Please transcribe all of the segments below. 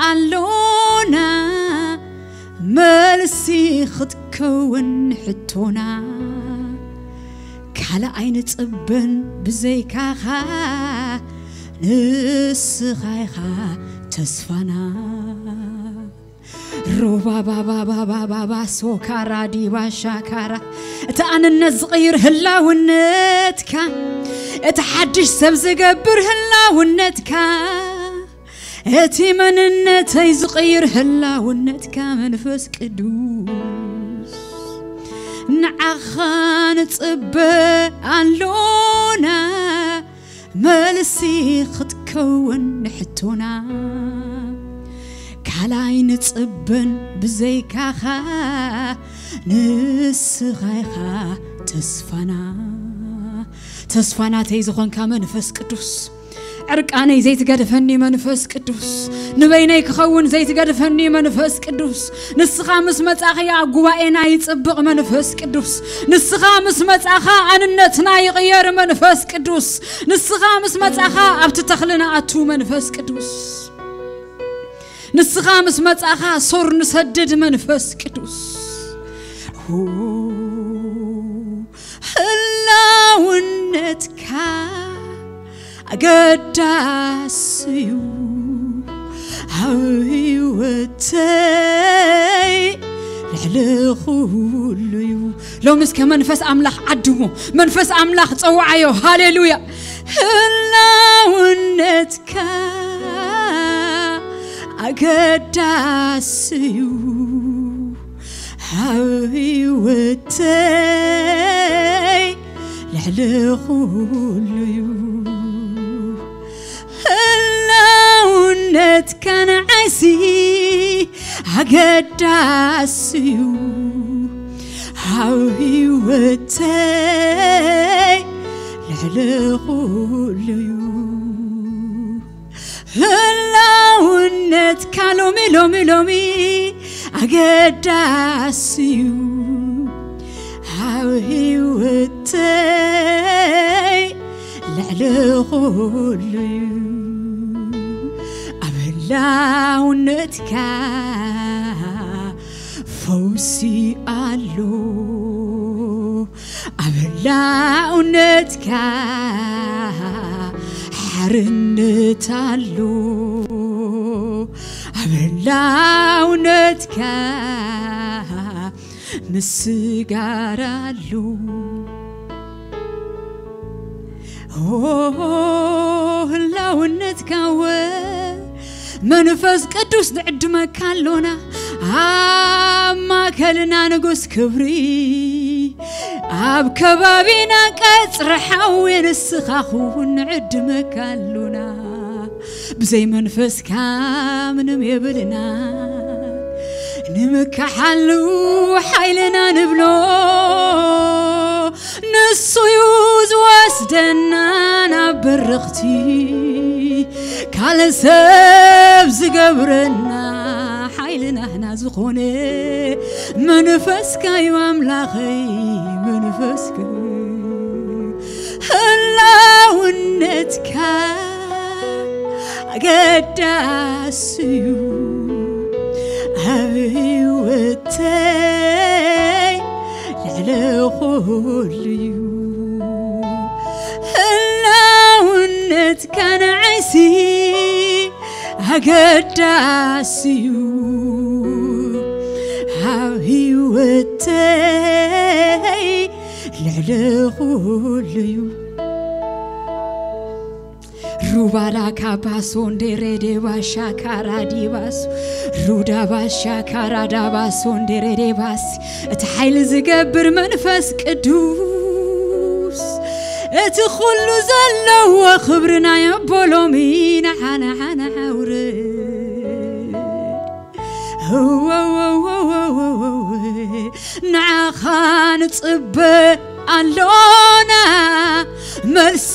ኣሎና፣ መልሲ ክትከውን ሕቶና። ካልእ ኣይንጽበን ብዘይካኻ፣ ንስኻ ኢኻ ተስፋና። ሩባባባባባባ ሶካራ ዲባ ሻካራ። እቲ ኣንነት ዝቕይር ህላውነትካ፣ እቲ ሓድሽ ሰብ ዝገብር ህላውነትካ፣ እቲ መንነተይ ዝቕይር ህላውነትካ መንፈስ ቅዱስ፣ ንዓኻ ንጽበ ኣሎና፣ መልሲ ክትከውን ንሕቶና። ካልኣይ ንጽበን ብዘይካኻ፣ ንስኻ ኢኻ ተስፋና። ተስፋ ናተይ ዝኾንካ መንፈስ ቅዱስ፣ ዕርቃነይ ዘይትገድፈኒ መንፈስ ቅዱስ፣ ንበይነይ ክኸውን ዘይትገድፈኒ መንፈስ ቅዱስ፣ ንስኻ ምስ መጻኻ ኣብ ጉባኤና ይጽብቕ መንፈስ ቅዱስ፣ ንስኻ ምስ መጻኻ ኣንነትና ይቕየር መንፈስ ቅዱስ፣ ንስኻ ምስ መጻኻ ኣብቲ ተኽልና ኣቱ መንፈስ ቅዱስ፣ ንስኻ ምስ መጻኻ ሶር ንሰድድ መንፈስ ቅዱስ። ሁ፣ ህላውነትካ ኣገዳሲ እዩ ኣብ ህይወተይ፣ ልዕሊ ኩሉ እዩ። ሎሚ እስከ መንፈስ ኣምላኽ ዓድሞ፣ መንፈስ ኣምላኽ ጸውዓዮ። ሃሌሉያ። ህላውነትካ ኣገዳሲ እዩ ኣብ ህይወተይ፣ ልዕሊ ኩሉ እዩ። ህላውነትካ ንዓይሲ ኣገዳሲ እዩ ኣብ ህይወተይ፣ ልዕሊ ኩሉ እዩ። ህላውነትካ ሎሚ፣ ሎሚ፣ ሎሚ ኣገዳሲ እዩ ኣብ ህይወተይ፣ ልዕሊ ኩሉ እዩ። ኣብ ህላውነትካ ፈውሲ ኣሎ፣ ኣብ ህላውነትካ ሓርነት ኣሎ፣ ኣብ ህላውነትካ ምስጋር ኣሎ። ኦ፣ ህላውነትካ ወ መንፈስ ቅዱስ ንዕድመካ ኣሎና። ኣብ ማእከልና ንጉስ ክብሪ፣ ኣብ ከባቢና ቀጽሪ ሓዊ ንስኻ ኹን ንዕድመካ ኣሎና። ብዘይ መንፈስካ ምንም የብልና። ንምካሓሉ ሓይልና ንብሎ፣ ንሱ እዩ ዝወስደና ናብ በረኽቲ። ካልእ ሰብ ዝገብረና ሓይሊ ናህና ዝኾነ መንፈስካ እዩ ኣምላኸይ፣ መንፈስካ። ህላውነትካ ኣገዳሲ እዩ ኣብ ህይወተይ፣ ልዕሊ ኩሉ እዩ። ህላውነትካ ንዓይሲ ኣገዳሲ እዩ ኣብ ህይወተይ፣ ልዕሊ ኩሉ እዩ። ሩባዳ ካባሶ እንዴሬዴ ባሻ ካራዲባስ፣ ሩዳ ባሻ ካራዳባሶ እንዴሬዴባስ። እቲ ሓይሊ ዝገብር መንፈስ ቅዱስ፣ እቲ ኩሉ ዘለዎ ክብሪ ናይ ኣቦ ሎሚ ንዓና፣ ንዓና ውርድ። ንዓኻ ንጽበ ኣሎና፣ መልሲ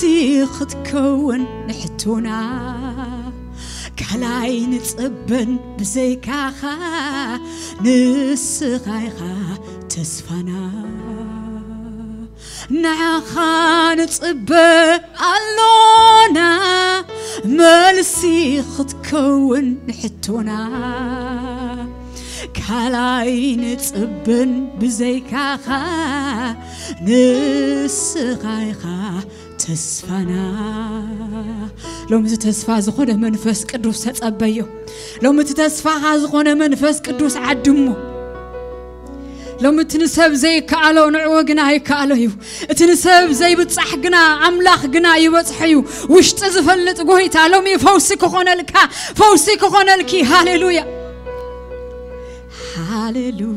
ክትከውን ንሕቶና። ካልኣይ ንጽበን ብዘይካኻ፣ ንስኻ ኢኻ ተስፋና። ንዓኻ ንጽበ ኣሎና፣ መልሲ ክትከውን ንሕቶና ካልኣይ ንጽብን ብዘይካኻ ንስኻ ኢኻ ተስፋና። ሎሚ እዚ ተስፋ ዝኾነ መንፈስ ቅዱስ ተጸበዮ። ሎሚ እቲ ተስፋኻ ዝኾነ መንፈስ ቅዱስ ዓድሞ። ሎሚ እቲ ንሰብ ዘይከኣሎ ንዕኡ ግና ይከኣሎ እዩ። እቲ ንሰብ ዘይብጻሕ ግና ኣምላኽ ግና ይበጽሖ እዩ። ውሽጢ ዝፈልጥ ጎይታ ሎሚ ፈውሲ ክኾነልካ፣ ፈውሲ ክኾነልኪ። ሃሌሉያ፣ ሃሌሉያ።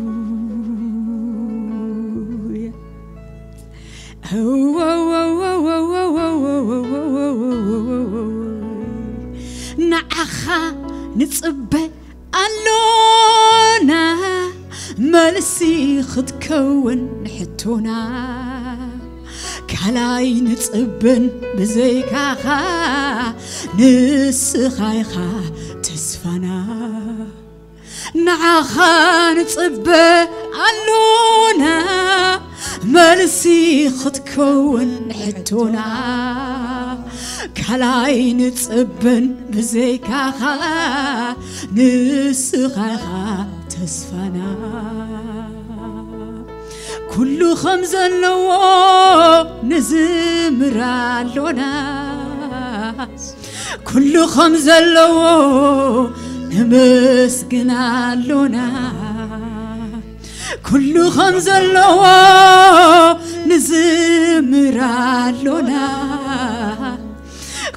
ንዓኻ ንጽበ ኣሎና፣ መልሲ ክትከውን ንሕቶና ካልኣይ ንጽበን ብዘይካኻ ንስኻ ኢኻ ተስፋና። ንዓኻ ንጽበ ኣሎና፣ መልሲ ክትከውን ሕቶና ካልኣይ ንጽበን ብዘይካኻ ንስኻ ኢኻ ተስፋና። ኩሉ ከም ዘለዎ ንዝምር ኣሎና፣ ኩሉ ከም ዘለዎ ነመስግን ኣሎና። ኩሉ ከም ዘለዎ ንዝምር ኣሎና።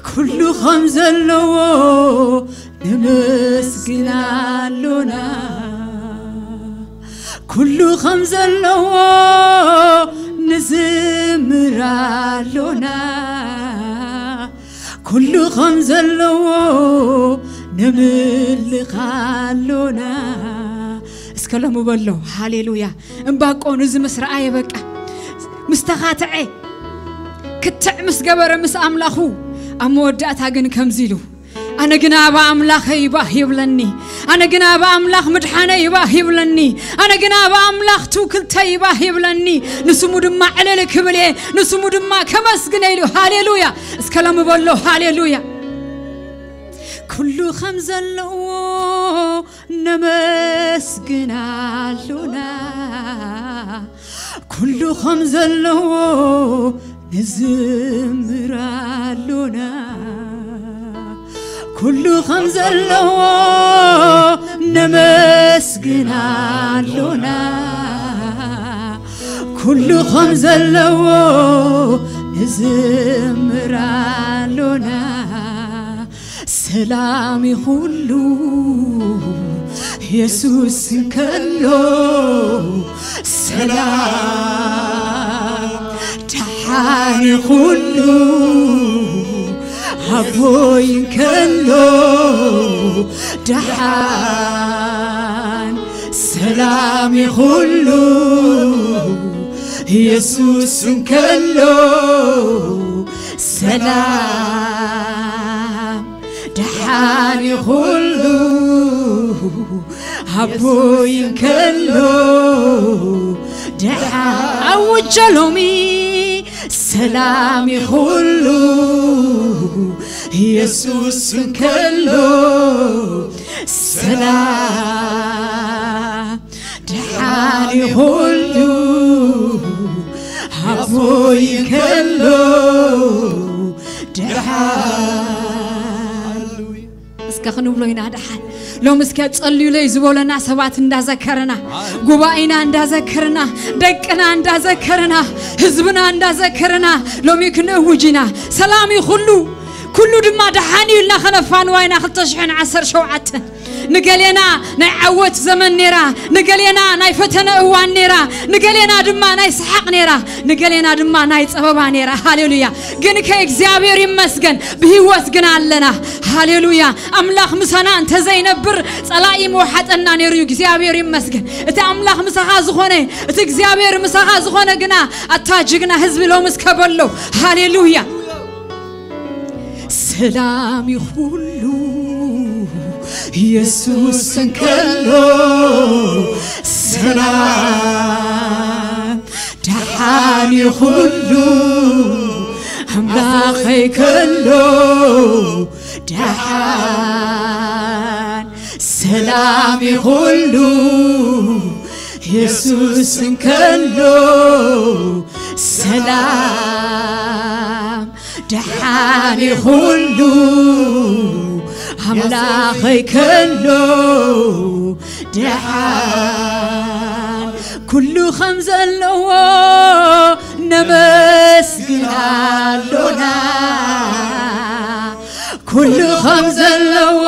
ኩሉ ከም ዘለዎ ነመስግን ኣሎና። ኩሉ ከም ዘለዎ ንዝምር ኣሎና። ኩሉ ከም ዘለዎ ነምልኽ ኣሎና። እስከ ሎሚ በሎ ሃሌሉያ። እምባቆ ንዚ ምስ ረኣየ በቃ ምስ ተኻትዐ ክትዕ ምስ ገበረ ምስ ኣምላኹ ኣብ መወዳእታ ግን ከምዚ ኢሉ ኣነ ግና ብኣምላኸይ ባህ ይብለኒ። ኣነ ግና ብኣምላኽ ምድሓነይ ባህ ይብለኒ። ኣነ ግና ብኣምላኽ ትውክልተይ ባህ ይብለኒ። ንስሙ ድማ ዕልል ክብል እየ፣ ንስሙ ድማ ከመስግነ ኢሉ። ሃሌሉያ። እስከ ሎሚ በሎ ሃሌሉያ። ኩሉ ከም ዘለዎ ነመስግን ኣሎና። ኩሉ ከም ዘለዎ ንዝምር ኣሎና። ኩሉ ከም ዘለዎ ነመስግን ኣሎና። ኩሉ ከም ዘለዎ ንዝምር ኣሎና። ሰላም ይኹሉ የሱስ እንከሎ፣ ሰላም ደሓን ይኹሉ ኣቦይ እንከሎ፣ ደሓን ሰላም ይኹሉ የሱስ እንከሎ፣ ሰላም ደሓን ይኹሉ ኣቦይ እንከሎ፣ ደሓን ኣውጀ ሎሚ ሰላም ይኹሉ የሱስ እንከሎ፣ ሰላም ደሓን ይኹሉ ኣቦይ እንከሎ፣ ደሓን። እስከ ክንብሎ ኢና ደሓን። ሎም እስከ ጸልዩለይ ዝበለና ሰባት እንዳዘከርና፣ ጉባኤና እንዳዘከርና፣ ደቅና እንዳዘከርና፣ ህዝብና እንዳዘከርና፣ ሎሚ ክንእውጅ ኢና። ሰላም ይኹሉ፣ ኩሉ ድማ ደሓን እዩ ኢልና ከነፋንዋ ኢና። ክልተ ሽሕን ዓሰርተ ሸውዓተን ንገሌና ናይ ዓወት ዘመን ነይራ፣ ንገሌና ናይ ፈተነ እዋን ነይራ፣ ንገሌና ድማ ናይ ሰሓቕ ነይራ፣ ንገሌና ድማ ናይ ጸበባ ነይራ። ሃሌሉያ። ግን ከ እግዚኣብሔር ይመስገን ብህይወት ግን ኣለና። ሃሌሉያ። ኣምላኽ ምሳና እንተዘይነብር ጸላኢ መውሓጠና ነይሩ እዩ። እግዚኣብሔር ይመስገን። እቲ ኣምላኽ ምሳኻ ዝኾነ፣ እቲ እግዚኣብሔር ምሳኻ ዝኾነ ግና ኣታ ጅግና ህዝቢ ሎምስ ከበሎ። ሃሌሉያ። ሰላም ይኹሉ የሱስ እንከሎ፣ ሰላም ደሓን ይኹሉ ኣምላኸይ ከሎ፣ ደሓን ሰላም ይኹሉ የሱስ እንከሎ ሰላም ደሓን ይኹሉ ኣምላኸይ ከሎ ደሓን ኩሉ ከም ዘለዎ ነመስግን ኣሎና ኩሉ ከም ዘለዎ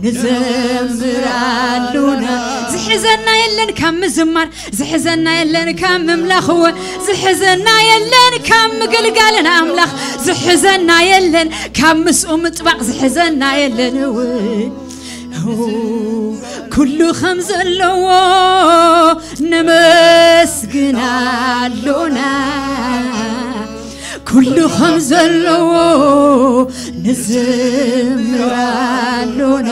ንዘምር ኣሎና ዝሕዘና የለን ካብ ምዝማር ዝሕዘና የለን ካብ ምምላኽ እወ ዝሕዘና የለን ካብ ምግልጋልን ኣምላኽ ዝሕዘና የለን ካብ ምስኡ ምጥባቕ ዝሕዘና የለን እወ ኩሉ ከም ዘለዎ ነመስግን ኣሎና ኩሉ ከም ዘለዎ ንዝምር ኣሎና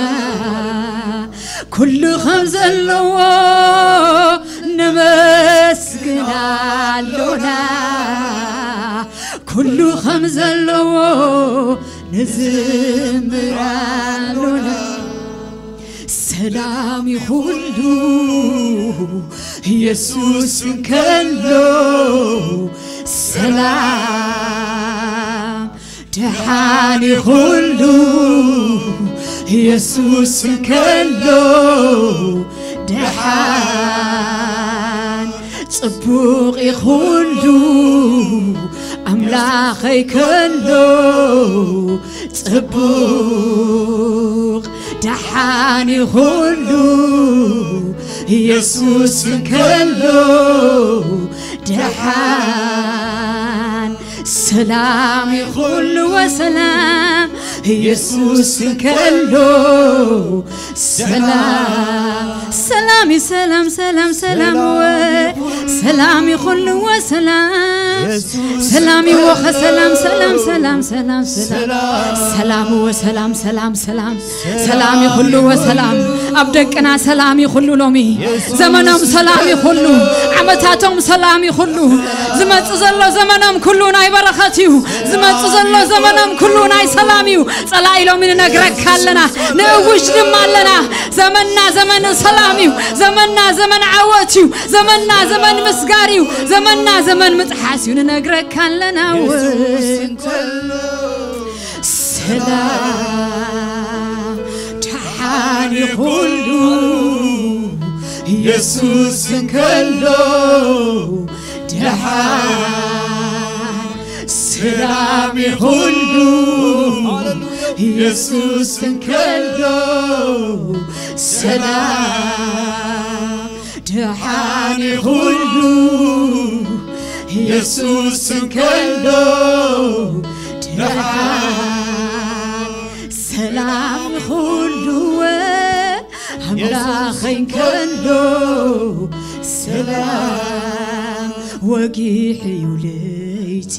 ኩሉ ከም ዘለዎ ነመስግን ኣሎና ኩሉ ከም ዘለዎ ንዝምር ኣሎና ሰላም ይኹሉ የሱስ እንከሎ ሰላም ደሓን ይኹሉ የሱስ እንከሎ ደሓን ጽቡቕ ይኹሉ ኣምላኸይ ከሎ ጽቡቕ ደሓን ይኹሉ የሱስ እንከሎ ደሓን ሰላም ይኹሉ ወሰላም የሱስ እንከሎ ሰላም ሰላም ሰላም ሰላም ሰላም ወ ሰላም ይኹሉ ወሰላም ሰላም ይወኸ ሰላም ሰላም ሰላም ሰላም ሰላም ሰላም ወ ሰላም ሰላም ሰላም ሰላም ይኹሉ ወሰላም ኣብ ደቅና ሰላም ይኹሉ ሎሚ ዘመኖም ሰላም ይኹሉ ዓመታቶም ሰላም ይኹሉ ዝመጽእ ዘሎ ዘመኖም ኩሉ ናይ በረኸት እዩ ዝመጽእ ዘሎ ዘመኖም ኩሉ ናይ ሰላም እዩ ጸላኢ ሎሚ ንነግረካ ኣለና ንእውጅ ድማ ኣለና ዘመንና ዘመን ሰላም እዩ ዘመንና ዘመን ዓወት እዩ ዘመንና ዘመን ምስጋር እዩ ዘመንና ዘመን ምጥሓስ እዩ ንነግረካ ኣለና እውን ሰላም ደሓን ይኹሉ የሱስ እንከሎ ደሓን ሰላም ይኹሉ የሱስ እንከሎ ሰላም ደሓን ይኹሉ የሱስ እንከሎ ደሓን ሰላም ይኹሉ ኣምላኸይ እንከሎ ሰላም ወጊሕ እዩ ለይቲ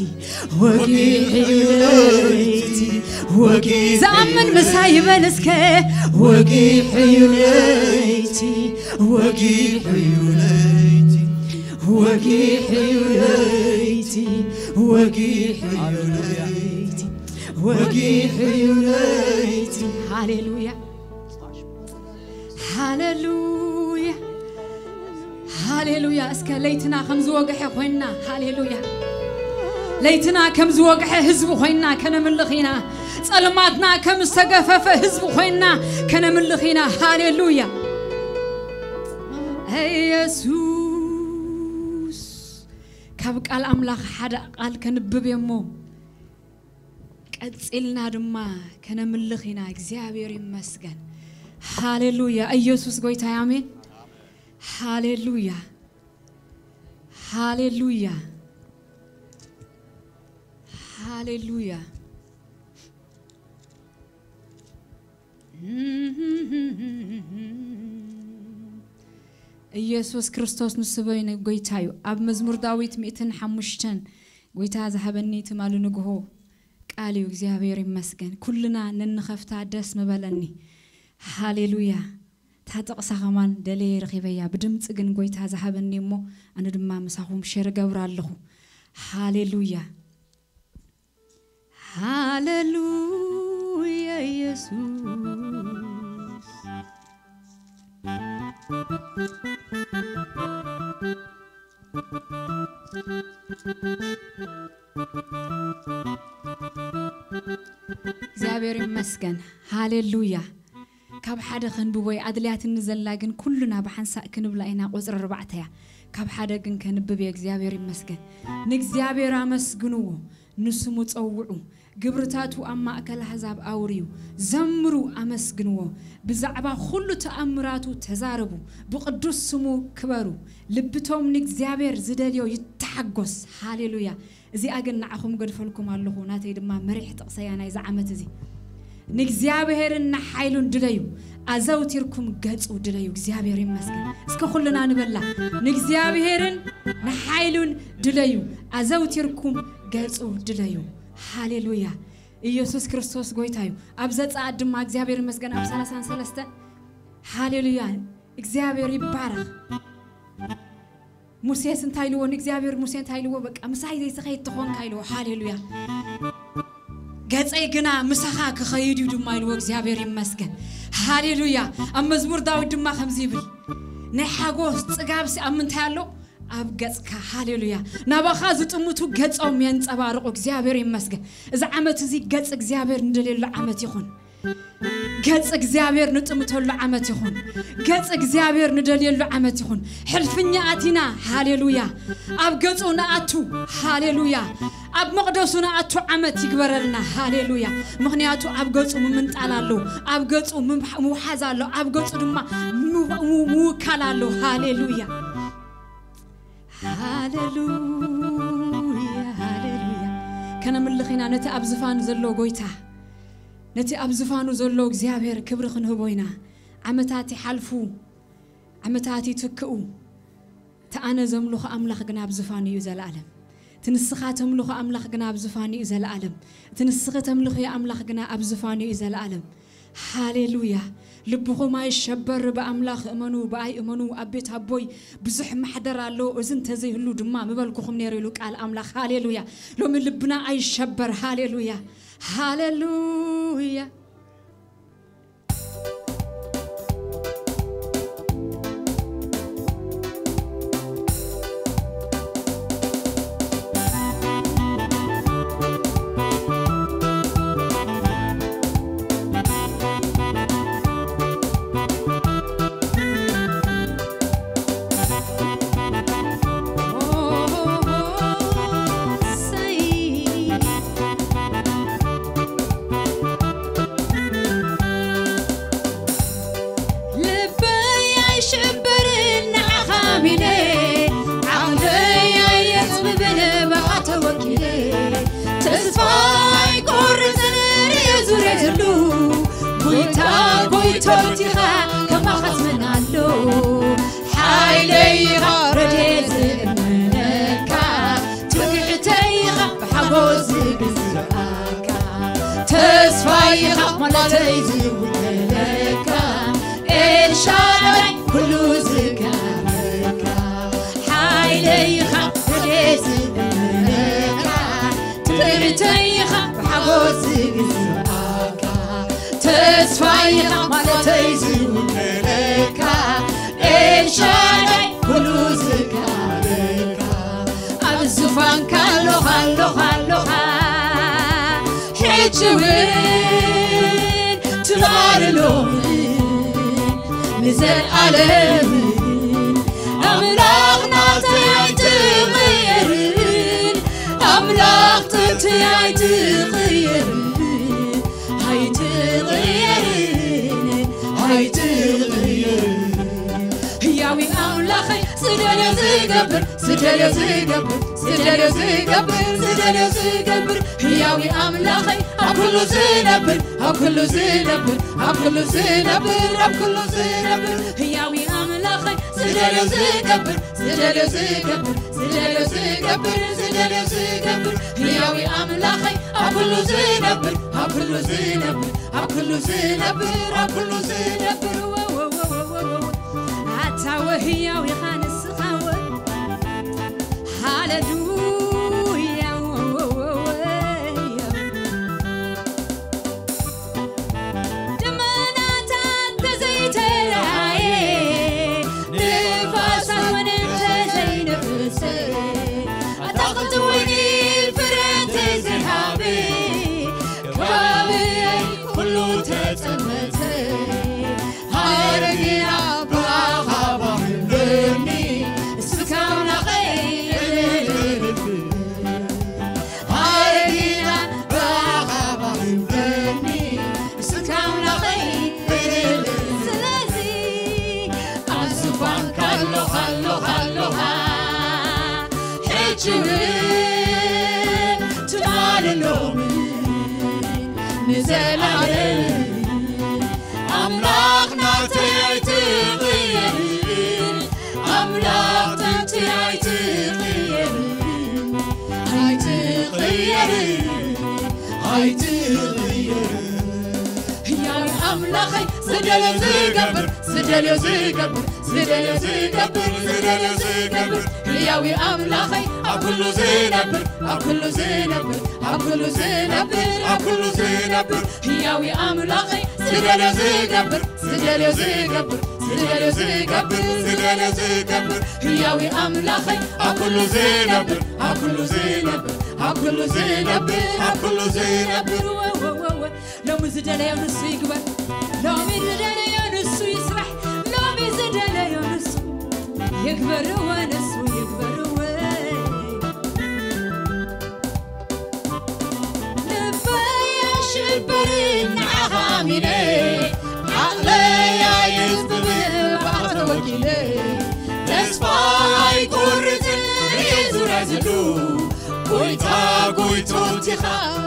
ወጊሕ እዩ ለይቲ ወጊሕ ዝኣምን ምሳይ ይበል እስከ ወጊሕ እዩ ለይቲ ወጊሕ እዩ ለይቲ ወጊሕ እዩ ለይቲ ወጊሕ እዩ ለይቲ ወጊሕ እዩ ለይቲ ሃሌሉያ ሃሌሉያ ሃሌሉያ እስከ ለይትና ከም ዝወግሐ ኮይንና ሃሌሉያ ለይትና ከም ዝወግሐ ህዝቢ ኮይንና ከነምልኽ ኢና ጸልማትና ከም ዝተገፈፈ ህዝቢ ኮይንና ከነምልኽ ኢና ሃሌሉያ ኢየሱስ ካብ ቃል ኣምላኽ ሓደ ቃል ከንብብ እሞ ቀጺልና ድማ ከነምልኽ ኢና እግዚኣብሔር ይመስገን ሃሌሉያ ኢየሱስ ጎይታ ኣሜን ሃሌሉያ ሃሌሉያ ሃሌሉያ ኢየሱስ ክርስቶስ ንስበይ ጎይታ እዩ ኣብ መዝሙር ዳዊት ሚእትን ሓሙሽተን ጎይታ ዝሃበኒ ትማሊ ንግሆ ቃል እዩ እግዚኣብሔር ይመስገን ኩልና ነንኸፍታ ደስ ምበለኒ ሃሌሉያ እታ ጥቕሳ ኸማን ደለየ ረኺበያ ብድምፂ ግን ጎይታ ዝሃበኒ እሞ ኣነ ድማ ምሳኹም ሸር ገብር ኣለኹ ሃሌሉያ ሃሌሉያ ኢየሱስ። እግዚኣብሔር ይመስገን። ሃሌሉያ። ካብ ሓደ ከንብቦ እየ ኣድልያትኒ ዘላ፣ ግን ኩሉና ብሓንሳእ ክንብላ ኢና። ቁፅሪ ኣርባዕተ እያ። ካብ ሓደ ግን ከንብብ እየ። እግዚኣብሔር ይመስገን። ንእግዚኣብሔር ኣመስግንዎ፣ ንስሙ ጸውዑ፣ ግብርታቱ ኣብ ማእከል ኣህዛብ ኣውርዩ፣ ዘምሩ፣ ኣመስግንዎ፣ ብዛዕባ ኩሉ ተኣምራቱ ተዛረቡ፣ ብቕዱስ ስሙ ክበሩ፣ ልብቶም ንእግዚኣብሔር ዝደልዮ ይተሓጎስ። ሃሌሉያ። እዚኣ ግን ንዓኹም ገድፈልኩም ኣለኹ፣ ናተይ ድማ መሪሕ ጥቕሰያ ናይዚ ዓመት እዚ። ንእግዚኣብሔርን ንሓይሉን ድለዩ፣ ኣዘውቲርኩም ገጹ ድለዩ። እግዚኣብሔር ይመስገን። እስከ ኩልና ንበላ፣ ንእግዚኣብሔርን ንሓይሉን ድለዩ፣ ኣዘውቲርኩም ገጹ ድለዩ። ሃሌሉያ። ኢየሱስ ክርስቶስ ጎይታ እዩ። ኣብ ዘጸኣት ድማ እግዚኣብሔር ይመስገን ኣብ ሰላሳን ሰለስተ። ሃሌሉያ። እግዚኣብሔር ይባረኽ። ሙሴስ እንታይ ኢልዎ ንእግዚኣብሔር? ሙሴ እንታይ ኢልዎ? በቃ ምሳይ ዘይትኸይድ ተኾንካ ኢልዎ። ሃሌሉያ። ገጸይ ግና ምሳኻ ክኸይድ እዩ ድማ ኢልዎ። እግዚኣብሔር ይመስገን። ሃሌሉያ። ኣብ መዝሙር ዳዊት ድማ ከምዚ ይብል፣ ናይ ሓጎስ ጽጋብሲ ኣብ ምንታይ ኣሎ? ኣብ ገጽካ። ሃሌሉያ። ናባኻ ዝጥምቱ ገጾም የንጸባርቑ። እግዚኣብሔር ይመስገን። እዚ ዓመት እዚ ገጽ እግዚኣብሔር ንደልየሉ ዓመት ይኹን። ገጽ እግዚኣብሔር ንጥምተሉ ዓመት ይኹን። ገጽ እግዚኣብሔር ንደልየሉ ዓመት ይኹን። ሕልፍኛ ኣቲና፣ ሃሌሉያ፣ ኣብ ገጹ ንኣቱ። ሃሌሉያ። ኣብ መቕደሱ ንኣቱ ዓመት ይግበረልና። ሃሌሉያ። ምኽንያቱ ኣብ ገጹ ምምንጣል ኣሎ፣ ኣብ ገጹ ምም-፣ ምውሓዝ ኣሎ፣ ኣብ ገጹ ድማ ምው-፣ ምው-፣ ምውካል ኣሎ። ሃሌሉያ። ሃሌሉያ፣ ሃሌሉያ። ከነምልኽ ኢና ነቲ ኣብ ዝፋኑ ዘሎ ጎይታ፣ ነቲ ኣብ ዝፋኑ ዘሎ እግዚኣብሔር ክብሪ ክንህቦ ኢና። ዓመታት ይሓልፉ፣ ዓመታት ይትክኡ። እቲ ኣነ ዘምልኾ ኣምላኽ ግና ኣብ ዝፋኑ እዩ ዘለኣለም። እቲ ንስኻ ተምልኾ ኣምላኽ ግና ኣብ ዝፋኑ እዩ ዘለኣለም። እቲ ንስኺ ተምልኽዮ ኣምላኽ ግና ኣብ ዝፋኑ እዩ ዘለኣለም። ሃሌሉያ። ልብኹም ኣይሸበር፣ ብኣምላኽ እመኑ፣ ብኣይ እመኑ። ኣብ ቤት ኣቦይ ብዙሕ ማሕደር ኣሎ፣ እዚ እንተዘይህሉ ድማ ምበልኩኹም ነይሩ ኢሉ ቃል ኣምላኽ። ሃሌሉያ። ሎሚ ልብና ኣይሸበር። ሃሌሉያ፣ ሃሌሉያ። ልበይ ኣይሽበርን ንዓኻ ኣሚነ፣ ዓቕለይ ኣየጽብብን ብኻ ተወኪለ። ተስፋ ኣይቆርጽን ርእየ ዙርያ ዘሎ፣ ጎይታ ጎይቶት ኢኻ ከማኻስ መን ኣሎ? ሓይለይ ኢኻ ረድኤት ዝእመነካ፣ ትምክሕተይ ኢኻ ብሓጎስ ዝግዝኣካ። ተስፋይ ኢኻ ማለተይ ዝውክለካ፣ ኤልሻዳይ ኩሉ ዝከኣለካ። ሓይለይ ኢኻ ረድኤት ዝእመነካ፣ ትምክሕተይ ኢኻ ብሓጎስ ዝግዝኣካ። ተስፋይ ኢኻ ማለተይ ዝውክለካ፣ ኤልሻዳይ ኩሉ ዝከኣለካ። ኣብ ዙፋንካ ኣሎኻ፣ ኣሎኻ፣ ኣሎኻ፣ ሕጂ እውን ትማሊ ሎሚ ንዘለኣለም። ኣምላኽ ናተይ ኣይትቕየርን፣ ኣምላኽ ጥንቲ ኣይትቕየርን፣ ኣይትቕየርን፣ ኣይትቕየርን። ህያዊ ኣምላኸይ ዝደልዮ ዝገብር፣ ዝደልዮ ዝገብር፣ ዝደልዮ ዝገብር፣ ዝደልዮ ዝገብር። ህያዊ ኣምላኸይ ኣብ ኩሉ ዝነብር፣ ኣብ ኩሉ ዝነብር፣ ኣብ ኩሉ ዝነብር፣ ኣብ ኩሉ ዝነብር። ህያዊ ኣምላኸይ ዝደልዮ ዝገብር፣ ዝደልዮ ዝገብር፣ ዝደልዮ ዝገብር፣ ዝደልዮ ዝገብር። ህያዊ ኣምላኸይ ኣብ ኩሉ ዝነብር፣ ኣብ ኩሉ ዝነብር፣ ኣብ ኩሉ ዝነብር፣ ኣብ ኩሉ ዝነብር። ወ-፣ ወ-፣ ወ-፣ ወ-፣ ወ-፣ ወ-፣ ኣታ ወህያው ኢኻ ንስኻ ወ-፣ ሃሌሉያ። ወ-፣ ወ-፣ ወ-፣ ወ-፣ ኣሎኻ ኣሎኻ ኣሎኻ ሕጂ እውን ትማሊ ሎሚ ንዘለኣለም ኣምላኽ ናተይ ኣይትቕየርን ኣምላኽ ጥንቲ ኣይትቕየርን ኣይትቕየርን ኣይትቕየርን ህያው ኣምላኸይ ዝደልዮ ዝገብር ዝደልዮ ዝገብር ዝደልዮ ዝገብር ዝደልዮ ዝገብር ህያው ኣምላኸይ ኣብ ኩሉ ዝነብር ኣብ ኩሉ ዝነብር ኣብ ኩሉ ዝነብር ኣብ ኩሉ ዝነብር ህያው ኣምላኸይ ዝደልዮ ዝገብር ዝደልዮ ዝገብር ዝደልዮ ዝገብር ዝደልዮ ዝገብር ህያው ኣምላኸይ ኣብ ኩሉ ዝነብር ኣብ ኩሉ ዝነብር ኣብ ኩሉ ዝነብር ኣብ ኩሉ ዝነብር ሎሚ ዝደለዮ ንሱ ይግበር ሎሚ ዝደለዮ ንሱ ይስራሕ ሎሚ ዝደለዮ ንሱ ይግበርዎ ንሱ ይግበርዎ ልበይ ኣይሽበርን ንዓኻ ኣሚነ ዓቕለይ ኣይጽብብን ብኣኻ ተወኪለ ተስፋ ኣይቆርጽን ርእየ ዙርያ ዘሎ ጎይታ ጎይቶት ኢኻ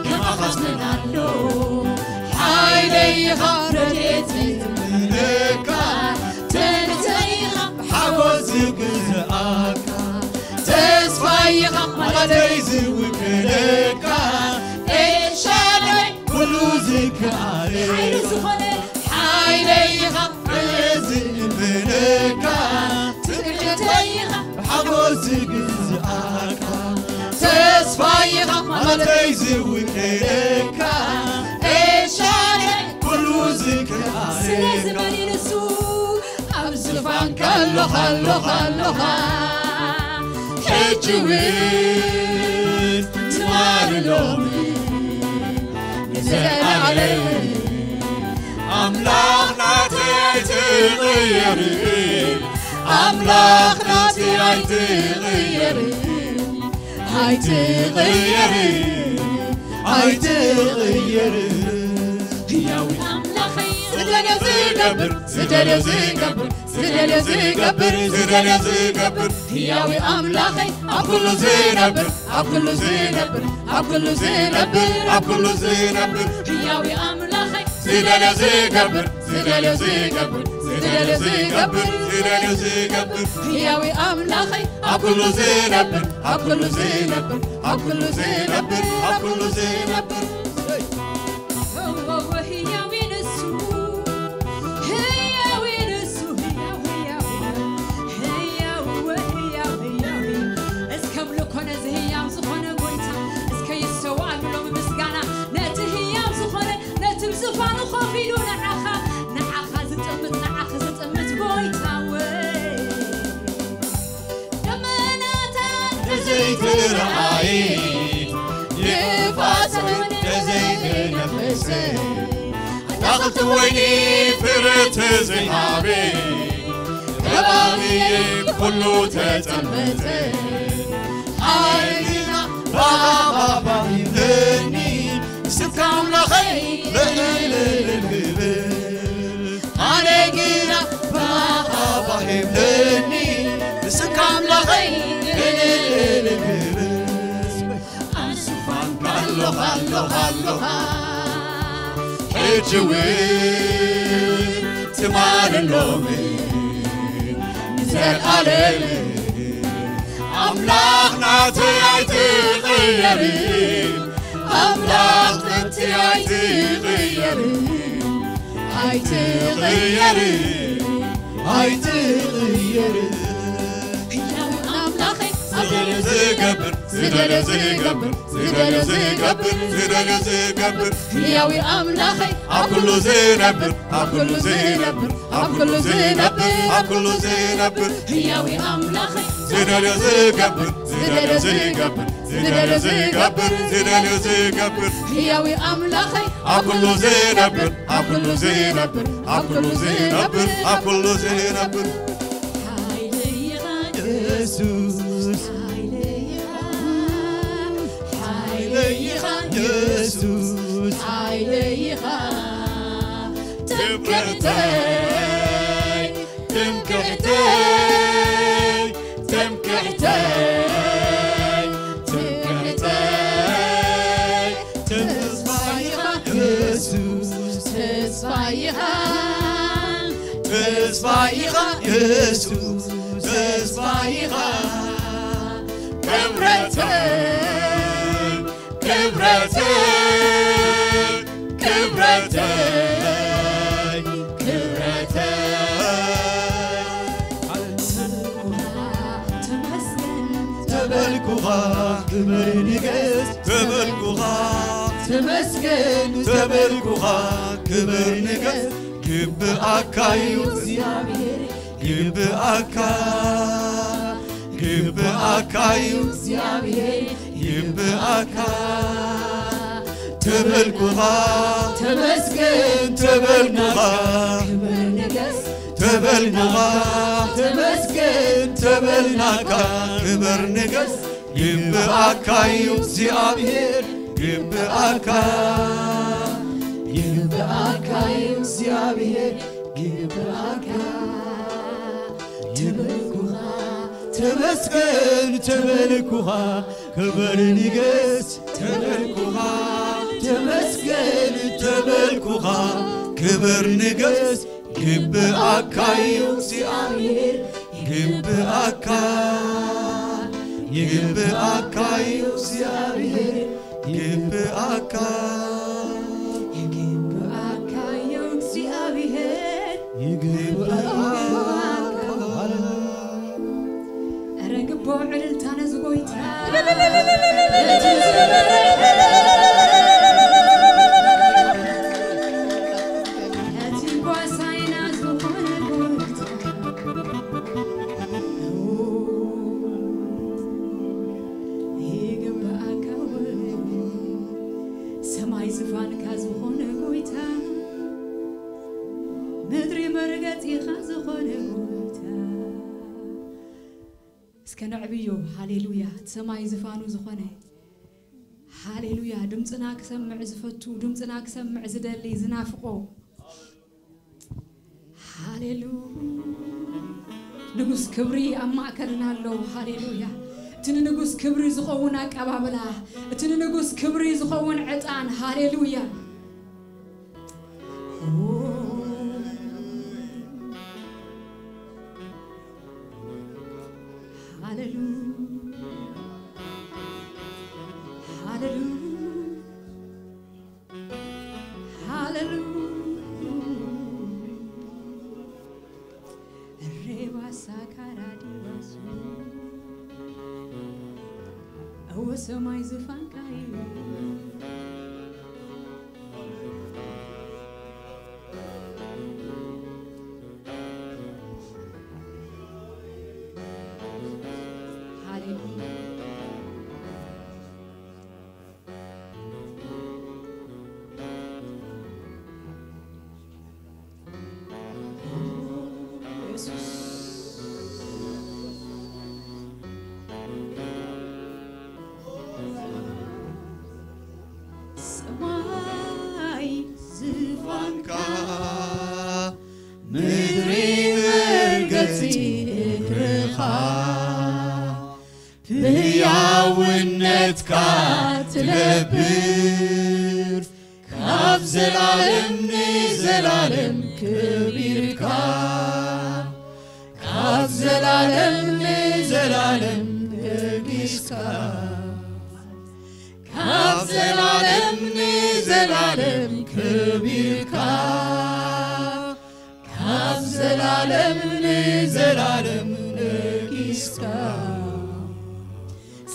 ከማኻ ዝመን ኣሎ ሓይለይ ኢኻ ረድኤተይ ትምለካ ትምክሕተይ ኢኻ ሓጎስ ዝግዝኣካ ተስፋይ ኢኻ ማለተይ ዝውክለካ ኤልሻዳይ ኩሉ ዝከኣለ ሓይሊ ዝኾነ ሓይለይ ኢኻ ርእየ ዝእምነካ ትምክሕተይ ኢኻ ሓጎስ ዝግዝኣካ ተስፋይ ኢኻ ማለተይ ዝውክለካ ኤልሻዳይ ኩሉ ዝከኣለ ስለዚ መን እዩ ንሱ ኣብ ዝፋንካ ኣሎኻ ኣሎኻ ኣሎኻ ሕጂ እውን ትማሊ ሎሚ ንዘለኣለም ኣምላኽ ናተይ ኣይትቕየርን ኣምላኽ ናተይ ኣይትቕየርን ኣይትቕየርን ኣይትቕየርን ህያው ኣምላኸይ ዝደልዮ ዝገብር ዝደልዮ ዝገብር ዝደልዮ ዝገብር ዝደልዮ ዝገብር ህያው ኣምላኸይ ኣብ ኩሉ ዝነብር ኣብ ኩሉ ዝነብር ኣብ ኩሉ ዝነብር ኣብ ኩሉ ዝነብር ህያው ኣምላኸይ ዝደልዮ ዝገብር ዝደልዮ ዝገብር ዝደልዮ ዝገብር ዝደልዮ ዝገብር ህያው ኣምላኸይ ኣብ ኩሉ ዝነብር ኣብ ኩሉ ዝነብር ኣብ ኩሉ ዝነብር ኣብ ኩሉ ዝነብር ህያው ንሱ ህያው ንሱ ህያው ህያው ህያው ህያው ህያው እስከ ኣምልኮ ነዚ ህያው ዝኾነ ጎይታ እስከ ይሰዋእሉ ሎሚ ምስጋና ነቲ ህያው ዝኾነ ነቲ ብዝፋኑ ኮፍ ኢሉ ንዓኻ ንዓኻ ዝጥምት ንዓኺ ዝጥምት ጎይታ ወይ ደመናታት ዘይተረኣየ ንፋስ እውን ዘይተነፈሰ ኣታኽልቲ ወይኒ ፍረ ተዘይሃበ ከባቢየ ኩሉ ተጸልመተ ሓይልና ባባባ ይብለኒ ስምካ ኣምላኸይ ልዕልልልልብል ኣነ ግና ባባባ ይብለኒ ስምካ ኣምላኸይ ልዕልልልልብል ኣብ ዙፋንካ ኣለኻ ኣለኻ ኣለኻ ሕጂ እውን ትማልን ሎሚ ንዘልኣለም ኣምላኽ ናተይ ኣይትቕየርን ኣምላኽ ጥንቲ ኣይትቕየርን ኣይትቕየርን ኣይትቕየርን ህያው ኣምላኸይ ዝደልዮ ዝገብር ዝደልዮ ዝገብር ዝደልዮ ዝገብር ዝደልዮ ዝገብር ህያው ኣምላኸይ ኣብ ኩሉ ዝነብር ኣብ ኩሉ ዝነብር ኣብ ኩሉ ዝነብር ኣብ ኩሉ ዝነብር ህያው ኣምላኸይ ዝደልዮ ዝገብር ዝደልዮ ዝገብር ዝደልዮ ዝገብር ዝደልዮ ዝገብር ህያው ኣምላኸይ ኣብ ኩሉ ዝነብር ኣብ ኩሉ ዝነብር ኣብ ኩሉ ዝነብር ኣብ ኩሉ ዝነብር ሓይለይኻ የሱስ ሓይለይኻ ሓይለይኻ የሱስ ሓይለይኻ ትምክሕተይ ትምክሕተይ ተስፋ ኢኻ የሱስ፣ ተስፋ ኢኻ። ክብረተይ፣ ክብረተይ፣ ክብረተይ፣ ክብረተይ። ተበልኩኻ፣ ክብር ንገስ። ተበልኩኻ፣ ተመስገን። ተበልኩኻ፣ ክብር ንገስ። ግብኣካ እዩ እግዚኣብሔር፣ ግብኣካ፣ ግብኣካ እዩ እግዚኣብሔር፣ ግብኣካ። ተበልኩኻ፣ ተመስገን። ተበልኩኻ፣ ክብር ንገስ። ተበልኩኻ፣ ተመስገን። ተበልናካ፣ ክብር ንገስ። ግብኣካ እዩ እግዚኣብሔር፣ ግብኣካ፣ ግብኣካ እዩ እግዚኣብሔር፣ ግብኣካ። ተበልኩኻ፣ ተመስገን። ተበልኩኻ፣ ክብር ንገስ። ተበልኩኻ፣ ተመስገን። ተበልኩኻ፣ ክብር ንገስ። ግብኣካ እዩ እግዚኣብሔር፣ ግብኣካ፣ ግብኣካ እዩ እግዚኣብሔር፣ ግብኣካ፣ ግብኣካ እዩ እግዚኣብሔር፣ ግብኣካ። ኧረ ግቦ ዕልልታ ነዚ ጎይታ። እቲ ጓሳይና ዝኾነ ጎይታ። ይግብኣካ እውን ሰማይ ዝፋንካ ዝኾነ ጎይታ፣ ምድሪ መርገጺኻ ዝኾነ ጎይታ። እስከ ነዕብዮ። ሃሌሉያ። እቲ ሰማይ ዝፋኑ ዝኾነ፣ ሃሌሉያ። ድምፅና ክሰምዕ ዝፈቱ፣ ድምፅና ክሰምዕ ዝደሊ፣ ዝናፍቆ። ሃሌሉያ። ንጉስ ክብሪ ኣብ ማእከልና ኣሎ። ሃሌሉያ። እቲ ንንጉስ ክብሪ ዝኸውን ኣቀባብላ፣ እቲ ንንጉስ ክብሪ ዝኸውን ዕጣን። ሃሌሉያ። ሃሌሉያ፣ ሃሌሉያ፣ ሃሌሉያ። ሬባሳ ካራዲባሱ እወ ሰማይ ዝፋንካ እዩ። ሃሌሉያ። የሱስ። ሰማይ ዝፋንካ፣ ምድሪ መርገጺ እግርኻ፣ ብሕያውነትካ ትነብር፣ ካብ ዘላለም ንዘላለም ከቢርካ፣ ካብ ዘላለም ንዘላለም ነጊስካ፣ ካብ ዘላለም ንዘላለም ከቢርካ፣ ካብ ዘላለም ንዘላለም ነጊስካ፣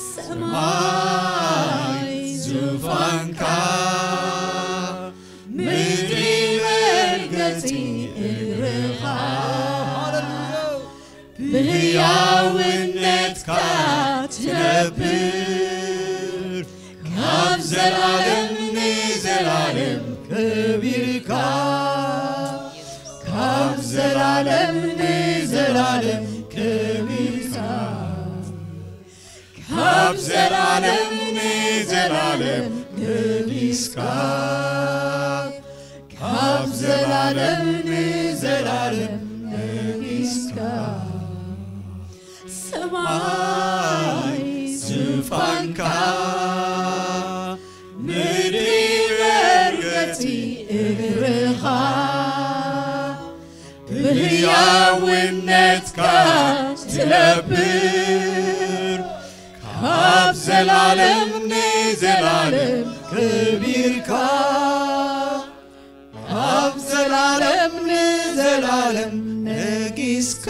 ሰማይ ዙፋንካ፣ ምድሪ መርገጺ እግርኻ፣ ብሕያውነትካ ትነብር፣ ካብ ዘላለም ንዘላለም ከቢርካ፣ ካብ ዘላለም ንዘላለም ከቢርካ፣ ካብ ዘላለም ንዘላለም ነጊስካ፣ ካብ ዘላለም ንዘላለም ነጊስካ፣ ሰማይ ዙፋንካ፣ ምድሪ መርገጺ እግርኻ፣ ብህያው ኣውነትካ ትነብር፣ ካብ ዘላለም ንዘላለም ከቢርካ። ካብ ዘላለም ንዘላለም ነጊስካ፣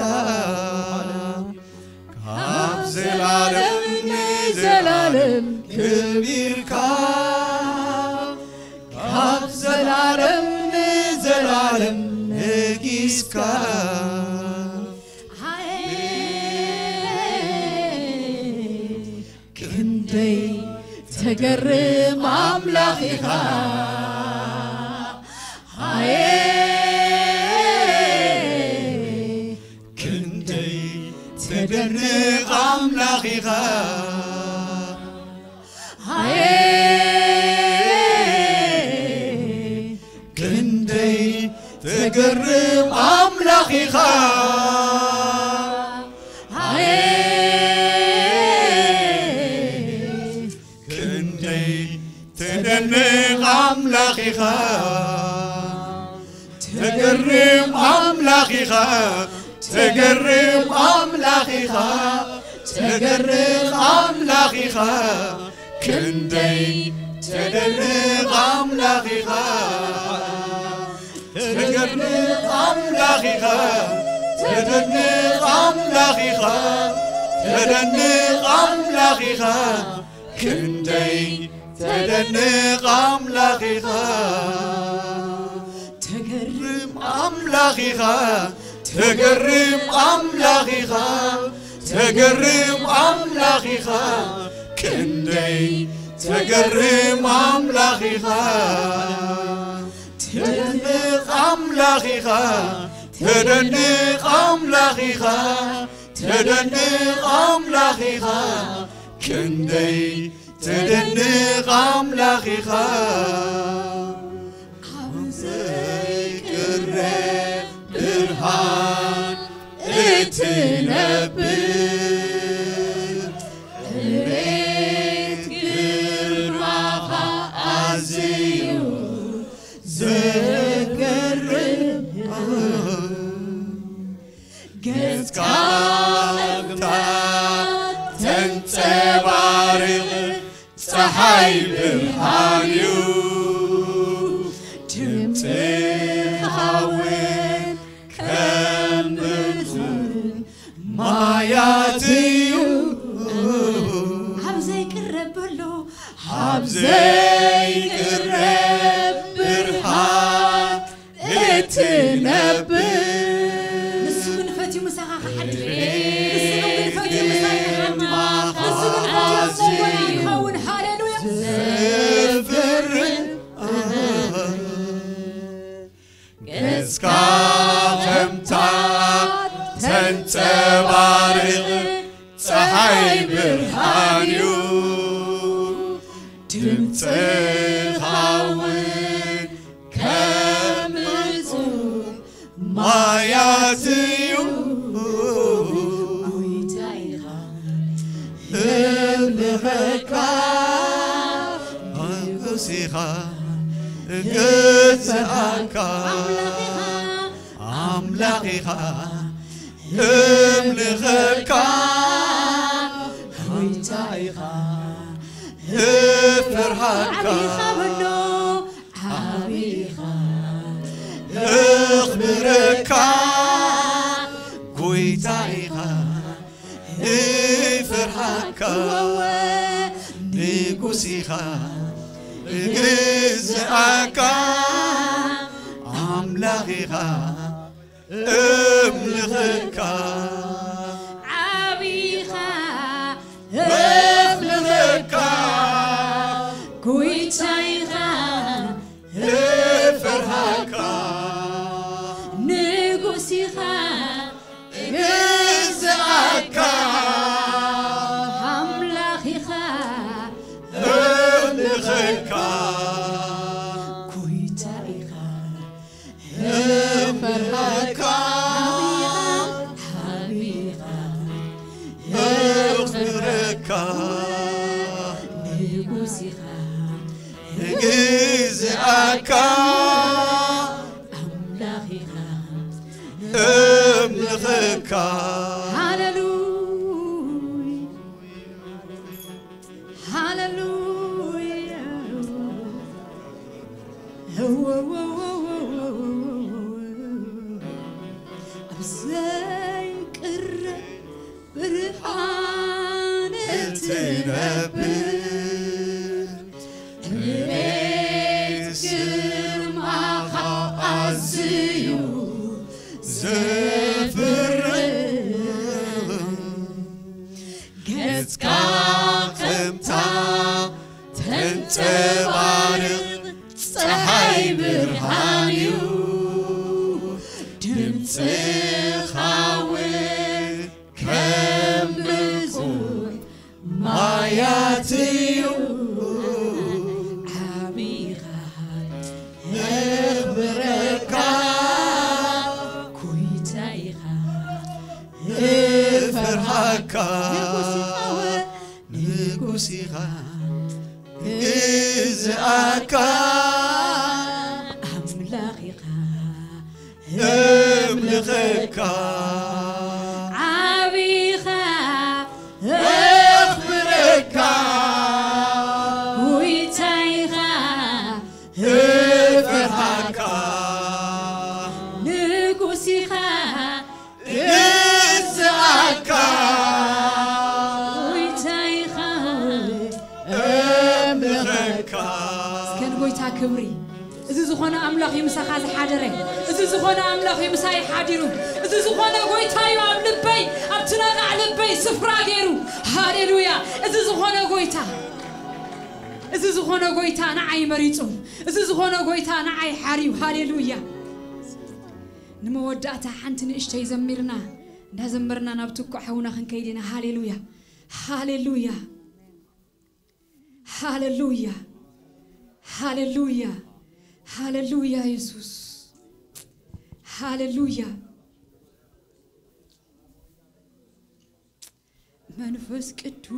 ካብ ዘላለም ንዘላለም ከቢርካ፣ ካብ ዘላለም ንዘላለም ነጊስካ። ክንደይ ተገርም ኣምላኽ ኢኻ። ሃየ ክንደይ ተደንቕ ኣምላኽ ኢኻ። ሃየ ክንደይ ተገርም ኣምላኽ ኢኻ። ሃየ ክንደይ ተደንቕ ኣምላኽ ኢኻ። ተገርም ኣምላኽ ኢኻ። ተገርም ኣምላኽ ኢኻ። ተገርም ኣምላኽ ኢኻ። ክንደይ ተደንቕ ኣምላኽ ኢኻ። ተገርም ኣምላኽ ኢኻ። ተደንቕ ኣምላኽ ኢኻ። ተደንቕ ኣምላኽ ኢኻ። ክንደይ ተደንቕ ኣምላኽ ኢኻ። ተገርም ኣምላኽ ኢኻ። ተገርም ኣምላኽ ኢኻ። ተገርም ኣምላኽ ኢኻ። ክንደይ ተገርም ኣምላኽ ኢኻ። ተደንቕ ኣምላኽ ኢኻ። ተደንቕ ኣምላኽ ኢኻ። ተደንቕ ኣምላኽ ኢኻ። ክንደይ ተደንቕ ኣምላኽ ኢኻ። ኣብ ዘይቅረ ብርሃን እትነብር፣ እቤት ግርማኻ ኣዝዩ ዘገርም። ገጽካ ተንጸባርቕ ጸሓይ ብርሃን እዩ። ድምጽኻ እውን ከም ብርቱዕ ማያት እዩ። ኣብ ዘይቅረብ በሎ፣ ኣብ ዘይቅረብ ብርሃን እትነብር። ንሱ ግን ፈትዩ ምሳኻ ክሓድር እዩ። ንሱ ግን ፈትዩ ምሳኻ ክሓድር እዩ። ንሱ ግን ፈትዩ ኣብ መንጎና ክኸውን። ሃሌሉያ። ዘፍርህ ገጽካ ከምታ ተንጸባርቕ ጸሓይ ብርሃን እዩ። ድምጽኻ እውን ከም ብጹም ማያት እዩ። ጎይታ ኢኻ፣ እምልኸካ። ንጉስ ኢኻ፣ እገዝኣካ። ኣምላኽ ኢኻ፣ ኣምላኽ ኢኻ፣ እምልኸካ። ጎይታ ኢኻ፣ እፈርሃካ። ዓቢ ኢኻ በሎ፣ ዓቢ ኢኻ። እኽብረካ። ጎይታ ኢኻ፣ እፈርሃካ። እወ። ንጉስ ኢኻ፣ እግዝኣካ። ኣምላኽ ኢኻ፣ እምልኸካ። ዓቢ ኢኻ፣ እምልኸካ። ጎይታ ኢኻ፣ እፈርሃካ። ንጉስ ኢኻ፣ እግዝኣካ። ኣምላኽ ኢኻ፣ እምልኸካ። ጎይታ ኢኻ፣ እፈርሃካ። ዓቢ ኢኻ፣ እኽብረካ። ንጉስ ኢኻ፣ እግዝኣካ። ኣምላኽ ኢኻ፣ እም ሃሌሉያ፣ ሃሌሉያ። ኣብ ዘይቅረ ብርሃን እትነብር፣ እትነብር፣ እቤት ግርማኻ ኣዝዩ ዘፍርህ፣ ገጽካ ከምታ ተንጸባርቕ ጸሓይ ብርሃን እዩ፣ ድምጽኻ እውን ከም ብጹሕ ማያት እዩ። ዓቢኻ እኽብረካ፣ ጎይታ ኢኻ እፈርሃካ፣ ንጉስ ኢኻ፣ ንጉስ ኢኻ ግዝኣካ፣ ኣምላኽ ኢኻ እምልኸካ፣ ዓቢኻ እኽብረካ፣ ጎይታ ኢኻ እፈርሃካ፣ ንጉስ ኢኻ እዝኣካ፣ ጎይታ ኢኻ እምልኸካ። እስከ ንጎይታ ክብሪ። እዚ ዝኾነ ኣምላኽ እዩ ምሳኻ ዝሓደረ። እዚ ዝኾነ ኣምላኽ እዩ ምሳይ ሓዲሩ። እዚ ዝኾነ ጎይታ እዩ ኣብ ልበይ፣ ኣብቲ ነቓዕ ልበይ ስፍራ ገይሩ። ሃሌሉያ። እዚ ዝኾነ ጎይታ፣ እዚ ዝኾነ ጎይታ ንዓይ መሪጹ። እዚ ዝኾነ ጎይታ ንዓይ ሓርዩ። ሃሌሉያ። ንመወዳእታ ሓንቲ ንእሽተይ ዘሚርና፣ እንዳዘመርና ናብ ትኩዕ ሓውና ክንከይድ ኢና። ሃሌሉያ፣ ሃሌሉያ፣ ሃሌሉያ፣ ሃሌሉያ፣ ሃሌሉያ። የሱስ፣ ሃሌሉያ። መንፈስ ቅዱስ።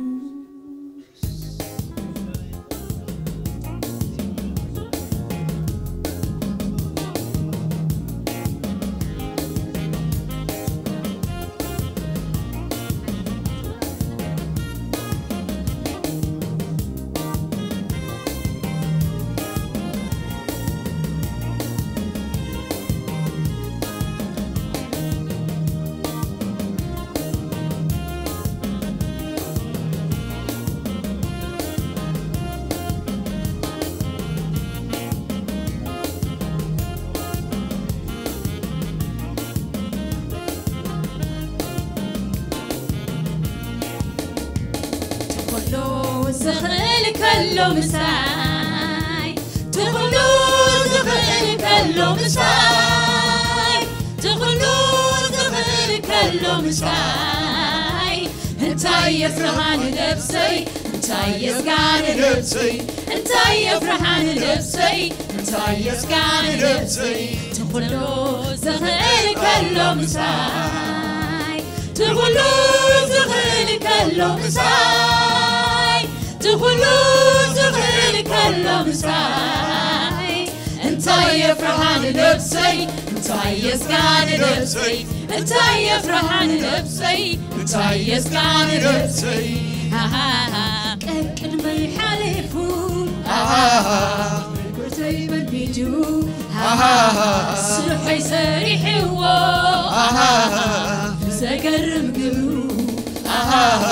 ትኹሉ ዝኽእል ከሎ ምሳይ፣ ትኹሉ ዝኽእል ከሎ ምሳይ፣ ትኹሉ ዝኽእል ከሎ ምሳይ፣ እንታይ የፍርሃኒ ነብሰይ፣ እንታይ የስጋኒ ነብሰይ፣ እንታይ የፍርሃኒ ነብሰይ፣ እንታይ የስጋኒ ነብሰይ፣ ትኹሉ ዝኽእል ከሎ ምሳይ፣ ትኹሉ ዝኽእል ከሎ ምሳይ፣ ትኹሉ ዝኽእል ከሎ ምሳይ፣ እንታይ የፍርሃኒ ነብሰይ፣ እንታይ የስጋኒ ነብሰይ፣ እንታይ የፍርሃኒ ነብሰይ፣ እንታይ የስጋኒ ነብሰይ። ኣሃሃ። ቀቅድመይ ሓሊፉ ኣሃሃ። ጎይተይ በዲዱ ኣሃሃ። ስርሐይ ሰሪሕዎ ኣሃሃ። ብዘገርም ግብሩ ኣሃሃ።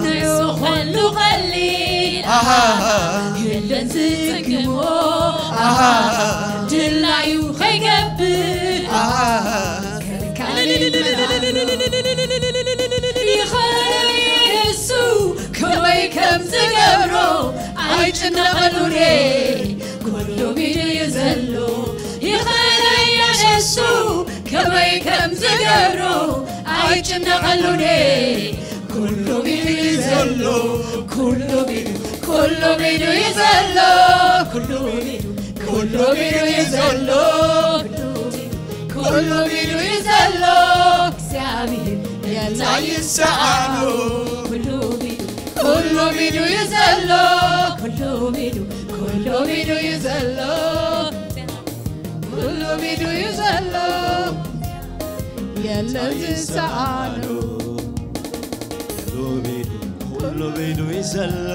ንዑ ኸሉ ቐሊል ኣሃሃ። የለን ዝጽግሞ ኣሃሃ። ድላዩ ኸይገብር ኣሃሃ። ይኽእል እሱ ከመይ ከም ዝገብሮ ኣይጭነቐሉን፣ ኩሉ ኢዱ እዩ ዘሎ። ይኽእል እሱ ከመይ ከም ዝገብሮ ኣይጭነቐሉን፣ ኩሉ ኢዱ እዩ ዘሎ። ኩሉ ኢዱ፣ ኩሉ ኢዱ እዩ ዘሎ። ኩሉ ኢዱ፣ ኩሉ ኢዱ እዩ ዘሎ። ኩሉ ኢዱ እዩ ዘሎ። እግዚኣብሔር የለ ይሰኣኖ። ኩሉ ኢዱ፣ ኩሉ ኢዱ እዩ ዘሎ። ኩሉ ኢዱ፣ ኩሉ ኢዱ እዩ ዘሎ። ኩሉ ኢዱ እዩ ዘሎ። ለዝሰኣኖ ኩሉ ቤዱ ኩሉ ቤዱ ይዘሎ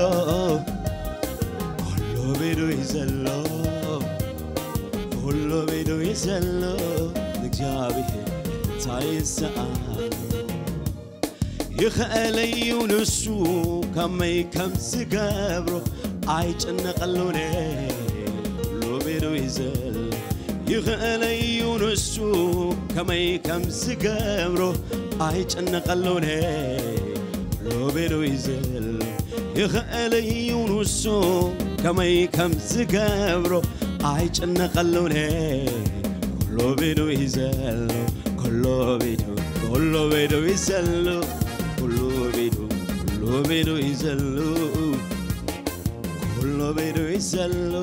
ኩሉ ቤዱ ይዘሎ ኩሉ ቤዱ ይዘሎ እግዚኣብሔር እንታይ ይሰኣኖ ይኽእለዩ ንሱ ከመይ ከም ዝገብሮ ኣይጭነቐሉነ ኩሉ ቤዱ ይዘሎ ይኽእለዩ ንሱ ከመይ ከም ዝገብሮ ኣይጭነቐሉነ ኩሉ ቤዱ ይዘሎ ይኽእለዩ ንሱ ከመይ ከም ዝገብሮ ኣይጭነቐሉነ ኩሉ ቤዱ ይዘሎ ኩሉ ቤዱ ኩሉ ቤዱ ይዘሎ ኩሉ ቤዱ ኩሉ ቤዱ ይዘሎ ኩሉ ቤዱ ይዘሎ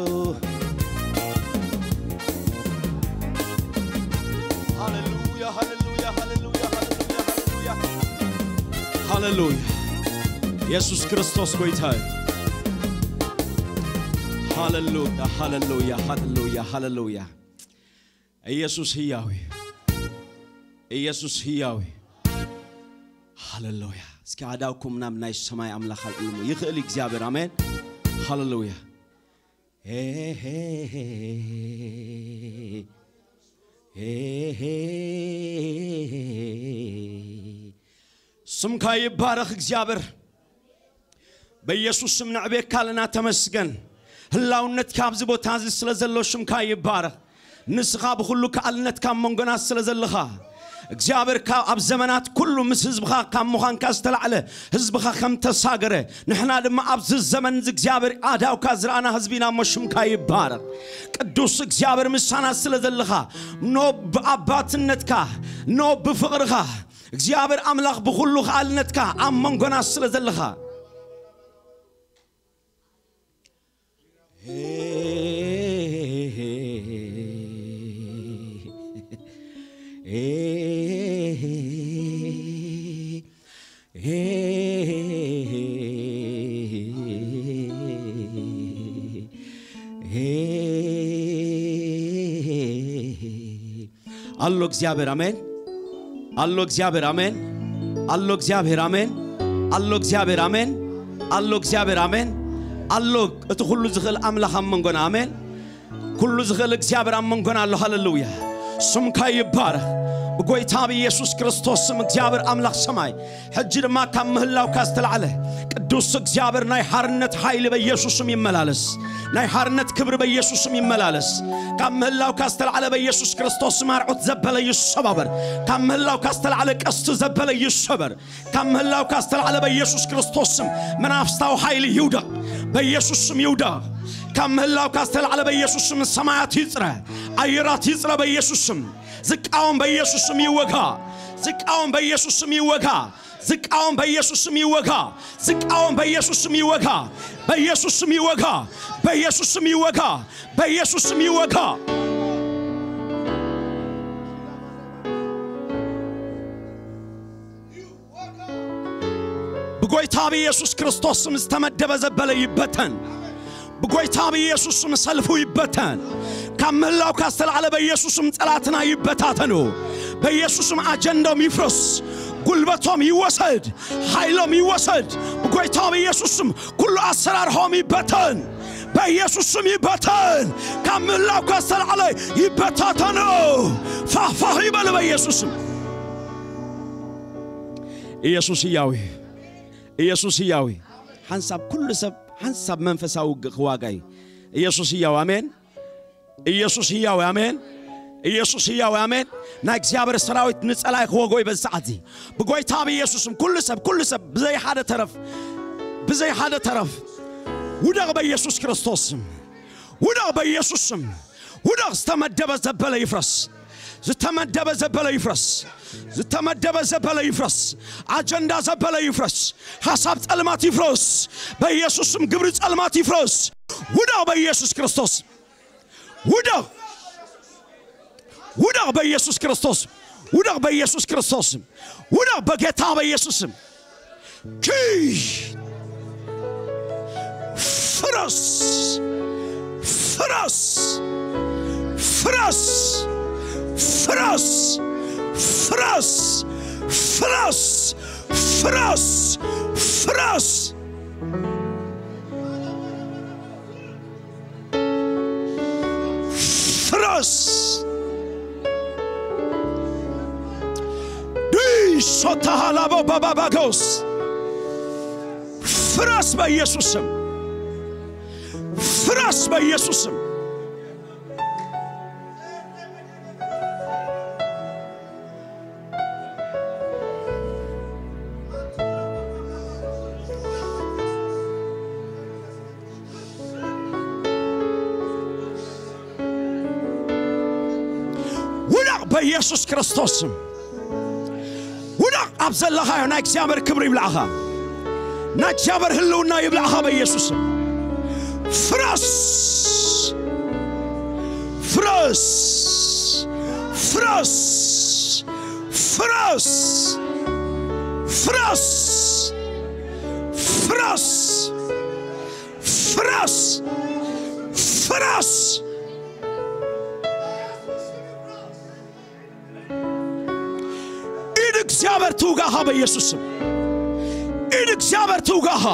ሃሌሉያ ሃሌሉያ ሃሌሉያ ሃሌሉያ ሃሌሉያ ሃሌሉያ ኢየሱስ ክርስቶስ ጎይታ እዩ። ሃሌሉያ ሃሌሉያ ሃሌሉያ ሃሌሉያ ኢየሱስ ህያው እዩ። ኢየሱስ ህያው እዩ። ሃሌሉያ እስኪ ኣእዳውኩም ናብ ናይ ሰማይ ኣምላኽ ኣልዕልዎ ይኽእል እዩ እግዚኣብሔር ኣሜን። ሃሌሉያ ስምካ ይባረኽ እግዚኣብሔር በኢየሱስ ስም ንዕቤካ ኣለና ተመስገን ህላውነትካ ኣብዚ ቦታ እዚ ስለ ዘሎ ሽምካ ይባረኽ ንስኻ ብኹሉ ከኣልነትካ ኣብ መንጎና ስለ ዘለኻ እግዚኣብሔር ካብ ኣብ ዘመናት ኩሉ ምስ ህዝብኻ ካብ ምዃንካ ዝተላዕለ ህዝብኻ ከም ተሳገረ ንሕና ድማ ኣብዚ ዘመን እግዚኣብሔር ኣዳውካ ዝረኣና ህዝቢ ኢና እሞ ሽምካ ይባረኽ ቅዱስ እግዚኣብሔር ምሳና ስለ ዘለኻ ኖ ብኣባትነትካ ኖ ብፍቕርኻ እግዚኣብሔር ኣምላኽ ብኹሉ ከኣልነትካ ኣብ መንጎና ስለ ዘለኻ ኣሎ እግዚኣብሔር ኣሜን ኣሎ እግዚኣብሔር ኣሜን ኣሎ እግዚኣብሔር ኣሜን ኣሎ እግዚኣብሔር ኣሜን ኣሎ እግዚኣብሔር ኣሜን ኣሎ እቲ ኩሉ ዝኽእል ኣምላኽ ኣብ መንጎና ኣሜን ኩሉ ዝኽእል እግዚኣብሔር ኣብ መንጎና ኣሎ ሃሌሉያ ስምካ ይባረኽ ብጎይታ ብኢየሱስ ክርስቶስ ስም እግዚኣብሔር ኣምላኽ ሰማይ ሕጂ ድማ ካብ ምህላውካ ዝተላዕለ ቅዱስ እግዚኣብሔር ናይ ሓርነት ሓይሊ በኢየሱስም ይመላለስ ናይ ሓርነት ክብሪ በኢየሱስም ይመላለስ ካብ ምህላውካ ዝተላዕለ በኢየሱስ ክርስቶስ ስም ኣርዑት ዘበለ ይሰባበር ካብ ምህላውካ ዝተላዕለ ቀስቲ ዘበለ ይሰበር ካብ ምህላውካ ዝተላዕለ በኢየሱስ ክርስቶስ ስም መናፍስታዊ ሓይሊ ይውደቕ በኢየሱስ ስም ይውደቕ ካብ ምህላውካ ዝተላዕለ በኢየሱስ ስም ሰማያት ይጽረ ኣየራት ይጽረ በኢየሱስ ስም ዝቃወም በኢየሱስ ስም ይወጋ ዝቃወም በኢየሱስ ስም ይወጋ ዝቃወም በኢየሱስ ስም ይወጋ ዝቃወም በኢየሱስ ስም ይወጋ በኢየሱስ ስም ይወጋ በኢየሱስ ስም ይወጋ በኢየሱስ ስም ይወጋ ብጎይታ ብኢየሱስ ክርስቶስ ስም ዝተመደበ ዘበለ ይበተን ብጎይታ ብኢየሱስ ስም ሰልፉ ይበተን ካብ ምህላውካ ዝተላዕለ በኢየሱስም ጸላትና ይበታተኑ በኢየሱስም ኣጀንዶም ይፍረስ ጉልበቶም ይወሰድ ሓይሎም ይወሰድ ብጎይታ ብኢየሱስም ኩሉ ኣሰራርሖም ይበተን በኢየሱስም ይበተን ካብ ምህላውካ ዝተላዕለ ይበታተኑ ፋፋ ይበል በኢየሱስም ኢየሱስ ህያው እዩ። ኢየሱስ ህያው እዩ። ሓንሳብ ኩሉ ሰብ ሓንሳብ መንፈሳዊ ውግእ ክዋጋ እዩ። ኢየሱስ ህያው ኣሜን። ኢየሱስ ህያው ኣሜን። ኢየሱስ ህያው ኣሜን። ናይ እግዚኣብሔር ሰራዊት ንጸላይ ክወጎ እዩ በዚ ሰዓት እዚ። ብጎይታ ብኢየሱስም ኩሉ ሰብ ኩሉ ሰብ ብዘይ ሓደ ተረፍ ብዘይ ሓደ ተረፍ ውደቕ በኢየሱስ ክርስቶስ ስም። ውደቕ በኢየሱስ ስም። ውደቕ ዝተመደበ ዘበለ ይፍረስ። ዝተመደበ ዘበለ ይፍረስ። ዝተመደበ ዘበለ ይፍረስ። ኣጀንዳ ዘበለ ይፍረስ። ሓሳብ ጸልማት ይፍረስ። በኢየሱስ ስም ግብሪ ጸልማት ይፍረስ። ውደቕ በኢየሱስ ክርስቶስ። ውደቕ። ውደቕ በኢየሱስ ክርስቶስ። ውደቕ በኢየሱስ ክርስቶስ። ውደቕ በጌታ በኢየሱስ ስም። ኪ ፍረስ ፍረስ ፍረስ ፍረስ ፍረስ፣ ፍረስ፣ ፍረስ፣ ፍረስ፣ ፍረስ። ዲሶ ተሃላቦ ባባባጎስ። ፍረስ በኢየሱስ ስም። ፍረስ በኢየሱስ ስም። ውደቕ በኢየሱስ ክርስቶስ ስም። ውደቕ ኣብ ዘለኻዮ። ናይ እግዚኣብሔር ክብሪ ይብላዕኻ። ናይ እግዚኣብሔር ህልውና ይብላዕኻ በኢየሱስ ስም። ፍረስ፣ ፍረስ፣ ፍረስ፣ ፍረስ፣ ፍረስ፣ ፍረስ፣ ፍረስ፣ ፍረስ። ኢድ እግዚኣብሔር ትውጋኻ በኢየሱስ ስም። ኢድ እግዚኣብሔር ትውጋኻ።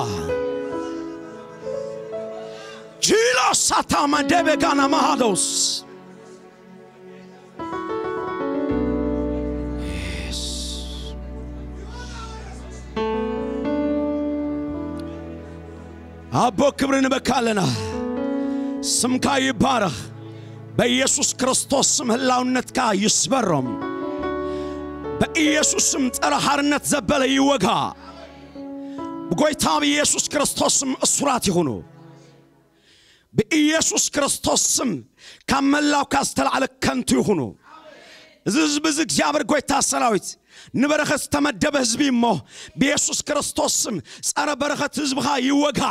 ጂሎ ሳታማ ደበጋና ማሃዶስ። ኣቦ ክብሪ ንበካ ኣለና። ስምካ ይባረኽ። በኢየሱስ ክርስቶስ ስም ህላውነትካ ይስበሮም። በኢየሱስ ስም ጸረ ሓርነት ዘበለ ይወጋ። ብጎይታ ብኢየሱስ ክርስቶስ ስም እሱራት ይኹኑ። ብኢየሱስ ክርስቶስ ስም ካብ መላውካ ዝተላዕለ ከንቱ ይኹኑ። እዚ ህዝቢ እዚ እግዚኣብሔር ጎይታ ሰራዊት ንበረኸት ዝተመደበ ህዝቢ እሞ ብኢየሱስ ክርስቶስ ስም ጸረ በረኸት ህዝብኻ ይወጋ።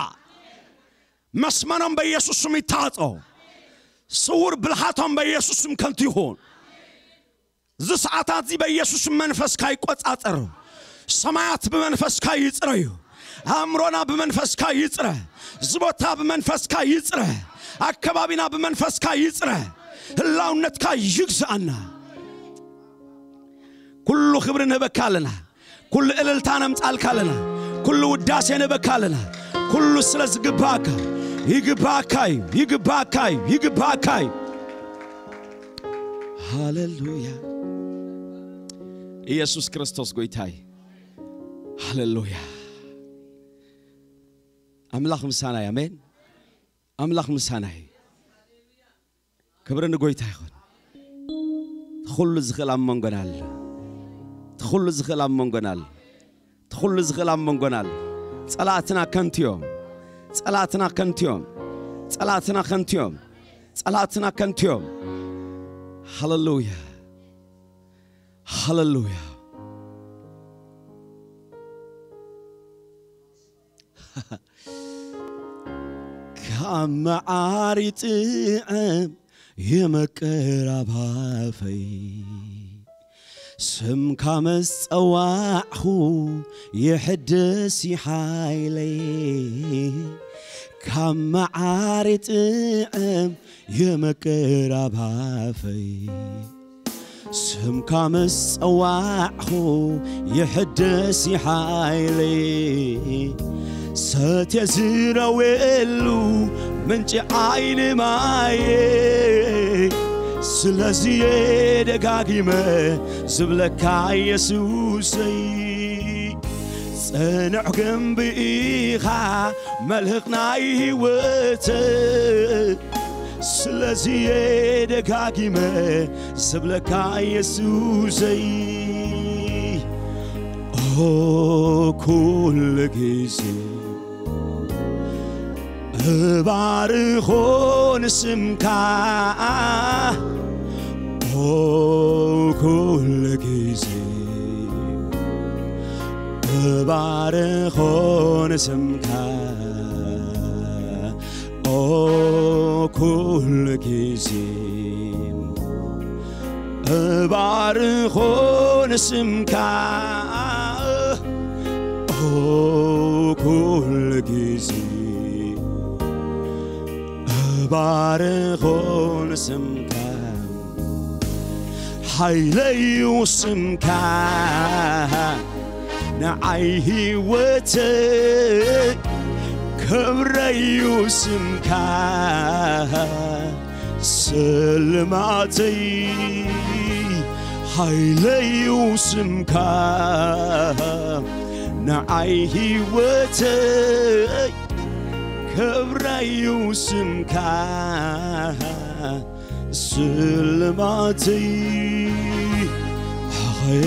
መስመሮም በኢየሱስ ስም ይታጾ። ስውር ብልሓቶም በኢየሱስ ስም ከንቱ ይኹን። እዚ ሰዓታት እዚ በኢየሱስ ስም መንፈስካ ይቆጻጸር። ሰማያት ብመንፈስካ ይጽረዩ። ኣእምሮና ብመንፈስካ ይጽረ። እዚ ቦታ ብመንፈስካ ይጽረ። ኣከባቢና ብመንፈስካ ይጽረ። ህላውነትካ ይግዛኣና። ኩሉ ክብሪ ንህበካ ኣለና። ኩሉ እልልታ ነምጻልካ ኣለና። ኩሉ ውዳሴ ንህበካ ኣለና። ኩሉ ስለ ዝግባእካ፣ ይግባእካ እዩ፣ ይግባእካ እዩ፣ ይግባእካ እዩ። ሃሌሉያ። ኢየሱስ ክርስቶስ ጎይታ እዩ። ሃሌሉያ። ኣምላኽ ምሳና እዩ። ኣሜን። ኣምላኽ ምሳና እዩ። ክብሪ ንጎይታ ይኹን። ትኹሉ ዝኽእል ኣብ መንጎና ኣሎ። ትኹሉ ዝኽእል ኣብ መንጎና ኣሎ። ትኹሉ ዝኽእል ኣብ መንጎና ኣሎ። ጸላእትና ከንቱ እዮም። ጸላእትና ከንቱ እዮም። ጸላእትና ከንቱ እዮም። ጸላእትና ከንቱ እዮም። ሃሌሉያ። ሃሌሉያ። ካብ መዓር ይጥዕም የመቅር ኣባፈይ፣ ስምካ ምስ ጸዋዕኹ ይሕደስ ሓይለይ። ካብ መዓር ይጥዕም የመቅር ኣባፈይ፣ ስምካ ምስ ጸዋዕኹ ይሕደስ ሓይለይ። ሰትየ ዝረወሉ ምንጪ ዓይኒ ማየ፣ ስለዚ እየ ደጋጊመ ዝብለካ የሱሰይ። ጽኑዕ ግንቢ ኢኻ መልህቕ ናይ ህይወት፣ ስለዚ እየ ደጋጊመ ዝብለካ የሱሰይ። ኦ ኩሉ ግዜ እባርኾ ንስምካ፣ ኦ ኩሉ ግዜ እባርኾ ንስምካ፣ ኦ ኩሉ ግዜ እባርኾ ንስምካ፣ ኦ ኩሉ ግዜ እባርኾ ንስምካ። ሓይለዩ ስምካ ንዓይ ህይወተይ፣ ክብረዩ ስምካ ስልማተይ። ሓይለዩ ስምካ ንዓይ ህይወተይ፣ ክብረዩ ስምካ ስልማተይ። ንዓኻየ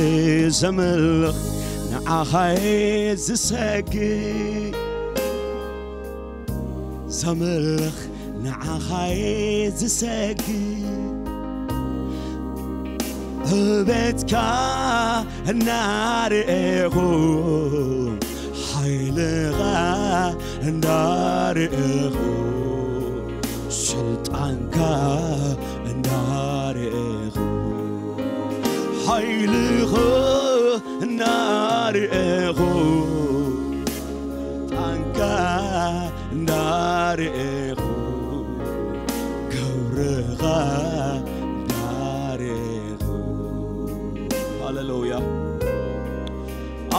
ዘምልኽ፣ ንዓኻየ ዝሰግድ፣ ዘምልኽ፣ ንዓኻየ ዝሰግድ። ዕቤትካ እናርኤኹ፣ ሓይልኻ እንዳርኤኹ፣ ስልጣንካ እንዳርኤኹ፣ ሓይልኻ እናርኤኹ፣ ስልጣንካ እንዳርኤኹ፣ ክብርኻ እንዳርኤኹ። ሃሌሉያ።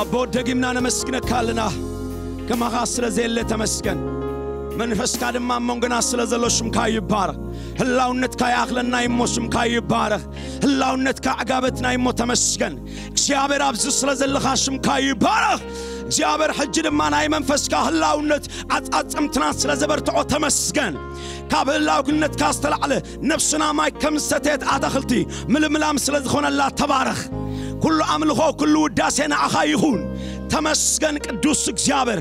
ኣቦ፣ ደጊምና ነመስግነካ ኣለና። ከማኻ ስለ ዘየለ ተመስገን። መንፈስካ ድማ ኣብ መንጎና ስለ ዘሎ ሽምካ ይባረኽ። ህላውነትካ ይኣኽለና እሞ ሽምካ ይባረኽ። ህላውነትካ ዕጋበትና እሞ ተመስገን። እግዚኣብሔር፣ ኣብዚ ስለ ዘለኻ ሽምካ ይባረኽ። እግዚኣብሔር፣ ሕጂ ድማ ናይ መንፈስካ ህላውነት ኣጻጽምትና ስለ ዘበርትዖ ተመስገን። ካብ ህላውነትካ ዝተላዕለ ነፍስና ማይ ከም ዝሰተየት ኣታኽልቲ ምልምላም ስለ ዝኾነላ ተባረኽ። ኩሉ ኣምልኾ፣ ኩሉ ውዳሴ ንዓኻ ይኹን። ተመስገን ቅዱስ እግዚኣብሔር፣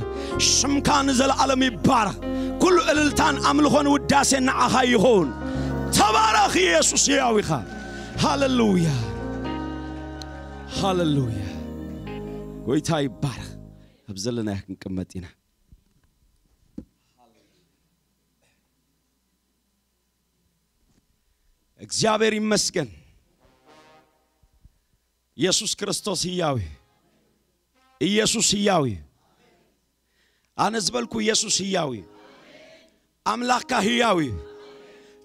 ሽምካ ንዘለዓለም ይባረኽ። ኩሉ እልልታን ኣምልኾን ውዳሴን ንዓኻ ይኹን። ተባረኽ ኢየሱስ፣ ሕያው ኢኻ። ሃሌሉያ፣ ሃሌሉያ። ጎይታ ይባረኽ። ኣብ ዘለናዮ ክንቅመጥ ኢና። እግዚኣብሔር ይመስገን። ኢየሱስ ክርስቶስ ህያው እዩ። ኢየሱስ ህያው እዩ። ኣነ ዝበልኩ ኢየሱስ ህያው እዩ። ኣምላኽካ ህያው እዩ።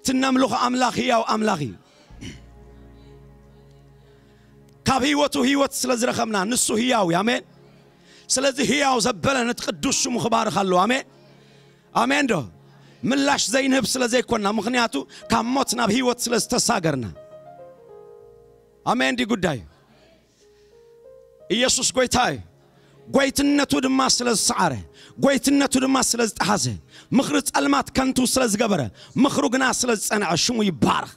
ትነምልኹ ኣምላኽ ህያው ኣምላኽ እዩ። ካብ ህይወቱ ህይወት ስለ ዝረኸብና ንሱ ህያው እዩ። ኣሜን። ስለዚ ህያው ዘበለ ነቲ ቅዱስ ሽሙ ክባርኽ ኣለዎ። ኣሜን። ኣሜን ዶ? ምላሽ ዘይንህብ ስለ ዘይኮንና፣ ምኽንያቱ ካብ ሞት ናብ ህይወት ስለ ዝተሳገርና። ኣሜን ዲ ጉዳይ? ኢየሱስ ጎይታ እዩ። ጎይትነቱ ድማ ስለ ዝሰዓረ፣ ጎይትነቱ ድማ ስለ ዝጠሓዘ፣ ምኽሪ ጸልማት ከንቱ ስለ ዝገበረ፣ ምኽሩ ግና ስለ ዝጸንዐ ሽሙ ይባረኽ።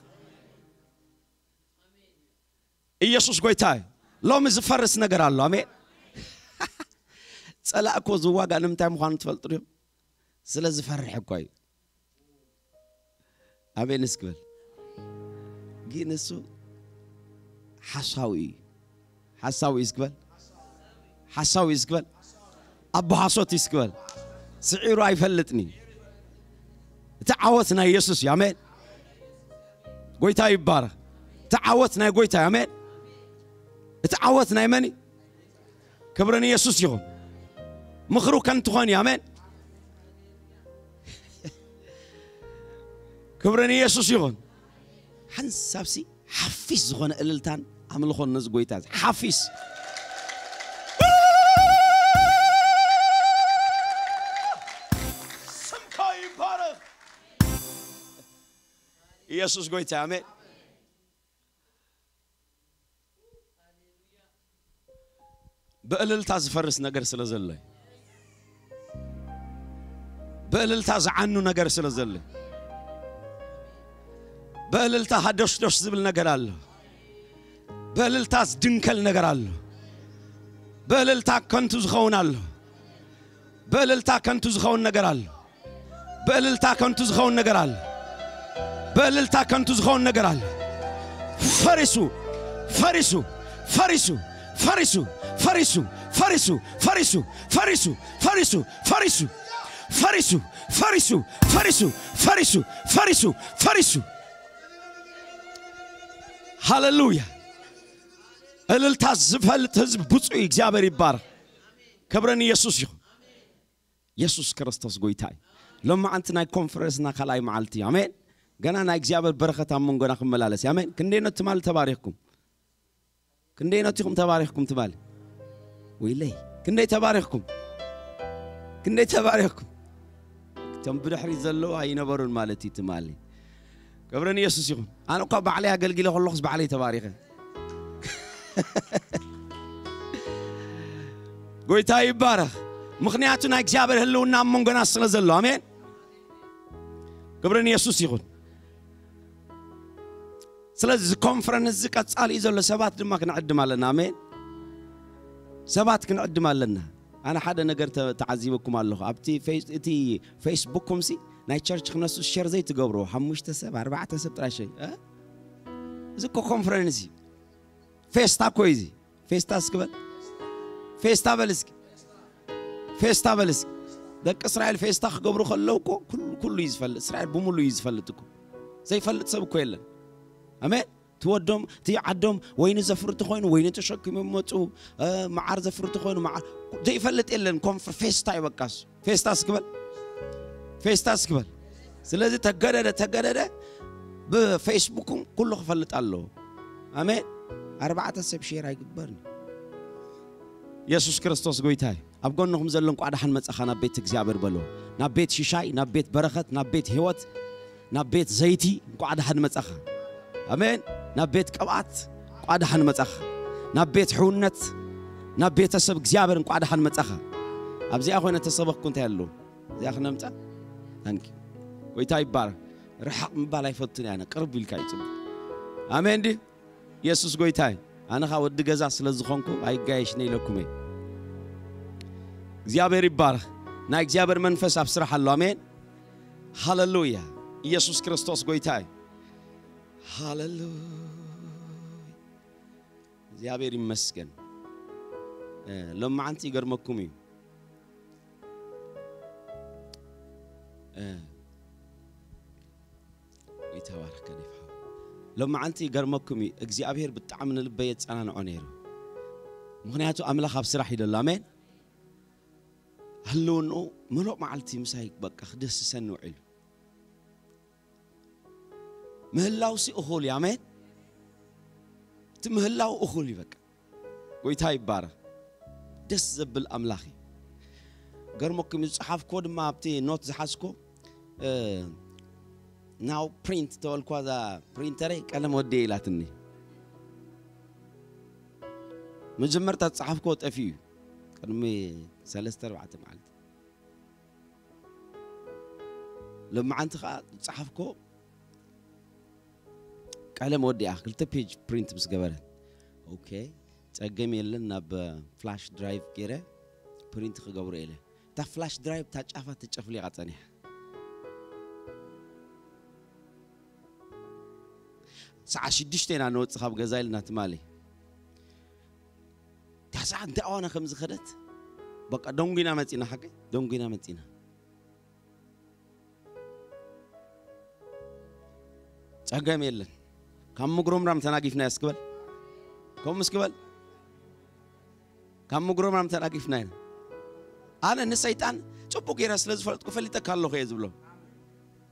ኢየሱስ ጎይታ እዩ። ሎሚ ዝፈርስ ነገር ኣሎ። ኣሜን። ጸላእ እኮ ዝዋጋእ ንምንታይ ምዃኑ ትፈልጡ ዲኹም? ስለ ዝፈርሕ እኮ እዩ። ኣሜን እስክበል። ግን እሱ ሓሳዊ እዩ። ሓሳዊ እዩ እስክበል። ሓሳዊ እዩ እስክበል። ኣቦ ሓሶት እዩ እስክበል። ስዒሩ ኣይፈልጥን እዩ። እቲ ዓወት ናይ ኢየሱስ እዩ። ኣሜን። ጎይታ ይባረኽ። እቲ ዓወት ናይ ጎይታ እዩ። ኣሜን። እቲ ዓወት ናይ መን እዩ? ክብሪ ንኢየሱስ ይኹን። ምኽሩ ከንቱ ኾን እዩ። ኣሜን። ክብሪ ንኢየሱስ ይኹን። ሓንሳብሲ ሓፊስ ዝኾነ እልልታን ኣምልኾን ነዚ ጎይታ እዚ። ሓፊስ። ስምካ ይባረኽ። ኢየሱስ ጎይታ። ኣሜን። ብእልልታ ዝፈርስ ነገር ስለ ዘሎ እዩ። ብእልልታ ዝዓኑ ነገር ስለ ዘሎ እዩ። ብእልልታ ሃዶሽዶሽ ዝብል ነገር ኣሎ። ብእልልታ ዝድንከል ነገር ኣሎ። ብእልልታ ከንቱ ዝኸውን ኣሎ። ብእልልታ ከንቱ ዝኸውን ነገር ኣሎ። ብእልልታ ከንቱ ዝኸውን ነገር ኣሎ። ብእልልታ ከንቱ ዝኸውን ነገር ኣሎ። ፈሪሱ፣ ፈሪሱ፣ ፈሪሱ፣ ፈሪሱ፣ ፈሪሱ፣ ፈሪሱ፣ ፈሪሱ፣ ፈሪሱ፣ ፈሪሱ፣ ፈሪሱ፣ ፈሪሱ፣ ፈሪሱ፣ ፈሪሱ፣ ፈሪሱ፣ ፈሪሱ፣ ፈሪሱ፣ ፈሪሱ። ሃሌሉያ። እልልታ ዝፈልጥ ህዝብ ብፁዕ እዩ። እግዚኣብሔር ይባረክ። ክብሪ ንኢየሱስ ይኹን። ኢየሱስ ክርስቶስ ጎይታ እዩ። ሎማዓንቲ ናይ ኮንፈረንስና ካልኣይ መዓልቲ እዩ። ኣሜን። ገና ናይ እግዚኣብሔር በረኸት ኣብ መንጎና ክመላለስ እዩ። ኣሜን። ክንደይ ነት ትማሊ ተባሪኽኩም። ክንደይ ነቲኹም ተባሪኽኩም ትማሊ? ወይለይ፣ ክንደይ ተባሪኽኩም? ክንደይ ተባሪኽኩም? እቶም ብድሕሪት ዘለዉ ኣይነበሩን ማለት እዩ ትማሊ። ክብሪ ንየሱስ ይኹን። ኣነ እኳ ባዕለይ ኣገልጊለ ከለኹስ ባዕለይ ተባሪኸ። ጎይታ ይባረኽ። ምኽንያቱ ናይ እግዚኣብሔር ህልውና ኣብ መንጎና ስለ ዘሎ። ኣሜን። ክብሪ ንየሱስ ይኹን። ስለዚ እዚ ኮንፈረንስ እዚ ቀጻሊ እዩ ዘሎ። ሰባት ድማ ክንዕድም ኣለና። ኣሜን። ሰባት ክንዕድም ኣለና። ኣነ ሓደ ነገር ተ-፣ ተዓዚበኩም ኣለኹ። ኣብቲ ፌስ-፣ እቲ ፌስቡክኩም ሲ ናይ ቸርች ክነሱ ሸር ዘይትገብሩ፣ ሓሙሽተ ሰብ፣ ኣርባዕተ ሰብ ጥራይ ሸ-፣ እ? እዚ እኮ ኮንፈረንስ እዩ። ፌስታ እኮ እዩ እዚ። ፌስታ እስኪ በል። ፌስታ በል እስኪ። ፌስታ በል እስኪ። ደቂ እስራኤል ፌስታ ክገብሩ ከለዉ እኮ ኩሉ፣ ኩሉ እዩ ዝፈልጥ። እስራኤል ብምሉ እዩ ዝፈልጥ እኮ። ዘይፈልጥ ሰብ እኮ የለን። ኣሜን። ትወዶም፣ እቲ ዓዶም ወይኒ ዘፍርት ኮይኑ ወይኒ ተሸኪሞም መጹ፣ እ፣ መዓር ዘፍርት ኮይኑ መዓር ዘይፈልጥ የለን። ኮንፈ-፣ ፌስታ እዩ በቃ እሱ። ፌስታ እስኪ በል። ፌስታ እስኪ በል። ስለዚ ተገደደ፣ ተገደደ ብፌስቡክም ኩሉ ክፈልጥ ኣለዎ። ኣሜን። ኣርባዕተ ሰብ ሼር ኣይግበርን። የሱስ ክርስቶስ ጎይታ እዩ። ኣብ ጎንኹም ዘሎ እንቋዕ ደሓን መጻኻ ናብ ቤት እግዚኣብሔር በሎ። ናብ ቤት ሽሻይ፣ ናብ ቤት በረኸት፣ ናብ ቤት ህይወት፣ ናብ ቤት ዘይቲ እንቋዕ ደሓን መጻኻ። ኣሜን። ናብ ቤት ቅብኣት እንቋዕ ደሓን መጻኻ። ናብ ቤት ሕውነት፣ ናብ ቤተሰብ እግዚኣብሔር እንቋዕ ደሓን መጻኻ። ኣብዚኣ ኮይነ ተሰበኽኩ እንታይ ኣሎ? እዚኣ ክነምጻ? ታንኪ። ጎይታ ይባረክ። ርሓቕ ምባል ኣይፈቱን እየ ኣነ። ቅርብ ኢልካ እዩ ጽቡቕ። ኣሜን ድዩ? የሱስ ጎይታ እዩ። ኣነ ኸኣ ወዲ ገዛ ስለ ዝኾንኩ ኣይጋየሽን ኢለኩም እየ። እግዚኣብሔር ይባረክ። ናይ እግዚኣብሔር መንፈስ ኣብ ስራሕ ኣሎ። ኣሜን። ሃሌሉያ። ኢየሱስ ክርስቶስ ጎይታ እዩ። ሃሌሉያ። እግዚኣብሔር ይመስገን። እ፣ ሎማዓንቲ ይገርመኩም እዩ። እ፣ ይተባረክ ከሊፍ ሓው። ሎማዓንቲ ይገርመኩም እዩ። እግዚኣብሔር ብጣዕሚ ንልበይ የጸናንዖ ነይሩ። ምኽንያቱ ኣምላኽ ኣብ ስራሕ እዩ ዘሎ። ኣሜን። ህልውንኡ ምሉእ መዓልቲ ምሳይ በቃ ክደስሰኒ ውዒሉ። ምህላውሲ እኹል እዩ። ኣሜን። እቲ ምህላው እኹል እዩ በቃ። ጎይታ ይባረክ። ደስ ዘብል ኣምላኽ እዩ። ገርመኩም እዩ ዝጸሓፍክዎ ድማ ኣብቲ ኖት ዝሓዝኮ፣ እ፣ ናው ፕሪንት ተበልኳ እዛ ፕሪንተረይ ቀለም ወዲየ ኢላትኒ። መጀመርታ ዝጸሓፍክዎ ጠፊኡ እዩ። ቅድሚ ሰለስተ ኣርባዕተ መዓልቲ። ሎማዓንቲ ኸኣ ዝጸሓፍኮ ቀለም ወዲኣ ክልተ ፔጅ ፕሪንት ምስ ገበረት፣ ኦኬ፣ ጸገም የለን፣ ናብ ፍላሽ ድራይቭ ገይረ ፕሪንት ክገብሮ ኢለ። እታ ፍላሽ ድራይቭ እታ ጫፋ ተጨፍሊቓ ጸኒሓ። ሰዓት ሽዱሽተ ኢና ንወጽእ ካብ ገዛ ኢልና ትማሊ። እታ ሰዓት እንታይ ኣዋና ከም ዝኸደት፣ በቃ ደንጉና መጺና፣ ሓቂ ደንጉና መጺና። ጸገም የለን። ካብ ምጉርምራም ተናጊፍና እስክበል። ከምኡ እስክበል። ካብ ምጉርምራም ተናጊፍና ኢና። ኣነ ንሰይጣን ጽቡቅ ገይረ ስለ ዝፈልጥኩ ፈሊጠካ ኣለኹ እየ ዝብሎ።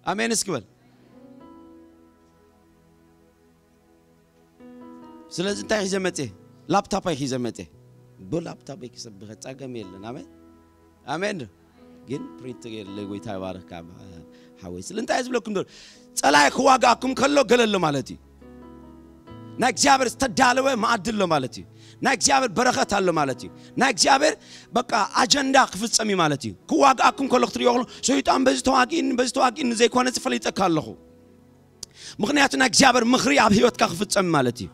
ኣሜን እስክበል። ስለዚ እንታይ ሒዘ መጽየ? ላፕታፕ ኣይ ሒዘ መጽየ። ብላፕታፕ ኣይ ክሰብኸ ጸገም የለን። ኣሜን። ኣሜን ዶ? ግን ፕሪንት የለ። ጎይታ ይባርክ ካብ ሓወይ። ስለንታይ ዝብለኩም ዶ? ጸላይ ክዋጋኣኩም ከሎ ገለ ኣሎ ማለት እዩ። ናይ እግዚኣብሔር ዝተዳለወ መኣዲ ኣሎ ማለት እዩ። ናይ እግዚኣብሔር በረኸት ኣሎ ማለት እዩ። ናይ እግዚኣብሔር በቃ ኣጀንዳ ክፍጸም እዩ ማለት እዩ። ክዋጋኣኩም ከሎ ክትሪኦ ከሎ ሰይጣን በዚ ተዋጊእኒ፣ በዚ ተዋጊእኒ ዘይኮነ ዝፈሊጠካ ኣለኹ። ምኽንያቱ ናይ እግዚኣብሔር ምኽሪ ኣብ ህይወትካ ክፍጸም ማለት እዩ።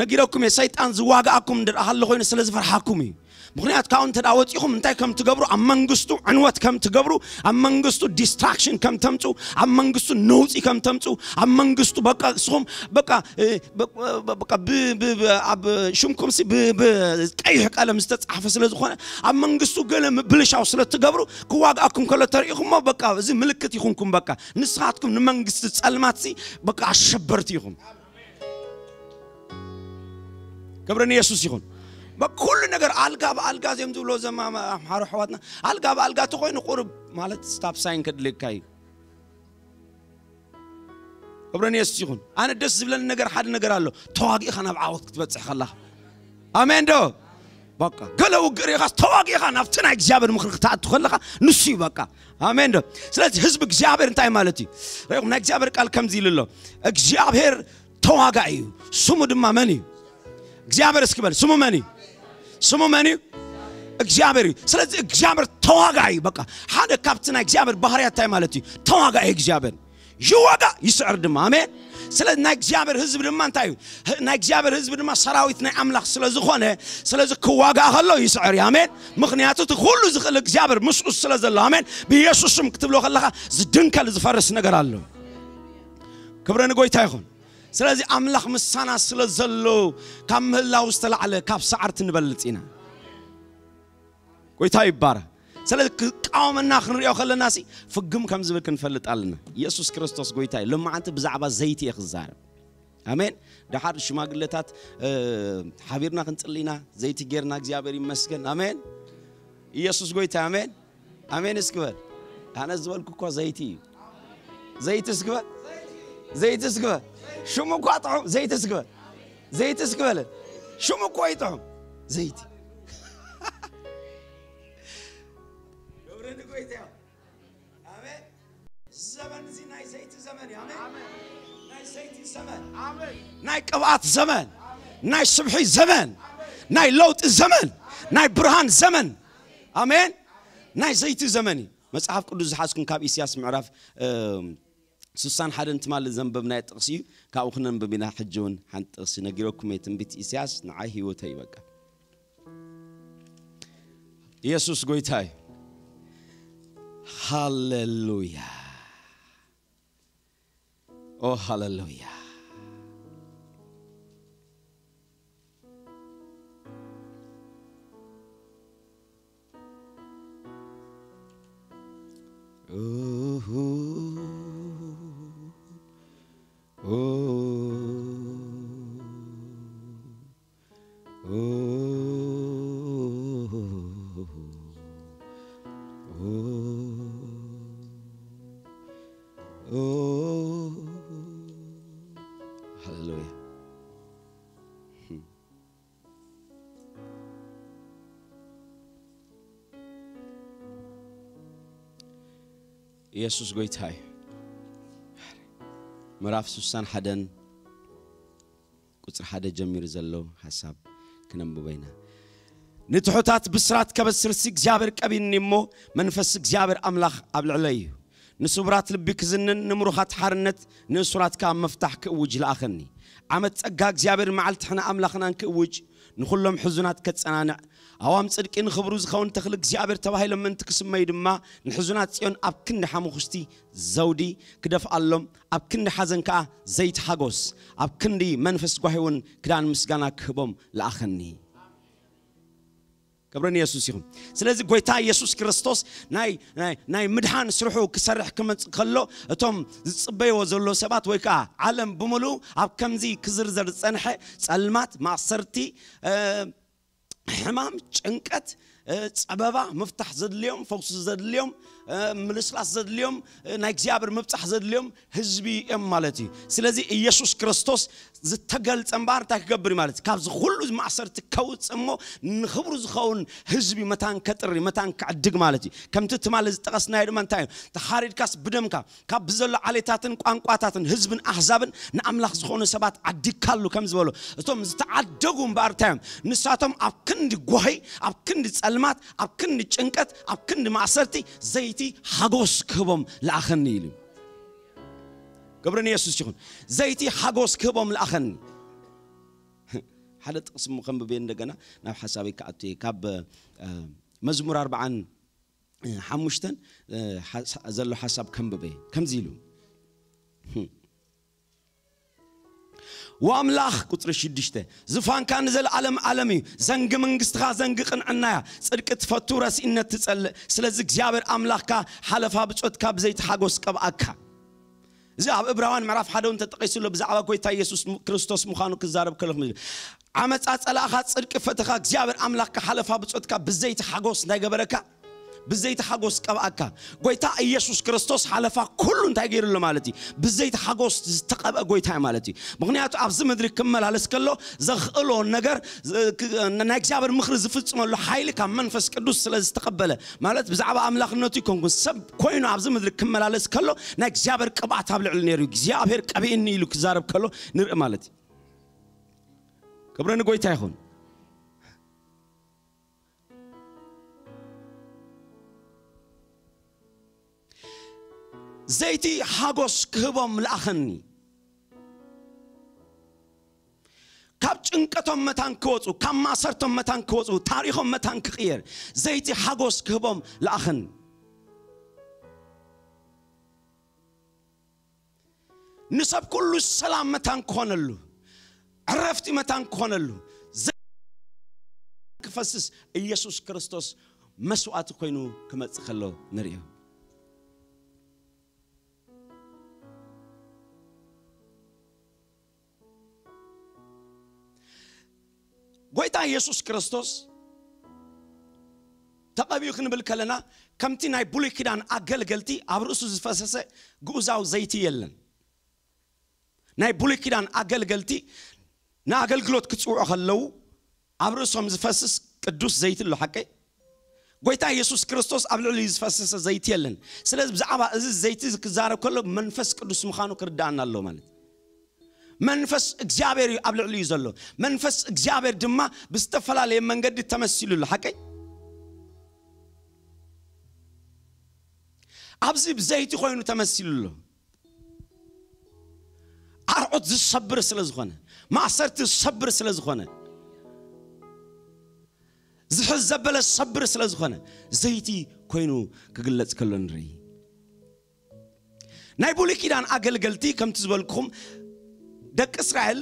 ነጊረኩም እየ፣ ሰይጣን ዝዋጋኣኩም እንድርኣ ሃሎ ኮይኑ ስለ ዝፈርሓኩም እዩ። ምኽንያቱ ካብኡ እንተ ደኣ ወጺኹም እንታይ ከም ትገብሩ ኣብ መንግስቱ ዕንወት ከም ትገብሩ፣ ኣብ መንግስቱ ዲስትራክሽን ከም ተምጹ፣ ኣብ መንግስቱ ነውጺ ከም ተምጹ፣ ኣብ መንግስቱ በቃ እስኹም በቃ፣ እ፣ በ-፣ በ-፣ በቃ ብ-፣ ብ-፣ ብ-፣ ኣብ ሽምኩም ሲ ብ-፣ ብ-፣ ቀይሕ ቀለም ዝተጻሕፈ ስለ ዝኾነ ኣብ መንግስቱ ገለ ምብልሻው ስለ ትገብሩ ክዋጋኣኩም ከሎ ተሪኢኹሞ በቃ እዚ ምልክት ይኹንኩም በቃ ንስኻትኩም ንመንግስቲ ጸልማት ሲ በቃ ኣሸበርቲ ይኹም። ክብሪ ንየሱስ ይኹን። በኩሉ ነገር ኣልጋ ብኣልጋ እዮም ዝብሎ ዘማ ኣምሓሩ ኣሕዋትና፣ ኣልጋ ብኣልጋ ተኾይኑ ቁሩብ ማለት ስታፕ ሳይን ከድልየካ እዩ። ክብሪ ንየሱስ ይኹን። ኣነ ደስ ዝብለኒ ነገር ሓደ ነገር ኣሎ፣ ተዋጊእኻ ናብ ዓወት ክትበጽሕ ከለኻ። ኣሜን ዶ? በቃ ገለ ውግእ ርኢኻስ ተዋጊእኻ ናብቲ ናይ እግዚኣብሔር ምኽሪ ክትኣቱ ከለኻ ንሱ እዩ በቃ። ኣሜን ዶ? ስለዚ ህዝቢ እግዚኣብሔር እንታይ ማለት እዩ? ርኢኹም ናይ እግዚኣብሔር ቃል ከምዚ ኢሉ ኣሎ። እግዚኣብሔር ተዋጋኢ እዩ። ስሙ ድማ መን እዩ? እግዚኣብሔር እስኪ በል። ስሙ መን እዩ? ስሙ መን እዩ? እግዚኣብሔር እዩ። ስለዚ እግዚኣብሔር ተዋጋኢ እዩ። በቃ ሓደ ካብቲ ናይ እግዚኣብሔር ባህርያት እንታይ ማለት እዩ? ተዋጋኢ እግዚኣብሔር ይዋጋ ይስዕር ድማ። ኣሜን። ስለ ናይ እግዚኣብሔር ህዝቢ ድማ እንታይ እዩ? ህ- ናይ እግዚኣብሔር ህዝቢ ድማ ሰራዊት ናይ ኣምላኽ ስለ ዝኾነ፣ ስለዚ ክዋጋእ ከሎ ይስዕር እዩ። ኣሜን። ምኽንያቱ እቲ ኩሉ ዝኽእል እግዚኣብሔር ምስኡ ስለ ዘሎ። ኣሜን። ብኢየሱስ ስም ክትብሎ ከለኻ ዝድንከል ዝፈርስ ነገር ኣሎ። ክብረ ንጎይታ ይኹን። ስለዚ ኣምላኽ ምሳና ስለ ዘሎ ካብ ምህላው ዝተላዕለ ካብ ሰዓርቲ ንበልጽ ኢና። ጎይታ ይባረ። ስለዚ ክቃወመና ክንሪኦ ከለና ሲ ፍግም ከም ዝብል ክንፈልጥ ኣለና። ኢየሱስ ክርስቶስ ጎይታ እዩ። ሎማዓንቲ ብዛዕባ ዘይቲ እየ ክዛረብ። ኣሜን። ደሓር ሽማግለታት እ፣ ሓቢርና ክንጽልይና ዘይቲ ጌርና እግዚኣብሔር ይመስገን። ኣሜን። ኢየሱስ ጎይታ ኣሜን። ኣሜን እስክበል። ኣነ ዝበልኩ እኮ ዘይቲ እዩ። ዘይቲ እስክበል። ዘይቲ እስክበል። ሽሙ እኳ ጥዑም ዘይቲ እስክበል። ዘይቲ እስክበል። ሽሙ እኮ ይጥዑም። ዘይቲ። ክብሪ ንጎይታ ይኹን። ኣሜን። እዚ ዘመን እዚ ናይ ዘይቲ ዘመን እዩ። ኣሜን። ናይ ዘይቲ ዘመን። ኣሜን። ናይ ቅብኣት ዘመን። ናይ ስብሒ ዘመን። ናይ ለውጢ ዘመን። ናይ ብርሃን ዘመን። ኣሜን። ናይ ዘይቲ ዘመን እዩ። መጽሓፍ ቅዱስ ዝሓዝኩም ካብ ኢሳያስ ምዕራፍ እም፣ ስሳን ሓደን ትማሊ ዘንበብናዮ ጥቕሲ እዩ። ካብኡ ክነንብብ ኢና። ሕጂ እውን ሓንቲ ጥቕሲ ነጊረኩም እየ። ትንቢት ኢሳያስ ንዓይ ህይወተይ እዩ በቃ። ኢየሱስ ጎይታ እዩ። ሃሌሉያ። ኦ ሃሌሉያ። ኡሁ፣ ኡ፣ ኡ፣ ኡ፣ ኡ። ሃሌሉያ። ኢየሱስ ጎይታ እዩ። ምዕራፍ ስሳን ሓደን ቁጽሪ ሓደ ጀሚሩ ዘሎ ሓሳብ ክነንብቦ ኢና። ንትሑታት ብስራት ከበስርሲ እግዚኣብሔር ቀቢኒ እሞ፣ መንፈስ እግዚኣብሔር ኣምላኽ ኣብ ልዕለይ እዩ። ንስቡራት ልቢ ክዝንን፣ ንምሩኻት ሓርነት፣ ንእሱራት ከኣ መፍታሕ ክእውጅ ለኣኸኒ። ዓመት ጸጋ እግዚኣብሔር መዓልቲ ሕነ ኣምላኽናን ክእውጅ፣ ንኹሎም ሕዙናት ከጸናንዕ፣ ኣዋም ጽድቂ ንኽብሩ ዝኸውን ተኽሊ እግዚኣብሔር ተባሂሎም ምእንቲ ክስመዩ ድማ፣ ንሕዙናት ጽዮን ኣብ ክንዲ ሓሙኽስቲ ዘውዲ ክደፍኣሎም፣ ኣብ ክንዲ ሓዘን ከኣ ዘይቲ ሓጎስ፣ ኣብ ክንዲ መንፈስ ጓሂ እውን ክዳን ምስጋና ክህቦም ለኣኸኒ። ክብሪ ንየሱስ ይኹን። ስለዚ ጎይታ የሱስ ክርስቶስ ናይ፣ ናይ፣ ናይ ምድሓን ስርሑ ክሰርሕ ክመጽእ ከሎ፣ እቶም ዝጽበይዎ ዘሎ ሰባት ወይ ከኣ ዓለም ብምሉኡ ኣብ ከምዚ ክዝርዘር ዝጸንሐ ጸልማት፣ ማእሰርቲ፣ እ፣ ሕማም፣ ጭንቀት፣ እ፣ ጸበባ፣ ምፍታሕ ዘድልዮም፣ ፈውሲ ዘድልዮም፣ እ፣ ምልስላስ ዘድልዮም፣ እ፣ ናይ እግዚኣብሔር ምብጻሕ ዘድልዮም ህዝቢ እዮም ማለት እዩ። ስለዚ ኢየሱስ ክርስቶስ ዝተገልጸ እምበኣር እንታይ ክገብር እዩ ማለት እዩ? ካብዚ ኩሉ ማእሰርቲ ከውጽእ እሞ ንኽብሩ ዝኸውን ህዝቢ መታን ከጥሪ፣ መታን ክዕድግ ማለት እዩ። ከምቲ ትማሊ ዝጠቐስናዮ ድማ እንታይ እዩ? ተሓሪድካስ ብደምካ ካብ ብዘሎ ዓሌታትን ቋንቋታትን ህዝብን ኣህዛብን ንኣምላኽ ዝኾኑ ሰባት ዓዲግካሉ ከም ዝበሎ፣ እቶም ዝተዓደጉ እምበኣር እንታይ እዮም? ንሳቶም ኣብ ክንዲ ጓሂ፣ ኣብ ክንዲ ጸልማት፣ ኣብ ክንዲ ጭንቀት፣ ኣብ ክንዲ ማእሰርቲ ዘይቲ ሓጎስ ክህቦም ለኣኸኒ ኢሉ። ክብሪ ንየሱስ ይኹን። ዘይቲ ሓጎስ ክህቦም ለኣኸኒ። ሓደ ጥቕሲ እሞ ከንብብ እየ እንደገና ናብ ሓሳበይ ክኣቱ እየ። ካብ፣ እ፣ መዝሙር ኣርብዓን ሓሙሽተን፣ እ፣ ሓሳ-፣ ዘሎ ሓሳብ ከንብብ እየ። ከምዚ ኢሉ። ወኣምላኽ፣ ቁጽሪ ሽዱሽተ፣ ዝፋንካ ንዘለኣለም ዓለም እዩ። ዘንጊ መንግስትኻ ዘንጊ ቅንዕና እያ። ጽድቂ ትፈቱ፣ ረሲእነት ትጸልእ። ስለዚ እግዚኣብሔር ኣምላኽካ ሓለፋ ብጾትካ ብዘይቲ ሓጎስ ቀብኣካ። እዚ ኣብ ዕብራውያን ምዕራፍ ሓደ እውን ተጠቒሱ ኣሎ፣ ብዛዕባ ጎይታ ኢየሱስ ም-፣ ክርስቶስ ምዃኑ ክዛረብ ከለኹም እዩ። ዓመጻ ጸላእኻ ጽድቂ ፈተኻ፣ እግዚኣብሔር ኣምላኽካ ሓለፋ ብጾትካ ብዘይቲ ሓጎስ እንታይ ገበረካ? ብዘይቲ ሓጎስ ቀብኣካ። ጎይታ ኢየሱስ ክርስቶስ ሓለፋ ኩሉ እንታይ ገይሩ ኣሎ ማለት እዩ? ብዘይቲ ሓጎስ ዝተቐብአ ጎይታ እዩ ማለት እዩ። ምኽንያቱ ኣብዚ ምድሪ ክመላለስ ከሎ ዘኽእሎ ነገር፣ ዝ-፣ ክ-፣ ናይ እግዚኣብሔር ምኽሪ ዝፍጽመሉ ሓይሊ ካብ መንፈስ ቅዱስ ስለ ዝተቐበለ፣ ማለት ብዛዕባ ኣምላኽነቱ ይኮንኩን ሰብ ኮይኑ ኣብዚ ምድሪ ክመላለስ ከሎ ናይ እግዚኣብሔር ቅብኣት ኣብ ልዕሊ ነይሩ። እግዚኣብሔር ቀቢእኒ ኢሉ ክዛረብ ከሎ ንርኢ ማለት እዩ። ክብሪ ንጎይታ ይኹን። ዘይቲ ሓጎስ ክህቦም ለኣኸኒ። ካብ ጭንቀቶም መታን ክወፁ፣ ካብ ማሰርቶም መታን ክወፁ፣ ታሪኾም መታን ክቕየር ዘይቲ ሓጎስ ክህቦም ለኣኸኒ። ንሰብ ኩሉ ሰላም መታን ክኾነሉ፣ ዕረፍቲ መታን ክኾነሉ፣ ዘ-፣ ክፈስስ ኢየሱስ ክርስቶስ መስዋእቲ ኮይኑ ክመጽእ ከሎ ንርእዮ። ጎይታ ኢየሱስ ክርስቶስ ተቐቢኡ ክንብል ከለና፣ ከምቲ ናይ ብሉይ ኪዳን ኣገልገልቲ ኣብ ርእሱ ዝፈሰሰ ግኡዛዊ ዘይቲ የለን። ናይ ብሉይ ኪዳን ኣገልገልቲ ንኣገልግሎት ክጽውዑ ከለዉ ኣብ ርእሶም ዝፈስስ ቅዱስ ዘይቲ ኣሎ፣ ሓቀይ? ጎይታ ኢየሱስ ክርስቶስ ኣብ ልዕሊኡ ዝፈሰሰ ዘይቲ የለን። ስለዚ ብዛዕባ እዚ ዘይቲ እዚ ክዛረብ ከሎ መንፈስ ቅዱስ ምዃኑ ክርዳኣና ኣሎ ማለት። መንፈስ እግዚኣብሔር እዩ ኣብ ልዕሊኡ ዘሎ። መንፈስ እግዚኣብሔር ድማ ብዝተፈላለየ መንገዲ ተመሲሉ ኣሎ፣ ሓቀይ? ኣብዚ ብዘይቲ ኮይኑ ተመሲሉ ኣሎ። ኣርዑት ዝሰብር ስለ ዝኾነ፣ ማእሰርቲ ዝሰብር ስለ ዝኾነ፣ ዝሕዝ ዘበለ ዝሰብር ስለ ዝኾነ፣ ዘይቲ ኮይኑ ክግለጽ ከሎ ንርኢ። ናይ ብሉይ ኪዳን ኣገልገልቲ ከምቲ ዝበልኩኹም፣ ደቂ እስራኤል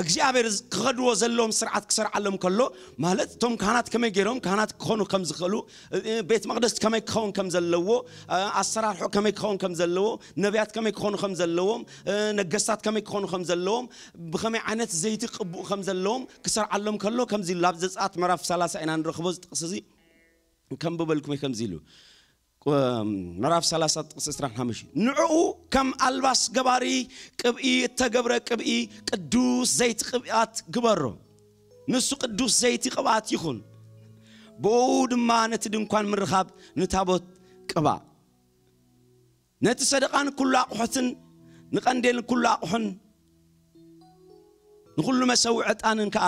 እግዚኣብሔር ክኸድዎ ዘለዎም ስርዓት ክሰርዓሎም ከሎ፣ ማለት እቶም ካህናት ከመይ ገይሮም ካህናት ክኾኑ ከም ዝኽእሉ፣ እ፣ ቤት መቕደስ ከመይ ክኸውን ከም ዘለዎ፣ እ፣ ኣሰራርሖ ከመይ ክኸውን ከም ዘለዎ፣ ነቢያት ከመይ ክኾኑ ከም ዘለዎም፣ እ፣ ነገስታት ከመይ ክኾኑ ከም ዘለዎም፣ ብኸመይ ዓይነት ዘይቲ ክቕብኡ ከም ዘለዎም ክሰርዓሎም ከሎ፣ ከምዚ ኢሉ ኣብ ዘጸኣት ምዕራፍ ሰላሳ ኢና ንረኽቦ። እዚ ጥቕሲ እዚ ከንብበልኩም እየ። ከምዚ ኢሉ፣ ቁ-፣ ምዕራፍ ሰላሳ ጥቕሲ ዕስራን ሓሙሽተን፣ ንዕኡ ከም ኣልባስ ገባሪ ቅብኢ እተገብረ ቅብኢ ቅዱስ ዘይቲ ቅብኣት ግበሮ። ንሱ ቅዱስ ዘይቲ ቅብኣት ይኹን። ብኡ ድማ ነቲ ድንኳን ምርኻብ ንታቦት ቅባእ። ነቲ ሰደቓን ኩሉ ኣቑሑትን ንቐንዴልን ኩሉ ኣቑሑን ንኹሉ መሰውኢ ዕጣንን ከኣ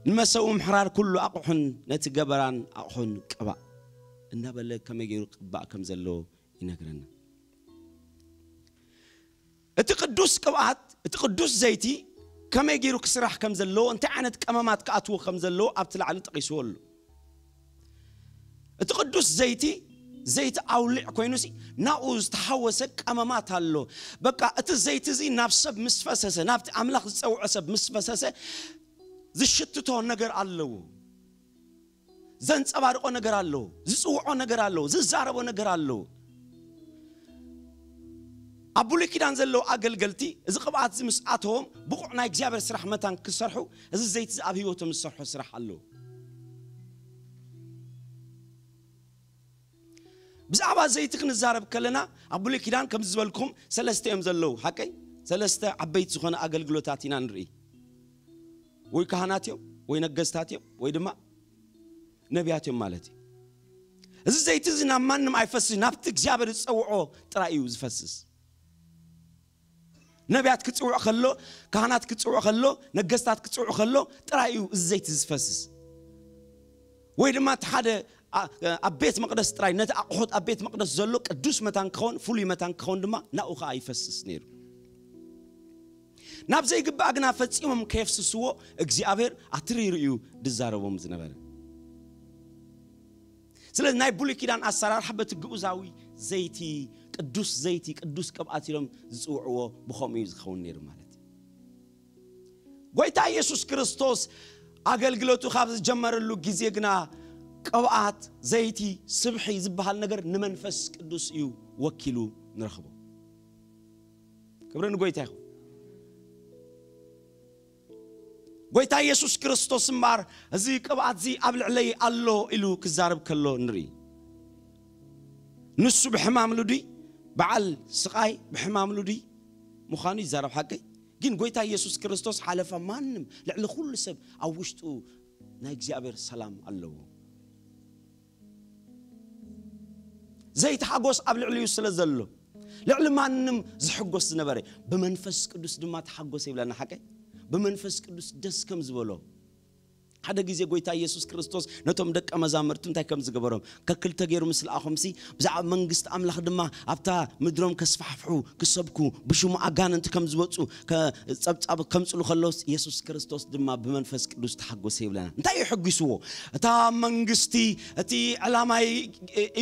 ንመሰውኢ ምሕራር ኩሉ ኣቑሑን ነቲ ገበራን ኣቑሑን ቅባእ እናበለ ከመይ ገይሩ ቅባእ ከም ዘለዎ ይነግረና። እቲ ቅዱስ ቅብኣት፣ እቲ ቅዱስ ዘይቲ ከመይ ገይሩ ክስራሕ ከም ዘለዎ፣ እንታይ ዓይነት ቀመማት ክኣትዎ ከም ዘለዎ ኣብቲ ላዕሊ ጠቒስዎ ኣሎ። እቲ ቅዱስ ዘይቲ፣ ዘይቲ ኣውሊዕ ኮይኑሲ ናብኡ ዝተሓወሰ ቀመማት ኣሎ። በቃ እቲ ዘይቲ እዚ ናብ ሰብ ምስ ፈሰሰ፣ ናብቲ ኣምላኽ ዝጸውዖ ሰብ ምስ ፈሰሰ ዝሽትቶ ነገር ኣለዎ። ዘንጸባርቆ ነገር ኣለዎ። ዝጽውዖ ነገር ኣለዎ። ዝዛረቦ ነገር ኣለዎ። ኣብ ብሉይ ኪዳን ዘለዉ ኣገልገልቲ እዚ ቅብኣት እዚ ምስ ኣተዎም ብቑዕ ናይ እግዚኣብሔር ስራሕ መታን ክሰርሑ፣ እዚ ዘይቲ እዚ ኣብ ህይወቶም ዝሰርሖ ስራሕ ኣለዎ። ብዛዕባ ዘይቲ ክንዛረብ ከለና ኣብ ብሉይ ኪዳን ከምዚ ዝበልኩም ሰለስተ እዮም ዘለዉ፣ ሓቀይ? ሰለስተ ዓበይቲ ዝኾነ ኣገልግሎታት ኢና ንርኢ። ወይ ካህናት እዮም፣ ወይ ነገስታት እዮም፣ ወይ ድማ ነቢያት እዮም ማለት እዩ። እዚ ዘይቲ እዚ ናብ ማንም ኣይፈስስ፣ ናብቲ እግዚኣብሔር ዝጸውዖ ጥራይ እዩ ዝፈስስ። ነቢያት ክጽውዕ ከሎ፣ ካህናት ክጽውዕ ከሎ፣ ነገስታት ክጽውዕ ከሎ ጥራይ እዩ እዚ ዘይቲ ዝፈስስ። ወይ ድማ እቲ ሓደ ኣ-፣ ኣብ ቤት መቕደስ ጥራይ፣ ነቲ ኣቑሑት ኣብ ቤት መቕደስ ዘሎ ቅዱስ መታን ክኸውን፣ ፍሉይ መታን ክኸውን ድማ ናብኡ ኸኣ ይፈስስ ነይሩ። ናብ ዘይግባእ ግና ፈጺሞም ከየፍስስዎ እግዚኣብሔር ኣትሪሩ እዩ ድዛረቦም ዝነበረ። ስለዚ ናይ ብሉይ ኪዳን ኣሰራርሓ በቲ ግኡዛዊ ዘይቲ፣ ቅዱስ ዘይቲ፣ ቅዱስ ቅብኣት ኢሎም ዝጽውዕዎ ብኸምኡ እዩ ዝኸውን ነይሩ ማለት እዩ። ጎይታ ኢየሱስ ክርስቶስ ኣገልግሎቱ ካብ ዝጀመረሉ ግዜ ግና ቅብኣት፣ ዘይቲ፣ ስብሒ ዝበሃል ነገር ንመንፈስ ቅዱስ እዩ ወኪሉ ንረኽቦ። ክብሪ ንጎይታ ይኹን። ጎይታ ኢየሱስ ክርስቶስ እምበኣር፣ "እዚ ቅብኣት እዚ ኣብ ልዕለይ ኣሎ" ኢሉ ክዛረብ ከሎ ንርኢ። ንሱ ብሕማም ልዱይ፣ በዓል ስቓይ፣ ብሕማም ልዱይ ምዃኑ ይዛረብ፣ ሓቀይ። ግን ጎይታ ኢየሱስ ክርስቶስ ሓለፋ ማንም፣ ልዕሊ ኩሉ ሰብ ኣብ ውሽጡ ናይ እግዚኣብሔር ሰላም ኣለዎ። ዘይትሓጎስ ኣብ ልዕሊኡ ስለ ዘሎ፣ ልዕሊ ማንም ዝሕጎስ ዝነበረ፣ "ብመንፈስ ቅዱስ ድማ ተሓጎሰ" ይብለና፣ ሓቀይ። ብመንፈስ ቅዱስ ደስ ከም ዝበሎ፣ ሓደ ግዜ ጎይታ ኢየሱስ ክርስቶስ ነቶም ደቀ መዛሙርቱ እንታይ ከም ዝገበሮም፣ ከክልተ ገይሩ ምስ ለኣኾምሲ፣ ብዛዕባ መንግስቲ ኣምላኽ ድማ ኣብታ ምድሮም ከስፋሕፍሑ፣ ክሰብኩ፣ ብሽሙ ኣጋንንቲ ከም ዝወጹ፣ ከ-፣ ጸብጻብ ከምጽሉ ከለውስ፣ ኢየሱስ ክርስቶስ ድማ ብመንፈስ ቅዱስ ተሓጎሰ ይብለና። እንታይ እዩ ሕጒስዎ? እታ መንግስቲ፣ እቲ ዕላማይ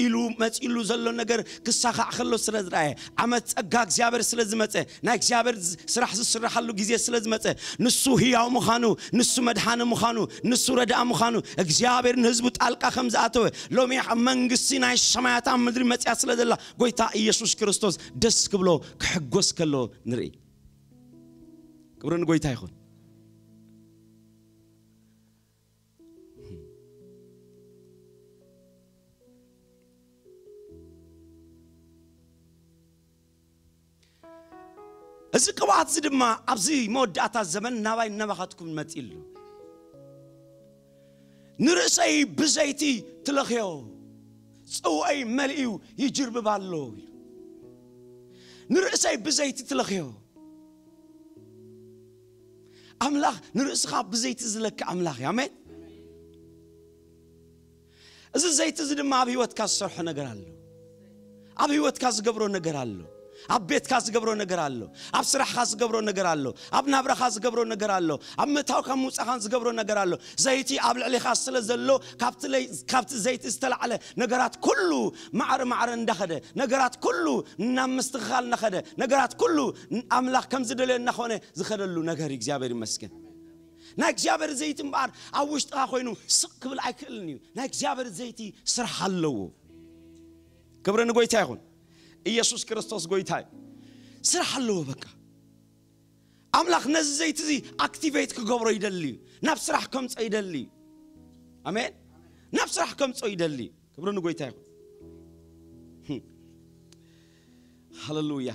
ኢሉ መጺሉ ዘሎ ነገር ክሳኻዕ ከሎ ስለ ዝረኣየ፣ ዓመት ጸጋ እግዚኣብሔር ስለ ዝመጸ፣ ናይ እግዚኣብሔር ዝ-፣ ስራሕ ዝስራሓሉ ግዜ ስለ ዝመጸ፣ ንሱ ህያው ምዃኑ፣ ንሱ መድሓኒ ምዃኑ፣ ንሱ ረድኣ ምዃኑ፣ እግዚኣብሔር ንህዝቡ ጣልቃ ከም ዝኣተወ፣ ሎሚ ኣብ መንግስቲ ናይ ሰማያት ኣብ ምድሪ መጽያ ስለ ዘላ፣ ጎይታ ኢየሱስ ክርስቶስ ደስ ክብሎ ክሕጎስ ከሎ ንርኢ። ክብሪ ንጎይታ ይኹን። እዚ ቅብኣት እዚ ድማ ኣብዚ መወዳእታ ዘመን ናባይ ናባኻትኩም መጺኡ ኣሎ። "ንርእሰይ ብዘይቲ ትለኽዮ፣ ጽውኦይ መሊኡ ይጅርብብ ኣሎ" ኢሉ። "ንርእሰይ ብዘይቲ ትለኽዮ"። ኣምላኽ ንርእስኻ ብዘይቲ ዝለኪ ኣምላኽ እዩ። ኣሜን። እዚ ዘይቲ እዚ ድማ ኣብ ህይወትካ ዝሰርሖ ነገር ኣሎ። ኣብ ህይወትካ ዝገብሮ ነገር ኣሎ። ኣብ ቤትካ ዝገብሮ ነገር ኣሎ። ኣብ ስራሕካ ዝገብሮ ነገር ኣሎ። ኣብ ናብራኻ ዝገብሮ ነገር ኣሎ። ኣብ ምእታውካ ምውጻኻን ዝገብሮ ነገር ኣሎ። ዘይቲ ኣብ ልዕሊኻ ስለ ዘሎ፣ ካብቲ ለይ-፣ ካብቲ ዘይቲ ዝተላዕለ ነገራት ኩሉ ማዕረ ማዕረ እንዳኸደ፣ ነገራት ኩሉ ናብ ምስትኽኻል እናኸደ፣ ነገራት ኩሉ ን-፣ ኣምላኽ ከም ዝደልዮ እናኾነ ዝኸደሉ ነገር እዩ። እግዚኣብሔር ይመስገን። ናይ እግዚኣብሔር ዘይቲ እምበኣር ኣብ ውሽጥኻ ኮይኑ ስቕ ክብል ኣይክእልን እዩ። ናይ እግዚኣብሔር ዘይቲ ስራሕ ኣለዎ። ክብሪ ንጎይታ ይኹን። ኢየሱስ ክርስቶስ ጎይታ እዩ። ስራሕ ኣለዎ በቃ። ኣምላኽ ነዚ ዘይቲ እዚ ኣክቲቬት ክገብሮ ይደሊ እዩ። ናብ ስራሕ ከምጾ ይደሊ እዩ። ኣሜን። ናብ ስራሕ ከምጾ ይደሊ እዩ። ክብሪ ንጎይታ ይኹን። ሃሌሉያ።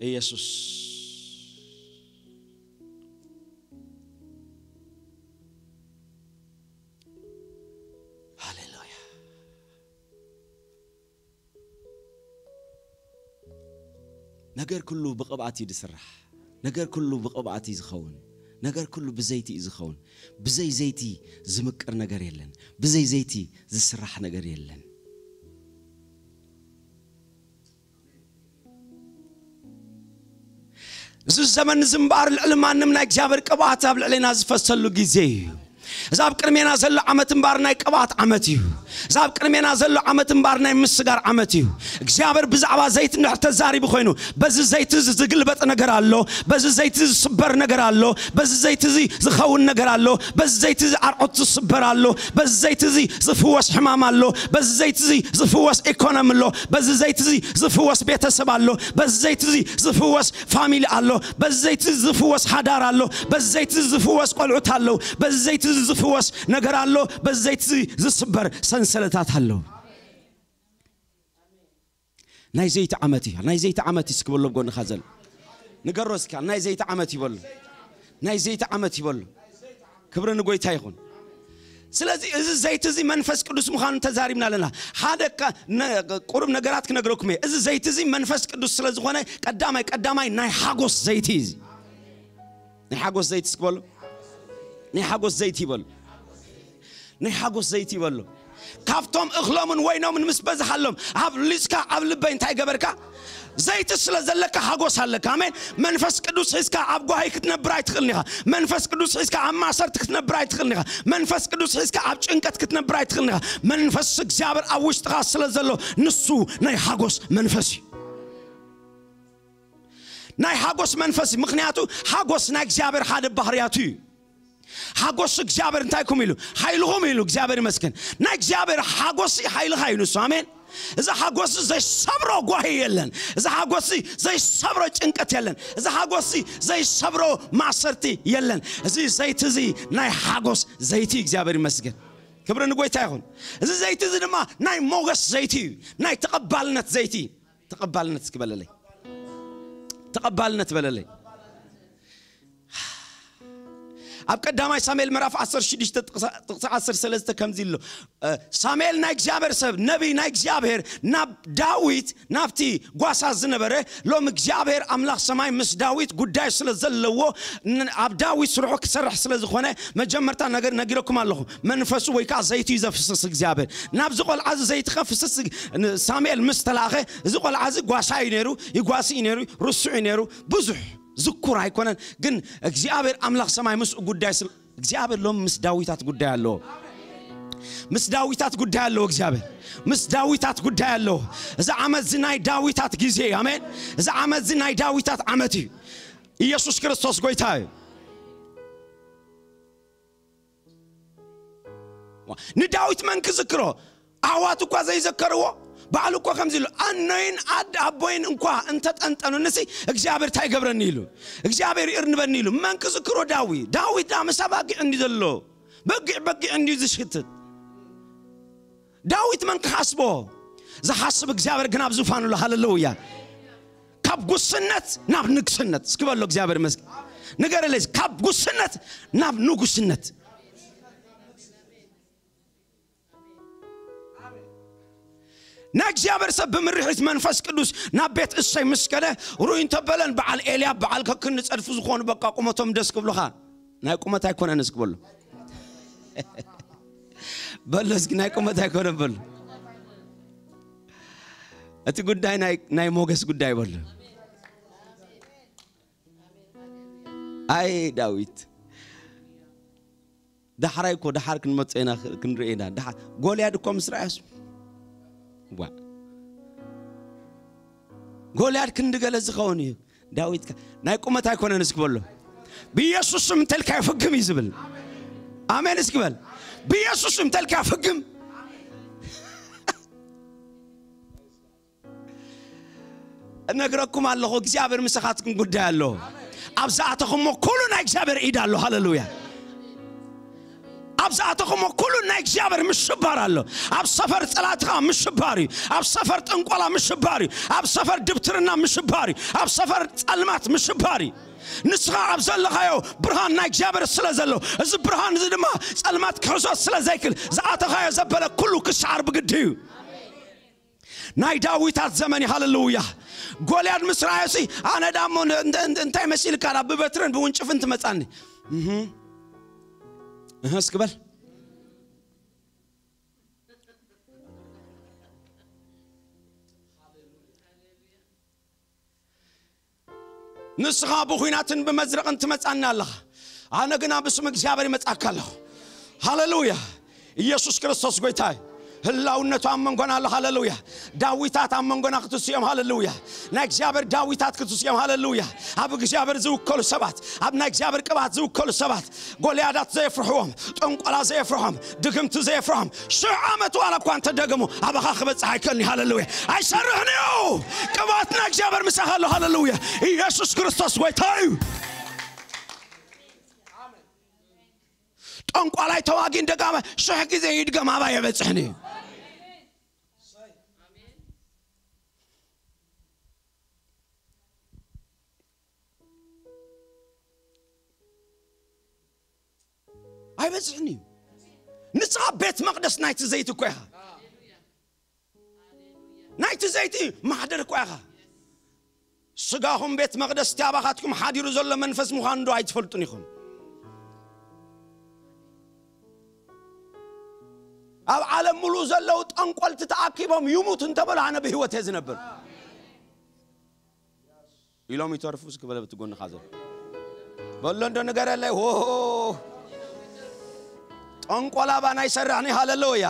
ኢየሱስ። ሃሌሉያ። ነገር ኩሉ ብቕብኣት እዩ ዝስራሕ። ነገር ኩሉ ብቕብኣት እዩ ዝኸውን። ነገር ኩሉ ብዘይቲ እዩ ዝኸውን። ብዘይ ዘይቲ ዝምቅር ነገር የለን። ብዘይ ዘይቲ ዝስራሕ ነገር የለን። እዚ ዘመን እዚ እምበኣር ልዕሊ ማንም ናይ እግዚኣብሔር ቅብኣት ኣብ ልዕሌና ዝፈሰሉ ግዜ እዩ። እዚ ኣብ ቅድሜና ዘሎ ዓመት እምበኣር ናይ ቅብኣት ዓመት እዩ። እዚ ኣብ ቅድሜና ዘሎ ዓመት እምበኣር ናይ ምስጋር ዓመት እዩ። እግዚኣብሔር ብዛዕባ ዘይቲ እንድሕር ተዛሪቡ ኮይኑ፣ በዚ ዘይቲ እዚ ዝግልበጥ ነገር ኣሎ፣ በዚ ዘይቲ እዚ ዝስበር ነገር ኣሎ፣ በዚ ዘይቲ እዚ ዝኸውን ነገር ኣሎ፣ በዚ ዘይቲ እዚ ኣርዑት ዝስበር ኣሎ፣ በዚ ዘይቲ እዚ ዝፍወስ ሕማም ኣሎ፣ በዚ ዘይቲ እዚ ዝፍወስ ኢኮኖሚ ኣሎ፣ በዚ ዘይቲ እዚ ዝፍወስ ቤተሰብ ኣሎ፣ በዚ ዘይቲ እዚ ዝፍወስ ፋሚሊ ኣሎ፣ በዚ ዘይቲ እዚ ዝፍወስ ሓዳር ኣሎ፣ በዚ ዘይቲ እዚ ዝፍወስ ቆልዑት ኣለዉ፣ በዚ ዘይቲ እዚ ዝፍወስ ነገር ኣሎ፣ በዚ ዘይቲ እዚ ዝስበር ሰንሰለታት ኣሎ። ናይ ዘይቲ ዓመት እዩ። ናይ ዘይቲ ዓመት እዩ እስኪ በሎ ጎንኻ ዘሎ። ንገሮ እስኪ፣ "ናይ ዘይቲ ዓመት" ይበሉ። ናይ ዘይቲ ዓመት ይበሉ። ክብሪ ንጎይታ ይኹን። ስለዚ እዚ ዘይቲ እዚ መንፈስ ቅዱስ ምዃኑ ተዛሪብና ኣለና። ሓደ ካ-፣ ነ-፣ ቁሩብ ነገራት ክነግረኩም እየ። እዚ ዘይቲ እዚ መንፈስ ቅዱስ ስለ ዝኾነ ቀዳማይ፣ ቀዳማይ ናይ ሓጎስ ዘይቲ እዩ እዚ። ናይ ሓጎስ ዘይቲ እስኪ በሉ። ናይ ሓጎስ ዘይቲ ይበሉ። ናይ ሓጎስ ዘይቲ ይበሉ። ካብቶም እኽሎምን ወይኖምን ምስ በዝሓሎም ኣብሊጽካ ኣብ ልበይ እንታይ ገበርካ? ዘይቲ ስለ ዘለካ ሓጎስ ኣለካ። ኣሜን። መንፈስ ቅዱስ ሒዝካ ኣብ ጓሂ ክትነብር ኣይትኽእልን ኢኻ። መንፈስ ቅዱስ ሒዝካ ኣብ ማእሰርቲ ክትነብር ኣይትኽእልን ኢኻ። መንፈስ ቅዱስ ሒዝካ ኣብ ጭንቀት ክትነብር ኣይትኽእልን ኢኻ። መንፈስ እግዚኣብሔር ኣብ ውሽጥኻ ስለ ዘሎ ንሱ ናይ ሓጎስ መንፈስ እዩ። ናይ ሓጎስ መንፈስ እዩ። ምኽንያቱ ሓጎስ ናይ እግዚኣብሔር ሓደ ባህርያቱ እዩ። ሓጎስ እግዚኣብሔር እንታይ ኢልኩም ኢሉ? ሓይልኹም ኢሉ። እግዚኣብሔር ይመስገን። ናይ እግዚኣብሔር ሓጎስ ሓይልኻ እዩ ንሱ። ኣሜን። እዚ ሓጎስ ዘይሰብሮ ጓሂ የለን። እዚ ሓጎስ ዘይሰብሮ ጭንቀት የለን። እዚ ሓጎስ ዘይሰብሮ ማእሰርቲ የለን። እዚ ዘይቲ እዚ ናይ ሓጎስ ዘይቲ፣ እግዚኣብሔር ይመስገን። ክብሪ ንጎይታ ይኹን። እዚ ዘይቲ እዚ ድማ ናይ ሞገስ ዘይቲ እዩ። ናይ ተቐባልነት ዘይቲ። ተቐባልነት እስኪ በለለይ። ተቐባልነት በለለይ። ኣብ ቀዳማይ ሳሙኤል ምዕራፍ ዓሰርተ ሽዱሽተ ጥቕሲ ዓሰርተ ሰለስተ ከምዚ ኣሎ። ሳሙኤል ናይ እግዚኣብሔር ሰብ፣ ነቢይ ናይ እግዚኣብሔር፣ ናብ ዳዊት፣ ናብቲ ጓሳ ዝነበረ፣ ሎም እግዚኣብሔር ኣምላኽ ሰማይ ምስ ዳዊት ጉዳይ ስለ ዘለዎ፣ ን-፣ ኣብ ዳዊት ስርሑ ክሰርሕ ስለ ዝኾነ፣ መጀመርታ ነገር ነጊረኩም ኣለኹ። መንፈሱ ወይ ከዓ ዘይቱ እዩ ዘፍስስ እግዚኣብሔር። ናብዚ ቆልዓ እዚ ዘይቱ ከፍስስ ን-፣ ሳሙኤል ምስ ተላእኸ፣ እዚ ቆልዓ እዚ ጓሳ እዩ ነይሩ፣ ይጓሲ እዩ ነይሩ፣ ርሱዕ እዩ ነይሩ፣ ብዙሕ ዝኩር ኣይኮነን። ግን እግዚኣብሔር ኣምላኽ ሰማይ ምስኡ ጉዳይ ስለ እግዚኣብሔር ሎም ምስ ዳዊታት ጉዳይ ኣለዎ። ምስ ዳዊታት ጉዳይ ኣለዎ እግዚኣብሔር። ምስ ዳዊታት ጉዳይ ኣለዎ። እዚ ዓመት እዚ ናይ ዳዊታት ግዜ እዩ። ኣሜን። እዚ ዓመት እዚ ናይ ዳዊታት ዓመት እዩ። ኢየሱስ ክርስቶስ ጎይታ እዩ። ንዳዊት መን ክዝክሮ? ኣሕዋት እኳ ዘይዘከርዎ፣ ባዕሉ እኳ ከምዚ ኢሉ፣ ኣኖይን ኣድ ኣቦይን እንኳ እንተጠንጠኑንሲ፣ እግዚኣብሔር እንታይ ይገብረኒ ኢሉ፣ እግዚኣብሔር ይእርንበኒ ኢሉ። መን ክዝክሮ? ዳዊት። ዳዊት ዳ ምስ ኣባጊዕ እንዲ ዘሎ፣ በጊዕ በጊዕ እንዲ ዝሽትት። ዳዊት መን ክሓስቦ? ዝሓስብ እግዚኣብሔር ግን ኣብ ዙፋኑ ኣሎ። ሃሌሉያ። ካብ ጉስነት ናብ ንግስነት። እስኪ በሎ እግዚኣብሔር ይመስገን። ንገረለይ፣ ካብ ጉስነት ናብ ንጉስነት። ናይ እግዚኣብሔር ሰብ ብምርሒት መንፈስ ቅዱስ ናብ ቤት እሰይ ምስ ከደ፣ ርኡይ እንተበለን በዓል ኤልያብ፣ በዓል ከክኒ ጸድፊ ዝኾኑ በቃ ቁመቶም ደስ ክብሉኻ። ናይ ቁመት ኣይኮነን እስኪ በሎ። በሎ እስኪ ናይ ቁመት ኣይኮነን በሎ። እቲ ጉዳይ ናይ፣ ናይ ሞገስ ጉዳይ በሎ። ኣይ ዳዊት፣ ዳሕራይ እኮ፣ ዳሓር ክንመጽእ ኢና፣ ክንርኢ ኢና። ዳሓር ጎልያድ እኮ ምስ ረኣዮስ፣ ዋ፣ ጎልያድ ክንዲ ገለ ዝኸውን እዩ። ዳዊት ከ ናይ ቁመት ኣይኮነን እስኪ በሎ። ብኢየሱስ ስም እንተልካዮ ፍግም እዩ ዝብል። ኣሜን እስኪ በል። ብኢየሱስ ስም እንተልካዮ ፍግም። እነግረኩም ኣለኹ፣ እግዚኣብሔር ምሳኻትኩም ጉዳይ ኣሎ። ኣብ ዝኣተኹሞ ኩሉ ናይ እግዚኣብሔር ኢድ ኣሎ። ሃሌሉያ። ኣብ ዝኣተኹሞ ኩሉ ናይ እግዚኣብሔር ምሽባር ኣሎ። ኣብ ሰፈር ጸላእትኻ ምሽባር እዩ። ኣብ ሰፈር ጥንቆላ ምሽባር እዩ። ኣብ ሰፈር ድብትርና ምሽባር እዩ። ኣብ ሰፈር ጸልማት ምሽባር እዩ። ንስኻ ኣብ ዘለኻዮ ብርሃን ናይ እግዚኣብሔር ስለ ዘሎ፣ እዚ ብርሃን እዚ ድማ ጸልማት ክሕዞ ስለ ዘይክል፣ ዝኣተኻዮ ዘበለ ኩሉ ክሰዓር ብግዲ እዩ። ናይ ዳዊታት ዘመን እዩ። ሃሌሉያ። ጎልያድ ምስ ረኣዮሲ፣ ኣነ ዳሞ ን-፣ እንተ-፣ እንተ-፣ እንታይ መሲልካ ዳ ብበትርን ብውንጭፍን ትመጻኒ? እህ። እህ፣ እስኪ በል። ንስኻ ብኹናትን ብመዝረቕን ትመጻና ኣለኻ፣ ኣነ ግና ብስም እግዚኣብሔር ይመጻካ ኣለኹ። ሃሌሉያ። ኢየሱስ ክርስቶስ ጎይታ እዩ። ህላውነቱ ኣብ መንጎና ኣሎ። ሃሌሉያ። ዳዊታት ኣብ መንጎና ክትስኦም። ሃሌሉያ። ናይ እግዚኣብሔር ዳዊታት ክትስኦም። ሃሌሉያ። ኣብ እግዚኣብሔር ዝውከሉ ሰባት፣ ኣብ ናይ እግዚኣብሔር ቅባት ዝውከሉ ሰባት፣ ጎልያዳት ዘየፍርሕዎም፣ ጠንቆላ ዘየፍርሖም፣ ድግምቲ ዘየፍርሖም፣ ሽሕ ዓመት ዋላ እኳ እንተደገሙ፣ ኣባኻ ክበጽሕ ኣይከልኒ። ሃሌሉያ። ኣይሰርሕን እዩ። ቅባት ናይ እግዚኣብሔር ምሳኻ ኣሎ። ሃሌሉያ። ኢየሱስ ክርስቶስ ጎይታ እዩ። ጠንቋላይ ተዋጊን ደጋመ ሽሕ ግዜ ይድገም፣ ኣባ የበጽሕን እዩ። ኣይበጽሕን እዩ። ንስኻ ቤት መቕደስ ናይቲ ዘይቲ እኮ ኢኻ። ናይቲ ዘይቲ ማሕደር እኮ ኢኻ። ስጋኹም ቤት መቕደስ እቲ ኣባኻትኩም ሓዲሩ ዘሎ መንፈስ ምዃኑ ዶ ኣይትፈልጡን ኢኹም? ኣብ ዓለም ሙሉእ ዘለዉ ጠንቆልቲ ተኣኪቦም ይሙት እንተበሉ ኣነ ብህይወት እየ ዝነብር። ኢሎም ይተርፉ እስኪ በለ ብቲ ጎንኻ ዘሎ። በሎ እንዶ ንገረለይ። ሆ፣ ጠንቆላ ኣባና ይሰርሕኒ። ሃሌሉያ።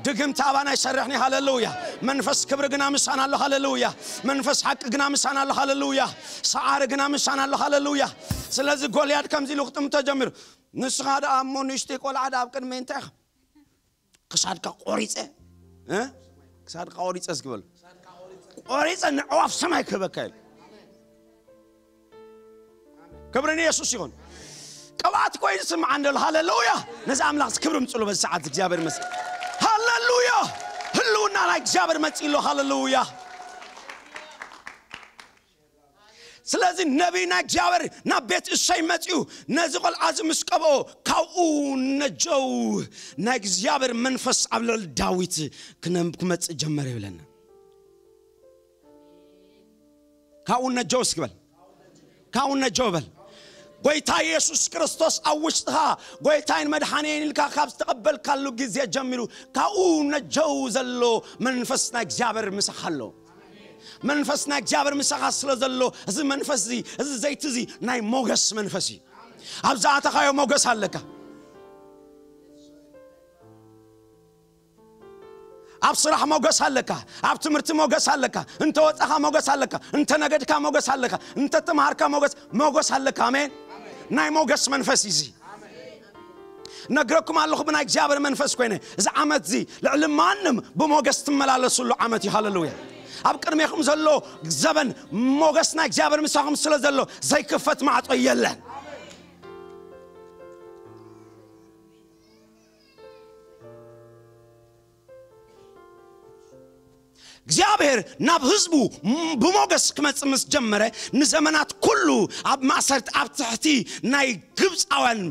ድግምቲ ኣባና ይሰርሕኒ። ሃሌሉያ። መንፈስ ክብሪ ግና ምሳና ኣሎ። ሃሌሉያ። መንፈስ ሓቂ ግና ምሳና ኣሎ። ሃሌሉያ። ሰዓሪ ግና ምሳና ኣሎ። ሃሌሉያ። ስለዚ ጎልያድ ከምዚ ኢሉ ክጥምቶ ጀሚሩ። ንስኻ ደኣ እሞ ንእሽተይ ቆልዓ ደኣ ኣብ ቅድመይ እንታይ ኢኻ? ክሳድካ ቆሪጸ፣ እ? ክሳድካ ቆሪፀ እስኪ በሉ። ቆሪፀ ንዕዋፍ ሰማይ ክህበካ ኢሉ። ክብሪ ንየሱስ ይኹን። ቅብኣት ኮይኑ ዝስምዓኒ ዘሎ። ሃሌሉያ። ነዚ ኣምላኽ ክብሪ ምፅሉ በዚ ሰዓት እግዚኣብሔር ይመስገን። ሃሌሉያ። ህልውና ናይ እግዚኣብሔር መፂ ኣሎ። ሃሌሉያ። ስለዚ ነቢይ ናይ እግዚኣብሔር ናብ ቤት እሰይ መፂኡ ነዚ ቆልዓ እዚ ምስ ቀብኦ ካብኡ ነጀው ናይ እግዚኣብሔር መንፈስ ኣብ ልዕሊ ዳዊት ክነ- ክመፅእ ጀመረ ይብለና። ካብኡ ነጀው እስኪ በል። ካብኡ ነጀው በል። ጎይታ ኢየሱስ ክርስቶስ ኣብ ውሽጥኻ ጎይታይን መድሓኒየን ኢልካ ካብ ዝተቐበልካሉ ግዜ ጀሚሩ ካብኡ ነጀው ዘሎ መንፈስ ናይ እግዚኣብሔር ምሳኻ ኣሎ። መንፈስ ናይ እግዚኣብሔር ምሳኻ ስለ ዘሎ እዚ መንፈስ እዚ እዚ ዘይቲ እዚ ናይ ሞገስ መንፈስ እዩ። ኣብ ዝኣተኻዮ ሞገስ ኣለካ። ኣብ ስራሕ ሞገስ ኣለካ። ኣብ ትምህርቲ ሞገስ ኣለካ። እንተ ወጻኻ ሞገስ ኣለካ። እንተ ነገድካ ሞገስ ኣለካ። እንተ ተማሃርካ ሞገስ ሞገስ ኣለካ። ኣሜን። ናይ ሞገስ መንፈስ እዩ እዚ። ነግረኩም ኣለኹ ብናይ እግዚኣብሔር መንፈስ ኮይነ እዚ ዓመት እዚ ልዕሊ ማንም ብሞገስ ትመላለሱሉ ዓመት እዩ። ሃሌሉያ። ኣብ ቅድሜኹም ዘሎ ዘበን ሞገስ ናይ እግዚኣብሔር ምሳኹም ስለ ዘሎ ዘይክፈት ማዕጾ የለን። እግዚኣብሔር ናብ ህዝቡ ብሞገስ ክመጽእ ምስ ጀመረ ንዘመናት ኩሉ ኣብ ማእሰርቲ ኣብ ትሕቲ ናይ ግብፃውያን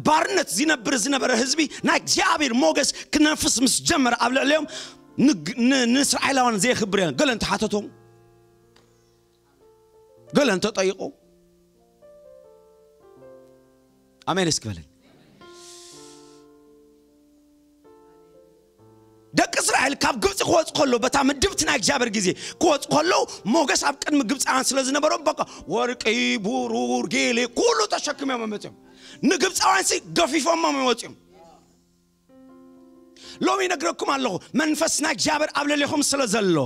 ባርነት ዝነብር ዝነበረ ህዝቢ ናይ እግዚኣብሔር ሞገስ ክነፍስ ምስ ጀመረ ኣብ ልዕሊኦም ንእስራኤላውያን ዘየኽብር የለን። ገለ እንተሓተቶም ገለ እንተጠይቆ ኣሜን እስኪ በለኝ። ደቂ እስራኤል ካብ ግብፂ ክወፁ ከሎ በታ ምድብቲ ናይ እግዚኣብሔር ግዜ ክወፁ ከሎ ሞገስ ኣብ ቅድሚ ግብፃውያን ስለ ዝነበሮም በቃ ወርቂ ቡሩር ጌሌ ኩሉ ተሸክሞም እዮም መፅኦም። ንግብፃውያን ሲ ገፊፎሞም እዮም ወፂኦም። ሎሚ ይነግረኩም ኣለኹ መንፈስ ናይ እግዚኣብሔር ኣብ ልዕሌኹም ስለ ዘሎ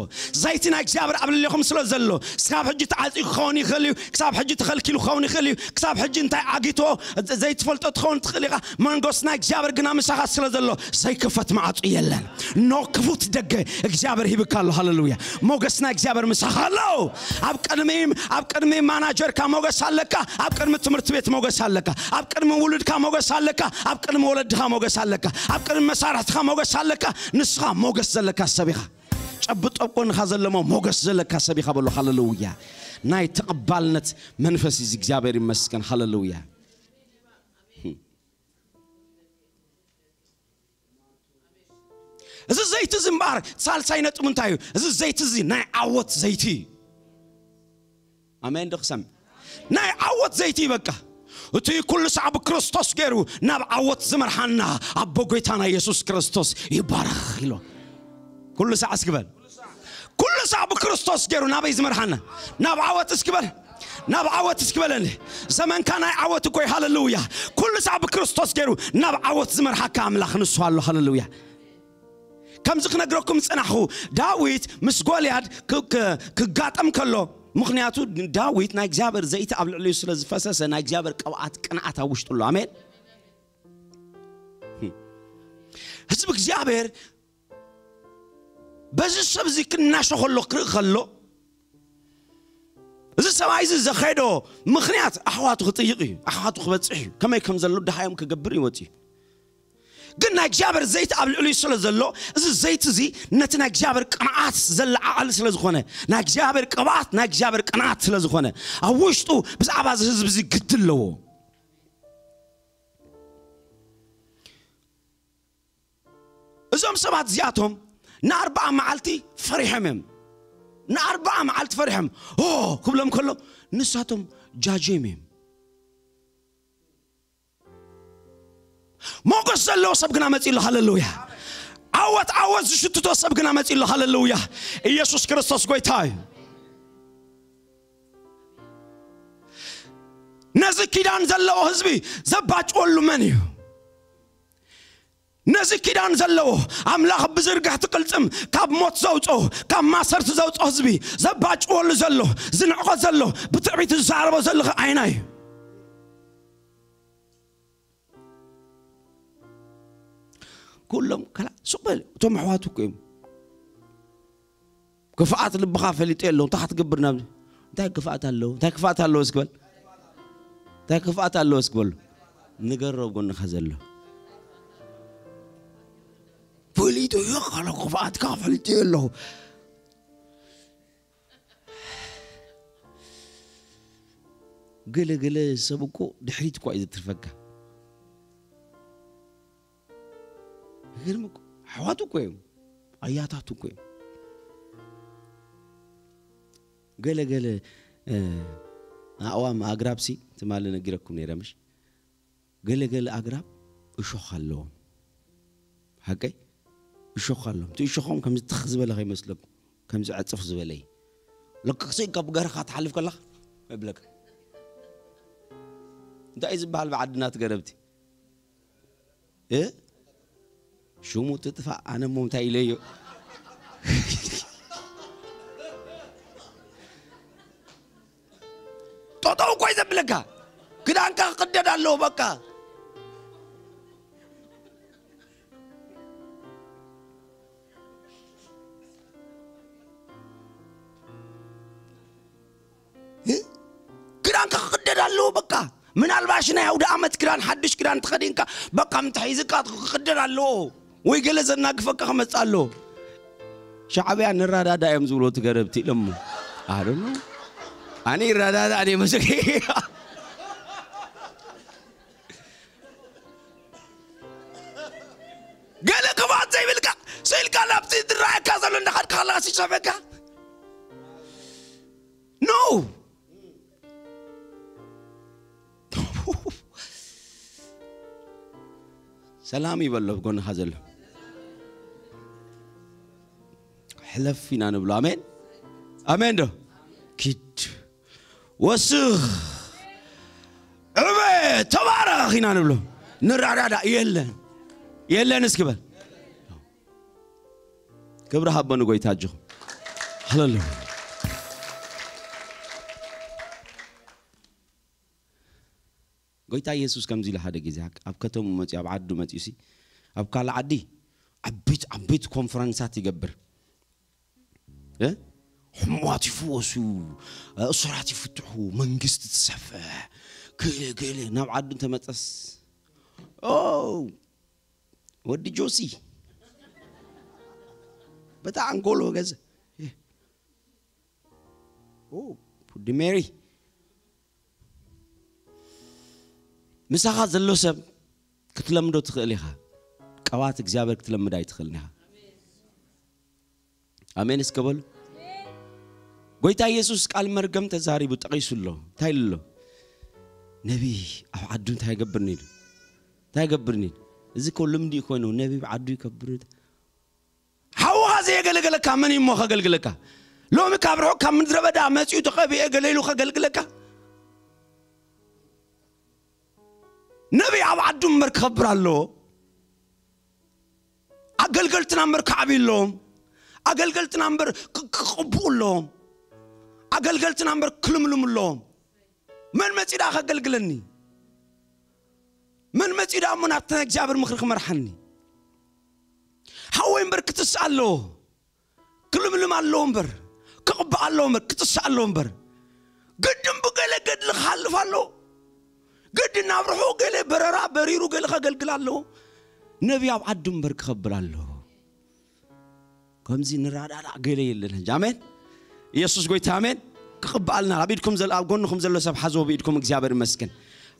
ዘይቲ ናይ እግዚኣብሔር ኣብ ልዕሌኹም ስለ ዘሎ ክሳብ ሕጂ ተዓፂኡ ክኸውን ይኽእል እዩ። ክሳብ ሕጂ ተኸልኪሉ ክኸውን ይኽእል እዩ። ክሳብ ሕጂ እንታይ ዓጊቶ ዘይትፈልጦ ትኸውን ትኽእል ኢኻ። መንጎስ ናይ እግዚኣብሔር ግና ምሳኻ ስለ ዘሎ ዘይክፈት ማዕፁ የለን። ኖ ክፉት ደገ እግዚኣብሔር ሂብካ ኣሎ። ሃሌሉያ። ሞገስ ናይ እግዚኣብሔር ምሳኻ ኣሎ። ኣብ ቅድሚ ኣብ ቅድሚ ማናጀርካ ሞገስ ኣለካ። ኣብ ቅድሚ ትምህርቲ ቤት ሞገስ ኣለካ። ኣብ ቅድሚ ውሉድካ ሞገስ ኣለካ። ኣብ ቅድሚ ወለድኻ ሞገስ ኣለካ። ኣብ ቅድሚ መሳርሕትኻ ሞገስ ኣለካ። ንስኻ ሞገስ ዘለካ ሰብ ኢኻ። ጨብጦ ኣብ ጎንኻ ዘለሞ ሞገስ ዘለካ ሰብ ኢኻ በሎ። ሃሌሉያ። ናይ ተቐባልነት መንፈስ እዩ እግዚኣብሔር ይመስገን። ሃሌሉያ። እዚ ዘይቲ እዚ እምበኣር ሳልሳይ ነጥቡ እንታይ እዩ? እዚ ዘይቲ እዚ ናይ ዓወት ዘይቲ እዩ። ኣሜን ዶ ክሰምዕ? ናይ ዓወት ዘይቲ እዩ በቃ። እቲ ኩሉ ሳዕ ብክርስቶስ ገይሩ ናብ ዓወት ዝመርሓና ኣቦ ጎይታና ኢየሱስ ክርስቶስ ይባረኽ ኢሎ። ኩሉ ሳዕ እስኪ በል። ኩሉ ሳዕ ብክርስቶስ ገይሩ ናበይ ዝመርሓና? ናብ ዓወት እስኪ በል። ናብ ዓወት እስኪ በለኒ። ዘመንካ ናይ ዓወት እኮ እዩ። ሃሌሉያ። ኩሉ ሳዕ ብክርስቶስ ገይሩ ናብ ዓወት ዝመርሓካ ኣምላኽ ንሱ ኣሎ። ሃሌሉያ። ከምዚ ክነግረኩም ዝጸናሕኹ ዳዊት ምስ ጎልያድ ክ- ክ- ክጋጠም ከሎ ምኽንያቱ ዳዊት ናይ እግዚኣብሔር ዘይቲ ኣብ ልዕሊኡ ስለ ዝፈሰሰ ናይ እግዚኣብሔር ቅብኣት ቅንዓት ኣብ ውሽጡ ኣሎ። ኣሜን። ህዝቢ እግዚኣብሔር በዚ ሰብ እዚ ክናሾ ከሎ ክርኢ ከሎ እዚ ሰብኣይ እዚ ዘኸዶ ምኽንያት ኣሕዋቱ ክጥይቕ እዩ። ኣሕዋቱ ክበፅሕ እዩ። ከመይ ከም ዘሎ ድሃዮም ክገብር እዩ ወፂኡ። ግን ናይ እግዚኣብሔር ዘይቲ ኣብ ልዕሊኡ ስለ ዘሎ እዚ ዘይቲ እዚ ነቲ ናይ እግዚኣብሔር ቅንዓት ዘለዓዕል ስለ ዝኾነ ናይ እግዚኣብሔር ቅብኣት ናይ እግዚኣብሔር ቅንዓት ስለ ዝኾነ ኣብ ውሽጡ ብዛዕባ እዚ ህዝቢ እዚ ግዲ ኣለዎ። እዞም ሰባት እዚኣቶም ንኣርባዓ መዓልቲ ፈሪሖም እዮም። ንኣርባዓ መዓልቲ ፈሪሖም ኦ ክብሎም ከሎ ንሳቶም ጃጅዮም እዮም። ሞገስ ዘለዎ ሰብ ግና መፂ ኣሎ። ሃሌሉያ። ዓወት ዓወት ዝሽትቶ ሰብ ግና መፂ ኣሎ። ሃሌሉያ። ኢየሱስ ክርስቶስ ጎይታ እዩ። ነዚ ኪዳን ዘለዎ ህዝቢ ዘባጭወሉ መን እዩ? ነዚ ኪዳን ዘለዎ ኣምላኽ ብዝርግሕቲ ቅልጽም ካብ ሞት ዘውፅኦ ካብ ማሰርት ዘውፅኦ ህዝቢ ዘባጭወሉ ዘሎ ዝንዕቆ ዘሎ ብትዕቢት ዝዛረቦ ዘለኸ ኣይና እዩ። ኩሎም ከላ ሱቕ በል እቶም ኣሕዋት እኮ እዮም። ክፍኣት ልብኻ ፈሊጡ የለዉ። እንታይ ክትገብር ናብ እንታይ ክፍኣት ኣለዎ? እንታይ ክፍኣት ኣለዎ እስክበል? እንታይ ክፍኣት ኣለዎ እስክበል? ንገሮ ጎንኻ ዘሎ። ፈሊጡ እዩ ካሎ ክፍኣትካ ፈሊጡ የለዉ። ገለ ገለ ሰብ እኮ ድሕሪት እኳ እዩ ዝትርፈካ። ይገርም እኮ። ኣሕዋቱ እኮ እዮም። ኣያታቱ እኮ እዮም። ገለ ገለ፣ እ፣ ኣእዋም ኣግራብሲ ትማሊ ነጊረኩም ነይረ ምሽ? ገለ ገለ ኣግራብ እሾኽ ኣለዎም። ሓቀይ? እሾኽ ኣለዎም። እቲ እሾኾም ከምዚ ትኽ ዝበለ ከይመስለኩም። ከምዚ ዕጽፍ ዝበለ እዩ። ልክዕ ስኢንካ ብገረኻ ትሓልፍ ከለኻ ይብለካ። እንታይ እዩ ዝበሃል ብዓድና እቲ ገረብቲ? እ? ሽሙ ትጥፋእ፣ ኣነ እሞ እንታይ ኢለዮ? ጠጠው እኮ እዩ ዘብለካ። ክዳንካ ክቅደድ ኣለዎ በቃ። እ? ክዳንካ ክቅደድ ኣለዎ በቃ። ምናልባሽ ናይ ኣውደ ኣመት ክዳን፣ ሓድሽ ክዳን ተኸዲንካ በቃ ምትሒዝካ ክቅደድ ኣለዎ። ወይ ገለ ዘናግፈካ ክመጽእ ኣለዎ። ሻዕብያ ንረዳዳ እዮም ዝብሎ ትገረብቲ ኢሎሞ። ኣዶኖ ኣነ ይረዳዳ እኔ መሰለኝ። ገለ ክፋት ዘይብልካ ስኢልካ ናብቲ ዝረኣየካ ዘሎ እንዳኸድካ ከለካ ሲሰበካ ኖ። ሰላም ይበሎ ጎንኻ ዘሎ። ሕለፍ ኢና ንብሎ። ኣሜን፣ ኣሜን ዶ? ኪድ፣ ወስኽ፣ ዕበ፣ ተባረኽ ኢና ንብሎ። ንረዳዳ። የለን፣ የለን እስኪ በል። ክብሪ ሃቦ ንጎይታ ኣጆኹም። ሃሌሉያ። ጎይታ ኢየሱስ ከምዚ ኢሉ ሓደ ግዜ ኣብ ከተሙ መጺኡ፣ ኣብ ዓዱ መጺኡ ሲ፣ ኣብ ካልእ ዓዲ ዓበይቲ ዓበይቲ ኮንፈረንሳት ይገብር። እ? ሕሙማት ይፍወሱ፣ እሱራት ይፍትሑ፣ መንግስቲ ትሰፍሕ፣ ገለ ገለ። ናብ ዓዱ እንተመጸስ፣ ኦ፣ ወዲ ጆሲ፣ በታ ኣንጎሎ ገዘ፣ ኦ፣ ዲ ሜሪ፣ ምሳኻ ዘሎ ሰብ ክትለምዶ ትኽእል ኢኻ። ቀዋት እግዚኣብሔር ክትለምድ ኣይትኽእልን ኢኻ። ኣሜን እስከ በሉ። ጎይታ ኢየሱስ ቃል መርገም ተዛሪቡ ጠቒሱ ኣሎ። እንታይ ኢሉ ኣሎ? ነቢይ ኣብ ዓዱ እንታይ ይገብርኒ ኢሉ? እንታይ ይገብርኒ ኢሉ? እዚ እኮ ልምዲ ኮይኑ ነቢይ ኣብ ዓዱ ይከብር። ሓውኻ ዘየገለገለካ መን እዩ እሞ ከገልግለካ? ሎሚ ካብ ርሑቕ ካብ ምድረ በዳ መጺኡ ተቐቢኤ ገለ ኢሉ ከገልግለካ? ነቢይ ኣብ ዓዱ እምበር ክኸብር ኣለዎ። ኣገልገልትና እምበር ክዓብዩ ኣለዎም። ኣገልገልትና እምበር ክ-፣ ክቕብኡ ኣለዎም። ኣገልገልትና እምበር ክልምልሙ ኣለዎም። መን መጺኡ ደኣ ከገልግለኒ? መን መጺኡ ደኣ እሞ ናብቲ ናይ እግዚኣብሔር ምኽሪ ክመርሓኒ? ሓወይ እምበር ክትስእ ኣለዎ። ክልምልም ኣለዎ እምበር፣ ክቕባእ ኣለዎ እምበር፣ ክትስእ ኣለዎ እምበር። ግድን ብገለ ገድሊ ክሓልፍ ኣለዎ። ግድን ናብ ርሑቕ ገለ በረራ በሪሩ ገለ ከገልግል ኣለዎ። ነቢይ ኣብ ዓዱ እምበር ክኸብር ኣለዎ። ከምዚ ንራዳዳእ ገለ የለን ሕጂ። ኣሜን። ኢየሱስ ጎይታ፣ ኣሜን። ክቕባኣልና። ኣብ ኢድኩም ዘለ-፣ ኣብ ጎንኹም ዘሎ ሰብ ሓዝዎ ብኢድኩም፣ እግዚኣብሔር ይመስገን።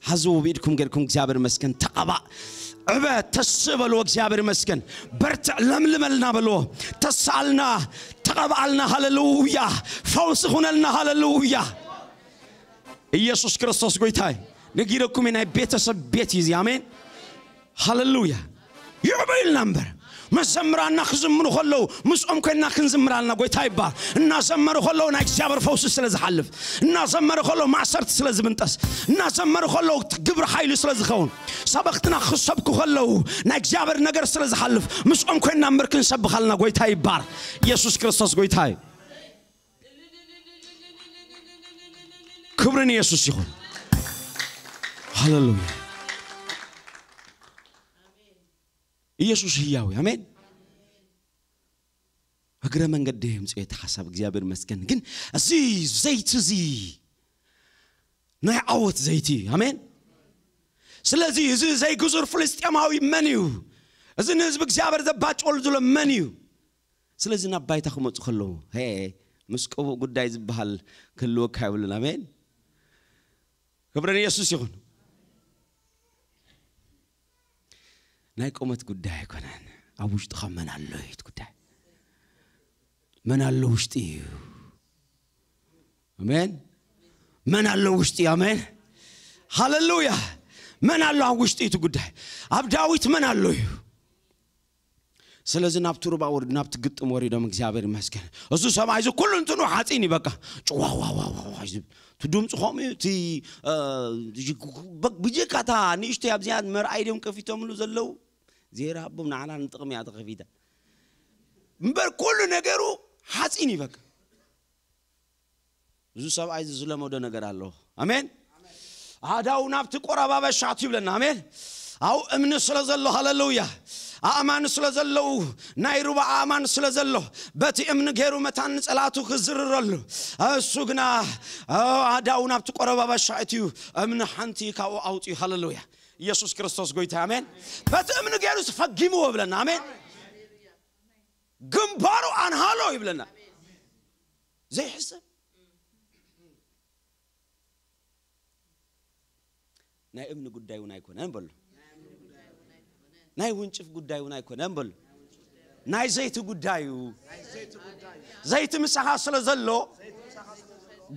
ሓዝዎ ብኢድኩም ጌርኩም፣ እግዚኣብሔር ይመስገን። ተቐባእ። ዕበ፣ ተስእ በልዎ፣ እግዚኣብሔር ይመስገን። በርትዕ፣ ለምልመልና በልዎ። ተስኣልና፣ ተቐባኣልና፣ ሃሌሉያ። ፈውሲ ኩነልና፣ ሃሌሉያ። ኢየሱስ ክርስቶስ ጎይታ እዩ። ነጊረኩም ናይ ቤተሰብ ቤት እዩ እዚ። ኣሜን። ሃሌሉያ። ይዕበዩልና እምበር። መዘምራንና ክዝምሩ ከለዉ፣ ምስኦም ኮይንና ክንዝምር ኣለና። ጎይታ ይባል። እናዘመሩ ከለዉ ናይ እግዚኣብሔር ፈውሲ ስለ ዝሓልፍ፣ እናዘመሩ ከለዉ ማእሰርቲ ስለ ዝብንጠስ፣ እናዘመሩ ከለዉ ግብሪ ሓይሊ ስለ ዝኸውን፣ ሰበኽትና ክሰብኩ ከለዉ፣ ናይ እግዚኣብሔር ነገር ስለ ዝሓልፍ፣ ምስኦም ኮይንና እምበር ክንሰብኽ ኣለና። ጎይታ ይባር። ኢየሱስ ክርስቶስ ጎይታ እዩ። ክብሪ ንየሱስ ይኹን። ሃሌሉያ። ኢየሱስ ህያው እዩ። ኣሜን። እግረ መንገዲ የምፅኦ እቲ ሓሳብ እግዚኣብሔር መስገን ግን እዚ ዘይቲ እዚ ናይ ዓወት ዘይቲ እዩ ኣሜን ስለዚ እዚ ዘይግዙር ፍልስጤማዊ መን እዩ እዚ ንህዝቢ እግዚኣብሔር ዘባጭወሉ ዘሎ መን እዩ ስለዚ ናብ ባይታ ክመፁ ከለዉ ሄ ምስ ቀቡእ ጉዳይ ዝበሃል ክህልወካ የብሉን ኣሜን ክብሪ ንየሱስ ይኹን ናይ ቁመት ጉዳይ ኣይኮነን ኣብ ውሽጥኻ መን ኣሎ እዩ እቲ ጉዳይ መን ኣሎ ውሽጢ እዩ ኣሜን መን ኣሎ ውሽጢ ኣሜን ሃሌሉያ መን ኣሎ ኣብ ውሽጢ እቲ ጉዳይ ኣብ ዳዊት መን ኣሎ እዩ ስለዚ ናብቲ ሩባ ወርድ ናብቲ ግጥም ወሪዶም እግዚኣብሔር ይመስገን እዚ ሰብኣይ እዚ ኩሉ እንትኑ ሓፂን እዩ በቃ ጭዋዋዋዋዋ ዝብል እቲ ድምፂ ከምኡ እዩ እቲ ብጀካታ ንእሽተይ ኣብዚኣ መርኣይ ድዮም ከፊቶምሉ ዘለዉ ዜራ ኣቦም ንዓና ንጥቕሚ እያ ተኸፊታ እምበር ኩሉ ነገሩ ሓፂን እዩ በቃ እዚ ሰብኣይ እዚ ዝለመዶ ነገር ኣሎ ኣሜን ኣዳው ናብቲ ቆራባበሻት ይብለና ኣሜን ኣው እምኒ ስለ ዘሎ ሃለሉያ ኣእማን ስለ ዘለዉ ናይ ሩባ ኣእማን ስለ ዘሎ በቲ እምኒ ገይሩ መታን ንጸላቱ ክዝርረሉ እሱ ግና ኣዳው ናብቲ ቆረባበሻ እትዩ እምኒ ሓንቲ ካብኡ ኣውፅዩ ሃለሉያ ኢየሱስ ክርስቶስ ጎይታ ኣሜን በቲ እምኒ ገይሩ ፈጊምዎ ብለና ኣሜን ግንባሩ ኣንሃሎ ይብለና ዘይሕሰብ ናይ እምኒ ጉዳይ እውን ኣይኮነን በሎ ናይ ውንጭፍ ጉዳይ እውን ኣይኮነን በሎ ናይ ዘይቲ ጉዳይ እዩ ዘይቲ ምሳኻ ስለ ዘሎ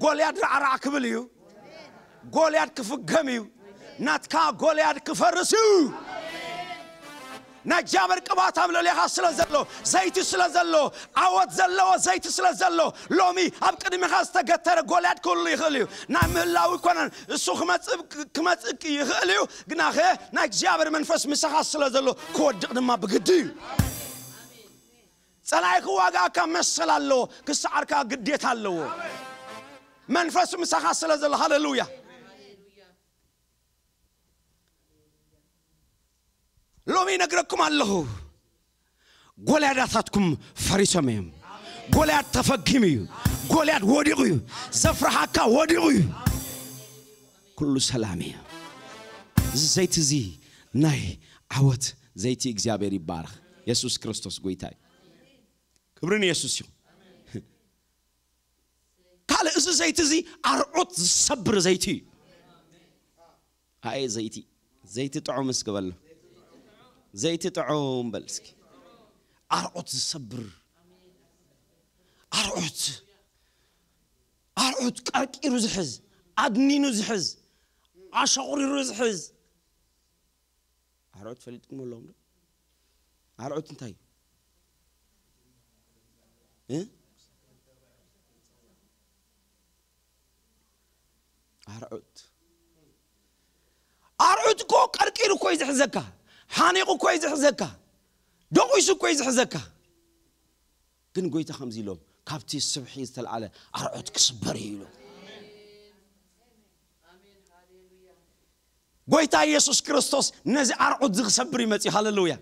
ጎልያድ ራዕራዕ ክብል እዩ ጎልያድ ክፍገም እዩ ናትካ ጎልያድ ክፈርስ እዩ ናይ እግዚኣብሔር ቅባት ኣብ ልዕሌኻ ስለ ዘሎ ዘይቲ ስለ ዘሎ ዓወት ዘለዎ ዘይቲ ስለ ዘሎ ሎሚ ኣብ ቅድሚኻ ዝተገተረ ጎልያድ ክህሉ ይኽእል እዩ ናይ ምህላው ይኮነን እሱ ክመፅእ ይኽእል እዩ ግናኸ ናይ እግዚኣብሔር መንፈስ ምሳኻ ስለ ዘሎ ክወድቕ ድማ ብግዲ እዩ ፀላኢ ክዋጋእካ መሰል ኣለዎ ክሰዓርካ ግዴታ ኣለዎ መንፈስ ምሳኻ ስለ ዘሎ ሃሌሉያ ሎሚ ይነግረኩም ኣለኹ ጎልያዳታትኩም ፈሪሶም እዮም ጎልያድ ተፈጊሙ እዩ ጎልያድ ወዲቑ እዩ ዘፍርሓካ ወዲቑ እዩ ኩሉ ሰላም እዩ እዚ ዘይቲ እዚ ናይ ዓወት ዘይቲ እግዚኣብሔር ይባረኽ የሱስ ክርስቶስ ጎይታ እዩ ክብሪ ንየሱስ ይኹን ካልእ እዚ ዘይቲ እዚ ኣርዑት ዝሰብር ዘይቲ እዩ ኣየ ዘይቲ ዘይቲ ጥዑም እስኪ በሎ ዘይቲ ጥዑም በል እስኪ ኣርዑት ዝሰብር ኣርዑት ኣርዑት ቀርቂሩ ዝሕዝ ኣድኒኑ ዝሕዝ ኣሸቑሪሩ ዝሕዝ ኣርዑት ፈሊጥኩም ኣለዎም ዶ ኣርዑት እንታይ እዩ ኣርዑት ኣርዑት እኮ ቀርቂሩ እኮ እዩ ዝሕዘካ ሓኒቑ እኮ እዩ ዝሕዘካ ደቂሱ እኮ እዩ ዝሕዘካ ግን ጎይታ ከምዚ ኢሎም ካብቲ ስብሒ ዝተልዓለ ኣርዑት ክስበር እዩ ኢሎም ጎይታ ኢየሱስ ክርስቶስ ነዚ ኣርዑት እዚ ክሰብር ይመጽእ ሃሌሉያ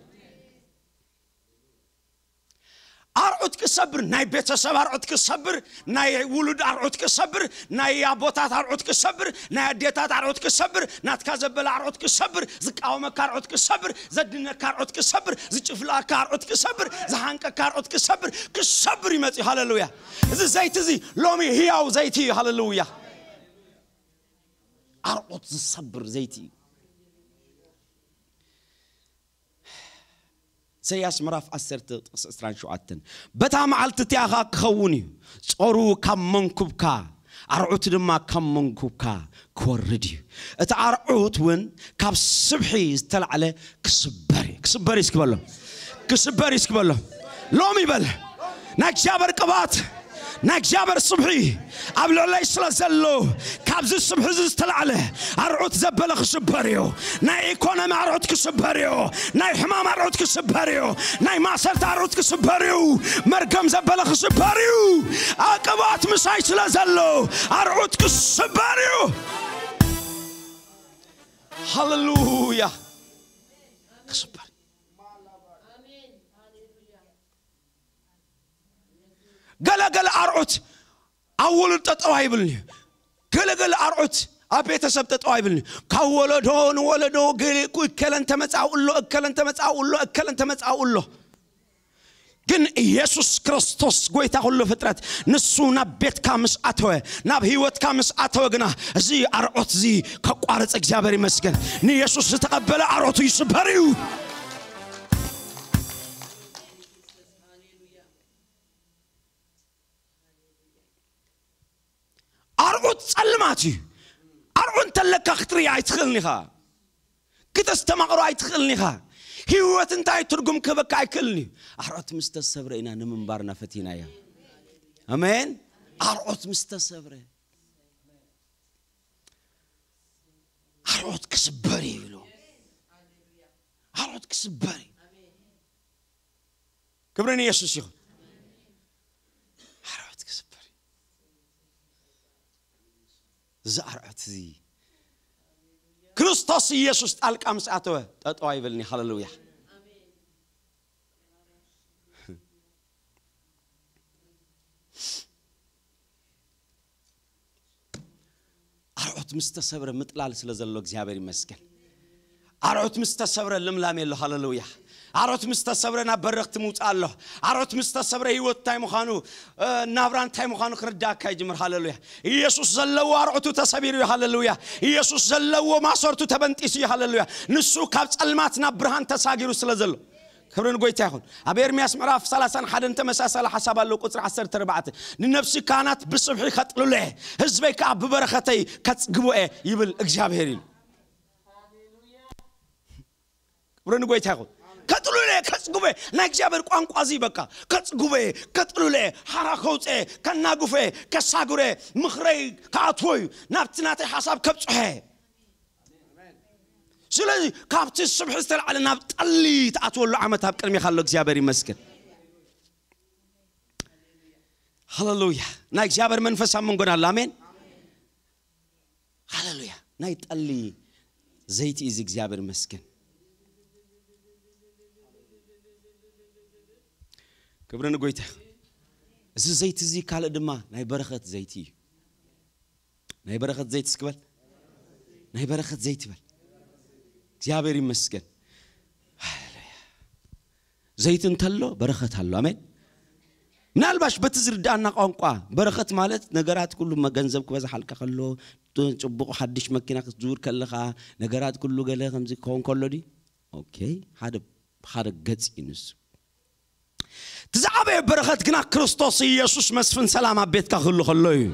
ኣርዑት ክሰብር ናይ ቤተሰብ ኣርዑት ክሰብር ናይ ውሉድ ኣርዑት ክሰብር ናይ ኣቦታት ኣርዑት ክሰብር ናይ ኣዴታት ኣርዑት ክሰብር ናትካ ዘበለ ኣርዑት ክሰብር ዝቃወመካ ኣርዑት ክሰብር ዘድነካ ኣርዑት ክሰብር ዝጭፍልኣካ ኣርዑት ክሰብር ዝሃንቀካ ኣርዑት ክሰብር ክሰብር ይመጽእ ሃሌሉያ እዚ ዘይቲ እዚ ሎሚ ህያው ዘይቲ እዩ ሃሌሉያ ኣርዑት ዝሰብር ዘይቲ እዩ ኢሳያስ ምዕራፍ ዓሰርተ ጥቕሲ ዕስራን ሸውዓተን በታ መዓልቲ እቲኣ ኸዓ ክኸውን እዩ ጾሩ ካብ መንኩብካ ኣርዑት ድማ ካብ መንኩብካ ክወርድ እዩ እቲ ኣርዑት እውን ካብ ስብሒ ዝተላዕለ ክስበር እዩ ክስበር እዩ እስክበሎ ክስበር እዩ እስክበሎ ሎም ይበል ናይ እግዚኣብሔር ቅባት ናይ እግዚኣብሔር ስብሒ ኣብ ልዕለይ ስለ ዘሎ ካብዚ ስብሒ እዚ ዝተላዕለ ኣርዑት ዘበለ ክስበር እዩ ናይ ኢኮኖሚ ኣርዑት ክስበር እዩ ናይ ሕማም ኣርዑት ክስበር እዩ ናይ ማእሰርቲ ኣርዑት ክስበር እዩ መርገም ዘበለ ክስበር እዩ ኣቅባት ምሳይ ስለ ዘሎ ኣርዑት ክስበር እዩ ሃሌሉያ ክስበር ገለገለ ኣርዑት ኣብ ውሉድ ጠጠው ኣይብልን'ዩ። ገለገለ ኣርዑት ኣብ ቤተሰብ ጠጠው ኣይብልን'ዩ። ካብ ወለዶ ንወለዶ ገለ እኮ እከለ እንተመጻኡ ኣሎ፣ እከለ እንተመጻኡ ኣሎ፣ እከለ እንተመጻኡ ኣሎ። ግን ኢየሱስ ክርስቶስ ጎይታ ኩሉ ፍጥረት፣ ንሱ ናብ ቤትካ ምስ ኣተወ፣ ናብ ህይወትካ ምስ ኣተወ ግና እዚ ኣርዖት እዚ ከቋርጽ እግዚኣብሔር ይመስገን። ንኢየሱስ ዝተቐበለ ኣርዖቱ ይስበር እዩ። ኣርዑት ጸልማት እዩ። ኣርዑ እንተለካ ክትርኢ ኣይትኽእልን ኢኻ። ክተስተማቕሮ ኣይትኽእልን ኢኻ። ህይወት እንታይ ትርጉም ክህበካ ኣይክእልን እዩ። ኣርዑት ምስ ተሰብረ ኢና ንምንባርና ፈቲናዮ። ኣሜን። ኣርዑት ምስ ተሰብረ፣ ኣርዑት ክስበር እዩ ይብሉ። ኣርዑት ክስበር እዩ። ክብሪ ንኢየሱስ ይኹን። ኣርዑት ክስበር እዩ። እዚ ኣርዑት እዚ ክርስቶስ ኢየሱስ ጣልቃ ምስ ኣተወ ጠጠው ኣይብልኒ። ሃሌሉያ። ኣርዑት ምስ ተሰብረ ምጥላል ስለ ዘሎ እግዚኣብሔር ይመስገን። ኣርዑት ምስ ተሰብረ ልምላም የሎ። ሃሌሉያ። ኣርዑት ምስ ተሰብረ ናብ በረኽቲ ምውጻእ ኣሎ። ኣርዑት ምስ ተሰብረ ህይወት እንታይ ምዃኑ፣ እ፣ ናብራ እንታይ ምዃኑ ክርዳእካ ይጅምር። ሃሌሉያ። ኢየሱስ ዘለዎ ኣርዑቱ ተሰቢሩ እዩ። ሃሌሉያ። ኢየሱስ ዘለዎ ማሰርቱ ተበንጢሱ እዩ። ሃሌሉያ። ንሱ ካብ ጸልማት ናብ ብርሃን ተሳጊሩ ስለ ዘሎ። ክብሪ ንጎይታ ይኹን። ኣብ ኤርምያስ ምዕራፍ ሰላሳን ሓደን ተመሳሳሊ ሓሳብ ኣሎ፣ ቁጽሪ ዓሰርተ ኣርባዕተ። "ንነብሲ ካህናት ብስብሒ ከጥልሎ እየ፣ ህዝበይ ከኣ ብበረኸተይ ከጽግቦ እየ" ይብል እግዚኣብሔር ኢሉ። ክብሪ ንጎይታ ይኹን። ከጥልሎ እየ፣ ከጽግቦ እየ። ናይ እግዚኣብሔር ቋንቋ እዚ በቃ፣ ከጽግቦ እየ፣ ከጥልሎ እየ፣ ሓራ ከውጽኦ እየ፣ ከናግፎ እየ፣ ከሳግሮ እየ፣ ምኽረይ ከኣትዎ እዩ፣ ናብቲ ናተይ ሓሳብ ከብጽሖ እየ። ስለዚ ካብቲ ስብሒ ዝተላዕለ ናብ ጠሊ ትኣትወሉ ዓመት ኣብ ቅድሜኻ ኣሎ። እግዚኣብሔር ይመስገን። ሃሌሉያ። ናይ እግዚኣብሔር መንፈስ ኣብ መንጎና ኣሎ። ኣሜን። ሃሌሉያ። ናይ ጠሊ ዘይቲ እዩ እዚ። እግዚኣብሔር ይመስገን። ክብሪ ንጎይታ ይኹን። እዚ ዘይቲ እዚ ካልእ ድማ ናይ በረኸት ዘይቲ እዩ። ናይ በረኸት ዘይቲ እስኪ በል። ናይ በረኸት ዘይቲ በል። እግዚኣብሔር ይመስገን። ሃሌሉያ። ዘይቲ እንተሎ በረኸት ኣሎ። ኣሜን። ምናልባሽ በቲ ዝርዳእና ቋንቋ በረኸት ማለት ነገራት ኩሉ መ-፣ ገንዘብ ክበዝሓልካ ከሎ፣ ጽቡቕ ሓድሽ መኪና ክትዝውር ከለኻ፣ ነገራት ኩሉ ገለ ከምዚ ክኸውን ከሎ ድዩ? ኦኬ፣ ሓደ፣ ሓደ ገጽ እዩ ንሱ። እቲ ዝዓበየ በረኸት ግና ክርስቶስ ኢየሱስ መስፍን ሰላም ኣብ ቤትካ ክህሉ ከሎ እዩ።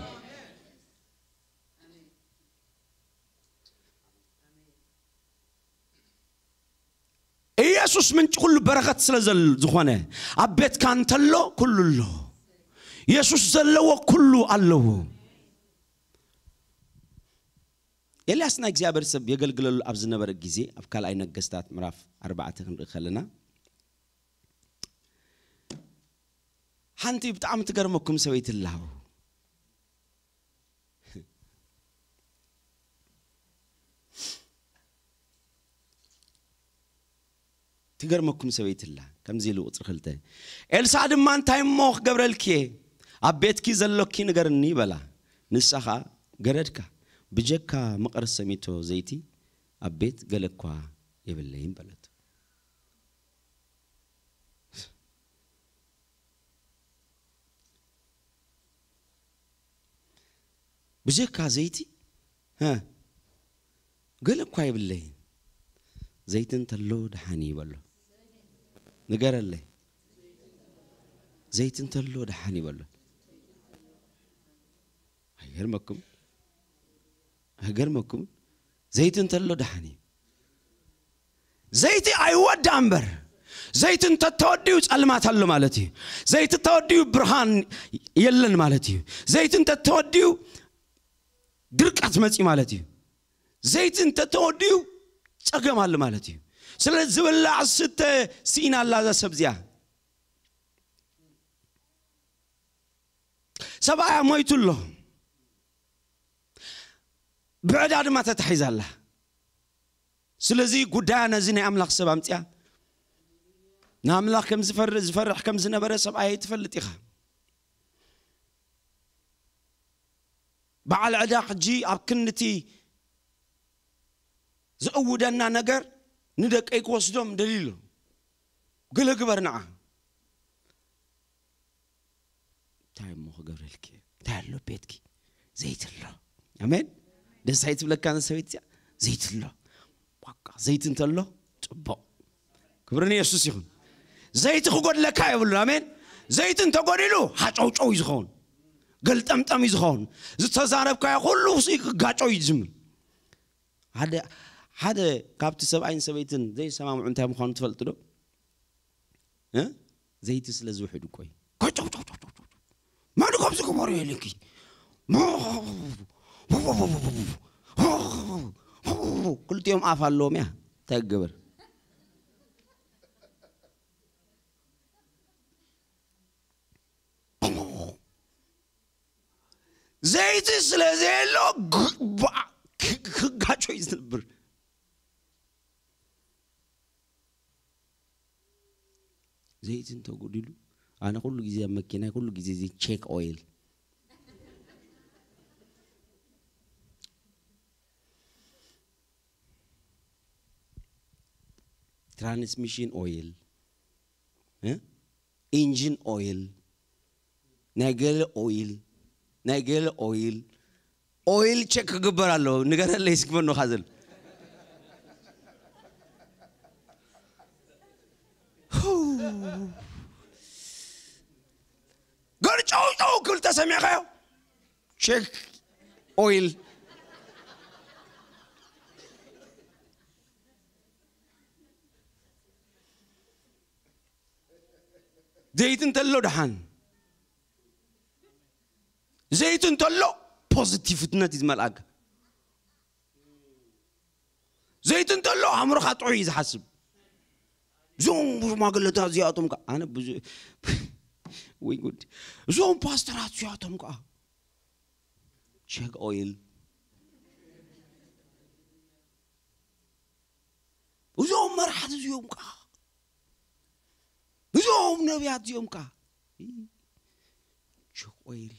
ኢየሱስ ምንጪ ኩሉ በረኸት ስለ ዘል-፣ ዝኾነ ኣብ ቤትካ እንተሎ ኩሉ ኣሎ። ኢየሱስ ዘለዎ ኩሉ ኣለዎ። ኤልያስ ናይ እግዚኣብሔር ሰብ የገልግለሉ ኣብ ዝነበረ ግዜ ኣብ ካልኣይ ነገስታት ምዕራፍ ኣርባዕተ ክንርኢ ከለና ሓንቲ ብጣዕሚ ትገርመኩም ሰበይቲ ኣላ። ትገርመኩም ሰበይቲ ኣላ። ከምዚ ኢሉ ቁጽሪ ክልተ፣ ኤልሳዕ ድማ እንታይ እሞ ክገብረልኪ እየ? ኣብ ቤትኪ ዘሎኪ ንገርኒ በላ። ንሳ ኸኣ ገረድካ ብጀካ መቐር ሰሚቶ ዘይቲ ኣብ ቤት ገለ እኳ የብለይን በለቶ። ብጀካ ዘይቲ፣ ሀ፣ ገለ እኳ የብለይን። ዘይቲ እንተሎ ደሓን እዩ በሎ። ንገረለይ። ዘይቲ እንተሎ ደሓን እዩ በሎ። ኣይገርመኩም? ኣይገርመኩም? ዘይቲ እንተሎ ደሓን እዩ። ዘይቲ ኣይወዳ እምበር፣ ዘይቲ እንተተወዲኡ ጸልማት ኣሎ ማለት እዩ። ዘይቲ ተወዲኡ ብርሃን የለን ማለት እዩ። ዘይቲ እንተተወዲኡ ድርቀት መጺኡ ማለት እዩ። ዘይቲ እንተተወዲኡ ጸገም ኣሎ ማለት እዩ። ስለዚ ዝብላዕ ዝስተ ስኢና ኣላ እዛ ሰብ እዚኣ። ሰብኣያ ሞይቱ ኣሎ። ብዕዳ ድማ ተታሒዛ ኣላ። ስለዚ ጉዳያ ነዚ ናይ ኣምላኽ ሰብ ኣምጽያ። ንኣምላኽ ከም ዝፈር-፣ ዝፈርሕ ከም ዝነበረ ሰብኣየይ ትፈልጥ ኢኻ። በዓል ዕዳ ሕጂ ኣብ ክንድቲ ዝእውደና ነገር ንደቀይ ክወስዶም ደልዩ ኣሎ። ገለ ግበር ንዓ። እንታይ እሞ ክገብረልኪ? እንታይ ኣሎ ቤትኪ? ዘይቲ ኣሎ። ኣሜን። ደስ ኣይትብለካ ሰበይቲ እዚኣ? ዘይቲ ኣሎ። በቃ ዘይቲ እንተሎ ጽቡቕ። ክብሪ ንየሱስ ይኹን። ዘይቲ ክጎድለካ የብሉን። ኣሜን። ዘይቲ እንተጎዲሉ ሃጨውጨው እዩ ዝኸውን፣ ገልጠምጠም እዩ ዝኸውን። ዝተዛረብካዮ ኩሉ ክጋጨው እዩ ዝጅምር። ሓደ ሓደ ካብቲ ሰብኣይን ሰበይትን ዘይሰማምዑ እንታይ ምዃኑ ትፈልጡ ዶ? እ? ዘይቲ ስለ ዝውሕድ እኮ እዩ። ኮይ፣ ጨው፣ ጨው፣ ጨው፣ ጨው፣ ጨው። መን ከምዚ ክበሩ የለኪ? ክልቲኦም ኣፍ ኣለዎም እያ። እንታይ ክገበር? ዘይቲ ስለ ዘየሎ ግ-፣ ባ-፣ ክ-፣ ክጋጮ እዩ ዝነብር። ዘይቲ እንተጎዲሉ፣ ኣነ ኩሉ ግዜ ኣብ መኪናይ ኩሉ ግዜ እዚ ቼክ ኦይል፣ ትራንስሚሽን ኦይል፣ እ? ኢንጂን ኦይል፣ ናይ ገለ ኦይል፣ ናይ ገለ ኦይል፣ ኦይል ቼክ ክግበር ኣለዎ። ንገረለይ እስኪ መን ኻዘል። ገርጨው ጨው ክብል ተሰሚዕካዮ? ቼክ ኦይል። ዘይቲ እንተሎ ደሓን። ዘይቲ እንተሎ ፖዚቲቭነት እዩ ዝመልኣካ። ዘይቲ እንተሎ ኣእምሮኻ ጥዑይ እዩ ዝሓስብ። እዞም ሽማግለታት እዚኣቶም ከ-፣ ኣነ ብዙ-፣ ወይ ጉድ። እዞም ፓስተራት እዚኣቶም ከ-፣ ቼክ ኦይል። እዞም መራሕቲ እዚኦም ከ-፣ እዞም ነቢያት እዚኦም ከ-፣ ቼክ ኦይል።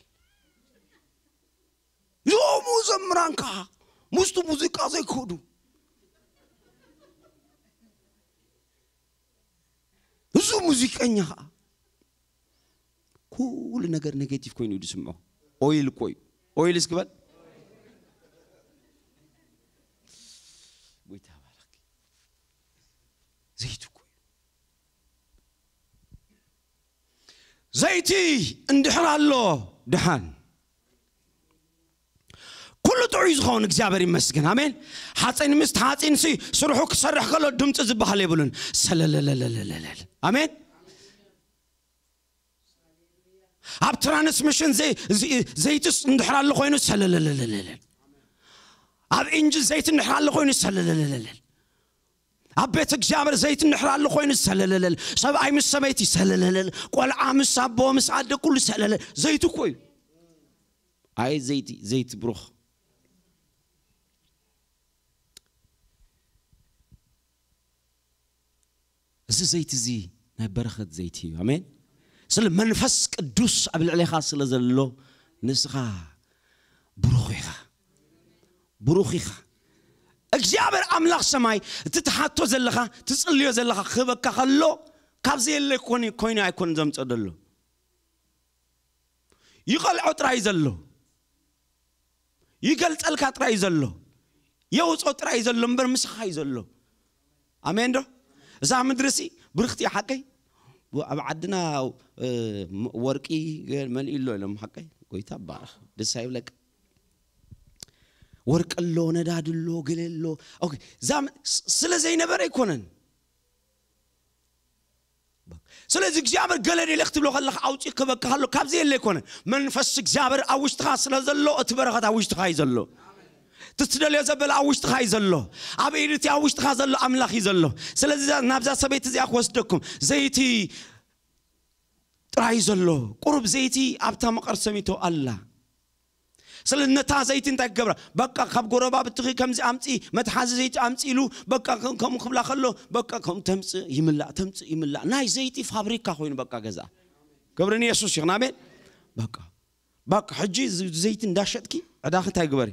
እዞም ዘምራን ከ-፣ ምስቲ ሙዚቃ ዘይከዱ። እዚ ሙዚቀኛ ከ-፣ ኩሉ ነገር ኔጌቲቭ ኮይኑ እዩ ዝስምዖ። ኦይል እኮ እዩ። ኦይል እስኪ በል። ጎይታ ባረክ። ዘይቲ እኮ እዩ። ዘይቲ እንድሕር ኣሎ ድሓን ኩሉ ጥዑይ ዝኸውን እግዚኣብሔር ይመስገን። ኣሜን። ሓፂን ምስ ሓፂን ሲ ስርሑ ክሰርሕ ከሎ ድምፂ ዝበሃል የብሉን። ሰለለለለለለለ። ኣሜን። ኣብ ትራንስሚሽን ዘይ-፣ ዘይ-፣ ዘይትስ እንድሕር ኣሎ ኮይኑ ሰለለለለለለ። ኣብ ኢንጂን ዘይት እንድሕር ኣሎ ኮይኑ ሰለለለለለ። ኣብ ቤት እግዚኣብሔር ዘይት እንድሕር ኣሎ ኮይኑ ሰለለለለ። ሰብኣይ ምስ ሰበይቲ ሰለለለለ። ቆልዓ ምስ ኣቦ ምስ ኣደ ኩሉ ሰለለ። ዘይት እኮ እዩ። ኣይ ዘይቲ፣ ዘይቲ ብሩኽ። እዚ ዘይቲ እዚ ናይ በረኸት ዘይቲ እዩ። ኣሜን። ስለ መንፈስ ቅዱስ ኣብ ልዕሌኻ ስለ ዘሎ ንስኻ ብሩኽ ኢኻ። ብሩኽ ኢኻ። እግዚኣብሔር ኣምላኽ ሰማይ እቲ ትሓቶ ዘለኻ፣ ትጽልዮ ዘለኻ ክህበካ ከሎ፣ ካብ ዘየለ ኮን-፣ ኮይኑ ኣይኮን ዘምጽኦ ዘሎ። ይቐልዖ ጥራይ ዘሎ። ይገልጸልካ ጥራይ እዩ ዘሎ። የውጾ ጥራይ እዩ ዘሎ እምበር ምሳኻ እዩ ዘሎ። ኣሜን ዶ? እዛ ምድሪ ሲ ብርኽቲ እያ ሓቀይ። ኣብ ዓድና፣ እ፣ ም-፣ ወርቂ ገ-፣ መሊኡ ኣሎ ኢሎም ሓቀይ። ጎይታ ባረኽ። ደስ ኣይብለካ? ወርቂ ኣሎ፣ ነዳዲ ኣሎ፣ ገለ ኣሎ። ኦኬ፣ እዛ ም-፣ ስ-፣ ስለ ዘይነበረ ኣይኮነን። ስለዚ እግዚኣብሔር ገለ ደለ ክትብሎ ከለኻ ኣውፂኡ ክበካ ከሎ ካብዚ የለ ኣይኮነን። መንፈስ እግዚኣብሔር ኣብ ውሽጥኻ ስለ ዘሎ እቲ በረኸት ኣብ ውሽጥኻ እዩ ዘሎ። እቲ ትደልዮ ዘበለ ኣብ ውሽጥኻ እዩ ዘሎ። ኣብ ኢድቲ ኣብ ውሽጥኻ ዘሎ ኣምላኽ እዩ ዘሎ። ስለዚ እዛ-፣ ናብዛ ሰበይቲ እዚኣ ክወስደኩም። ዘይቲ ጥራይ ዘሎ፣ ቁሩብ ዘይቲ ኣብታ መቐርሰሚቶ ኣላ። ስለ ነታ ዘይቲ እንታይ ክገብራ? በቃ ካብ ጎረባብትኺ ከምዚ ኣምጺ፣ መትሓዚ ዘይቲ ኣምጺ ኢሉ፣ በቃ ከም-፣ ከምኡ ክብላ ከሎ፣ በቃ ከምኡ ተምጽእ ይምላእ፣ ተምጽእ ይምላእ። ናይ ዘይቲ ፋብሪካ ኮይኑ በቃ ገዛ። ክብሪ ንየሱስ ይኹን። ኣሜን። በቃ ባክ ሕጂ ዝ- ዘይቲ እንዳሸጥኪ ዕዳኺ እንታይ ግበሪ?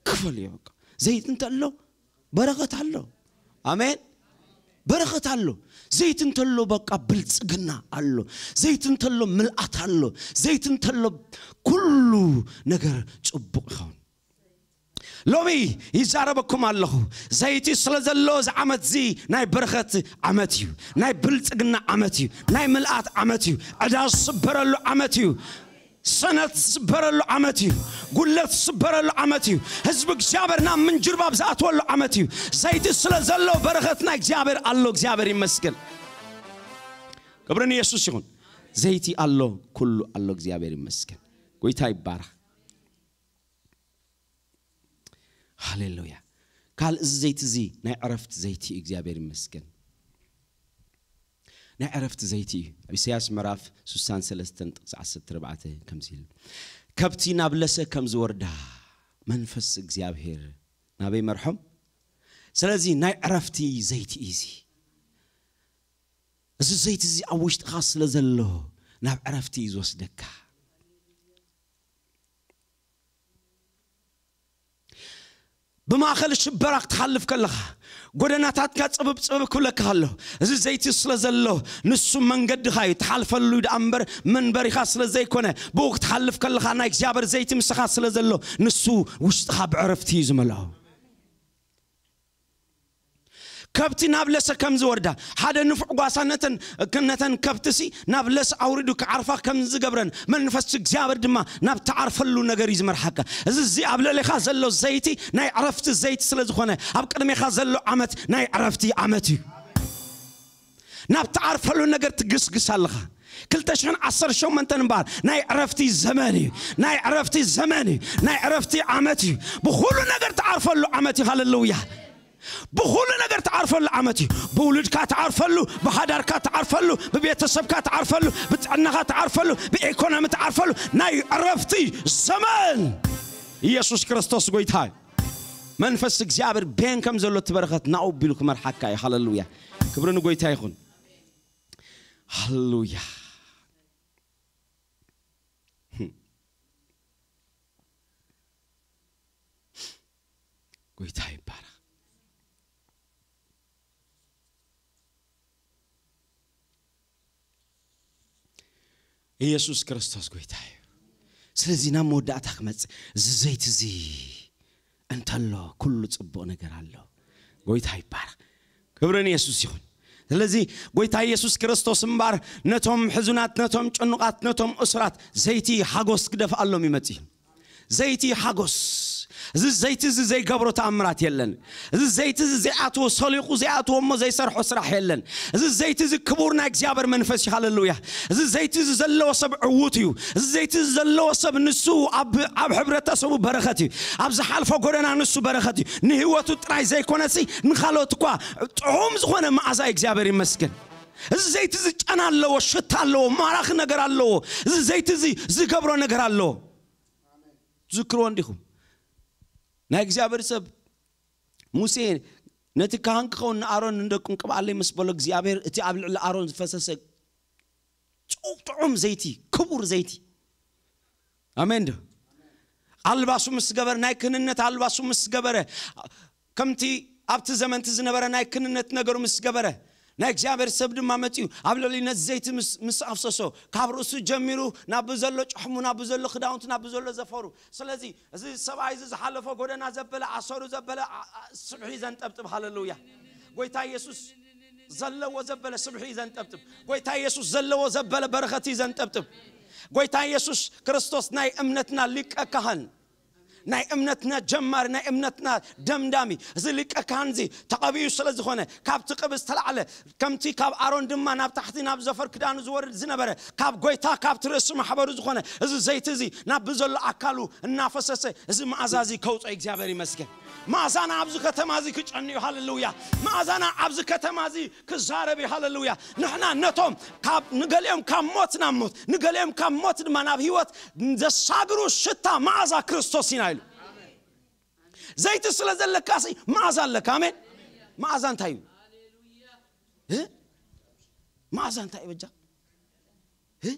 ክፈልዮ። በቃ ዘይቲ እንተሎ በረኸት ኣሎ። ኣሜን። በረኸት ኣሎ። ዘይቲ እንተሎ በቃ ብልጽግና ኣሎ። ዘይቲ እንተሎ ምልኣት ኣሎ። ዘይቲ እንተሎ ኩሉ ነገር ጽቡቕ ይኸውን። ሎሚ ይዛረበኩም ኣለኹ። ዘይቲ ስለ ዘሎ እዚ ዓመት እዚ ናይ በረኸት ዓመት እዩ። ናይ ብልጽግና ዓመት እዩ። ናይ ምልኣት ዓመት እዩ። ዕዳ ዝስበረሉ ዓመት እዩ። ሰነት ዝስበረሉ ዓመት እዩ። ጉለት ዝስበረሉ ዓመት እዩ። ህዝቢ እግዚኣብሔር ናብ ምንጅርባብ ዝኣትወሉ ዓመት እዩ። ዘይቲ ስለ ዘሎ በረኸት ናይ እግዚኣብሔር ኣሎ። እግዚኣብሔር ይመስገን። ክብሪ ንየሱስ ይኹን። ዘይቲ ኣሎ፣ ኩሉ ኣሎ። እግዚኣብሔር ይመስገን። ጎይታ ይባረኽ። ሃሌሉያ። ካልእ እዚ ዘይቲ እዚ ናይ ዕረፍቲ ዘይቲ እዩ። እግዚኣብሔር ይመስገን። ናይ ዕረፍቲ ዘይቲ እዩ። ኣብ ኢሳያስ ምዕራፍ ስሳን ሰለስተን ጥቕሲ ዓሰርተ ኣርባዕተ ከምዚ ኢሉ፣ ከብቲ ናብ ለሰ ከም ዝወርዳ መንፈስ እግዚኣብሔር ናበይ መርሖም? ስለዚ ናይ ዕረፍቲ ዘይቲ እዩ እዚ። እዚ ዘይቲ እዚ ኣብ ውሽጥኻ ስለ ዘሎ ናብ ዕረፍቲ እዩ ዝወስደካ። ብማእኸል ሽበራ ክትሓልፍ ከለኻ ጎደናታትካ ጽብብ ጽብብ ክብለካ ኣሎ። እዚ ዘይቲ ስለ ዘሎ ንሱ መንገድኻ እዩ። ትሓልፈሉ ደኣ እምበር መንበሪኻ ስለ ዘይኮነ ብኡ ክትሓልፍ ከለኻ ናይ እግዚኣብሔር ዘይቲ ምሳኻ ስለ ዘሎ ንሱ ውሽጥኻ ብዕረፍቲ እዩ ዝመልኦ። ከብቲ ናብ ለሰ ከም ዝወርዳ ሓደ ንፉዕ ጓሳ ነተን ነተን ከብትሲ ናብ ለስ ኣውሪዱ ክዓርፋ ከም ዝገብረን መንፈስ እግዚኣብሔር ድማ ናብ ትዓርፈሉ ነገር እዩ ዝመርሓካ። እዚ እዚ ኣብ ልዕሌኻ ዘሎ ዘይቲ ናይ ዕረፍቲ ዘይቲ ስለ ዝኾነ ኣብ ቅድሜኻ ዘሎ ዓመት ናይ ዕረፍቲ ዓመት እዩ። ናብ ትዓርፈሉ ነገር ትግስግስ ኣለኻ። ክልተ ሽሕን ዓሰርተ ሸሞንተን እምበኣር ናይ ዕረፍቲ ዘመን እዩ። ናይ ዕረፍቲ ዘመን እዩ። ናይ ዕረፍቲ ዓመት እዩ። ብኹሉ ነገር ትዓርፈሉ ዓመት እዩ። ሃሌሉያ። ብኹሉ ነገር ትዓርፈሉ ዓመት እዩ። ብውሉድካ ትዓርፈሉ፣ ብሓዳርካ ትዓርፈሉ፣ ብቤተሰብካ ትዓርፈሉ፣ ብጥዕናኻ ትዓርፈሉ፣ ብኢኮኖሚ ትዓርፈሉ ናይ ዕረፍቲ ዘመን። ኢየሱስ ክርስቶስ ጎይታ እዩ። መንፈስ እግዚኣብሔር ቤን ከም ዘሎ እቲ በረኸት ናኡ ቢሉ ክመርሓካ እዩ። ሃሌሉያ። ክብሪ ንጎይታ ይኹን። ሃሌሉያ። ጎይታ ይባረኽ። ኢየሱስ ክርስቶስ ጎይታ እዩ። ስለዚ ናብ መወዳእታ ክመጽእ እዚ ዘይቲ እዚ እንተሎ ኩሉ ጽቡቕ ነገር ኣሎ። ጎይታ ይባረኽ። ክብሪ ንየሱስ ይኹን። ስለዚ ጎይታ ኢየሱስ ክርስቶስ እምባር ነቶም ሕዙናት፣ ነቶም ጭኑቓት፣ ነቶም እሱራት ዘይቲ ሓጎስ ክደፍኣሎም ይመጽእ እዩ። ዘይቲ ሓጎስ። እዚ ዘይቲ እዚ ዘይገብሮ ተኣምራት የለን። እዚ ዘይቲ እዚ ዘይኣትዎ፣ ሰሊቑ ዘይኣትዎ እሞ ዘይሰርሖ ስራሕ የለን። እዚ ዘይቲ እዚ ክቡር ናይ እግዚኣብሔር መንፈስ እዩ። ሃሌሉያ። እዚ ዘይቲ እዚ ዘለዎ ሰብ ዕዉት እዩ። እዚ ዘይቲ እዚ ዘለዎ ሰብ ንሱ ኣብ ኣብ ሕብረተሰቡ በረኸት እዩ። ኣብ ዝሓልፎ ጎደና ንሱ በረኸት እዩ። ንህይወቱ ጥራይ ዘይኮነሲ ንኻልኦት እኳ ጥዑም ዝኾነ መዓዛ እዩ። እግዚኣብሔር ይመስገን። እዚ ዘይቲ እዚ ጨና ኣለዎ፣ ሽታ ኣለዎ፣ ማራኺ ነገር ኣለዎ። እዚ ዘይቲ እዚ ዝገብሮ ነገር ኣለዎ። ትዝክርዎ እንዲኹም ናይ እግዚኣብሔር ሰብ ሙሴ ነቲ ካህን ክኸውን ንኣሮን ንደቁን ቅብኣለይ ምስ በሎ እግዚኣብሔር እቲ ኣብ ልዕሊ ኣሮን ዝፈሰሰ ጽው ጥዑም ዘይቲ፣ ክቡር ዘይቲ። ኣሜን ዶ? ኣልባሱ ምስ ገበረ፣ ናይ ክህንነት ኣልባሱ ምስ ገበረ፣ ከምቲ ኣብቲ ዘመንቲ ዝነበረ ናይ ክህንነት ነገሩ ምስ ገበረ፣ ናይ እግዚኣብሔር ሰብ ድማ መጺኡ ኣብ ልዕሊ ነቲ ዘይቲ ምስ ምስ ኣፍሰሶ፣ ካብ ርእሱ ጀሚሩ ናብ ዘሎ ጭሕሙ፣ ናብ ዘሎ ክዳውንቱ፣ ናብ ዘሎ ዘፈሩ። ስለዚ እዚ ሰብኣይ እዚ ዝሓለፎ ጎደና ዘበለ፣ ኣሰሩ ዘበለ ዓ- ዓ- ስብሒ ዘንጠብጥብ። ሃሌሉያ። ጎይታ ኢየሱስ ዘለዎ ዘበለ ስብሒ ዘንጠብጥብ። ጎይታ ኢየሱስ ዘለዎ ዘበለ በረኸት እዩ ዘንጠብጥብ። ጎይታ ኢየሱስ ክርስቶስ ናይ እምነትና ሊቀ ካህን፣ ናይ እምነትና ጀማሪ፣ ናይ እምነትና ደምዳሚ፣ እዚ ሊቀ ካህን እዚ ተቐቢኡ ስለ ዝኾነ ካብቲ ቅብ ዝተላዕለ ከምቲ ካብ ኣሮን ድማ ናብ ታሕቲ ናብ ዘፈር ክዳኑ ዝወርድ ዝነበረ ካብ ጎይታ ካብቲ ርእሲ ማሕበሩ ዝኾነ እዚ ዘይቲ እዚ ናብ ብዘሎ ኣካሉ እናፈሰሰ እዚ መኣዛ እዚ ከውፅኦ እግዚኣብሔር ይመስገን። መኣዛና ኣብዚ ከተማ እዚ ክጨንዩ። ሃሌሉያ። መኣዛና ኣብዚ ከተማ እዚ ክዛረብ እዩ። ሃሌሉያ። ንሕና ነቶም ካብ ንገሊኦም ካብ ሞት ናብ ሞት ንገሊኦም ካብ ሞት ድማ ናብ ህይወት ዘሳግሩ ሽታ መኣዛ ክርስቶስ ኢና ኢሉ። ዘይቲ ስለ ዘለካ ሲ መኣዛ ኣለካ። ኣሜን። መኣዛ እንታይ እዩ? እ? መኣዛ እንታይ እዩ በጃ? እ?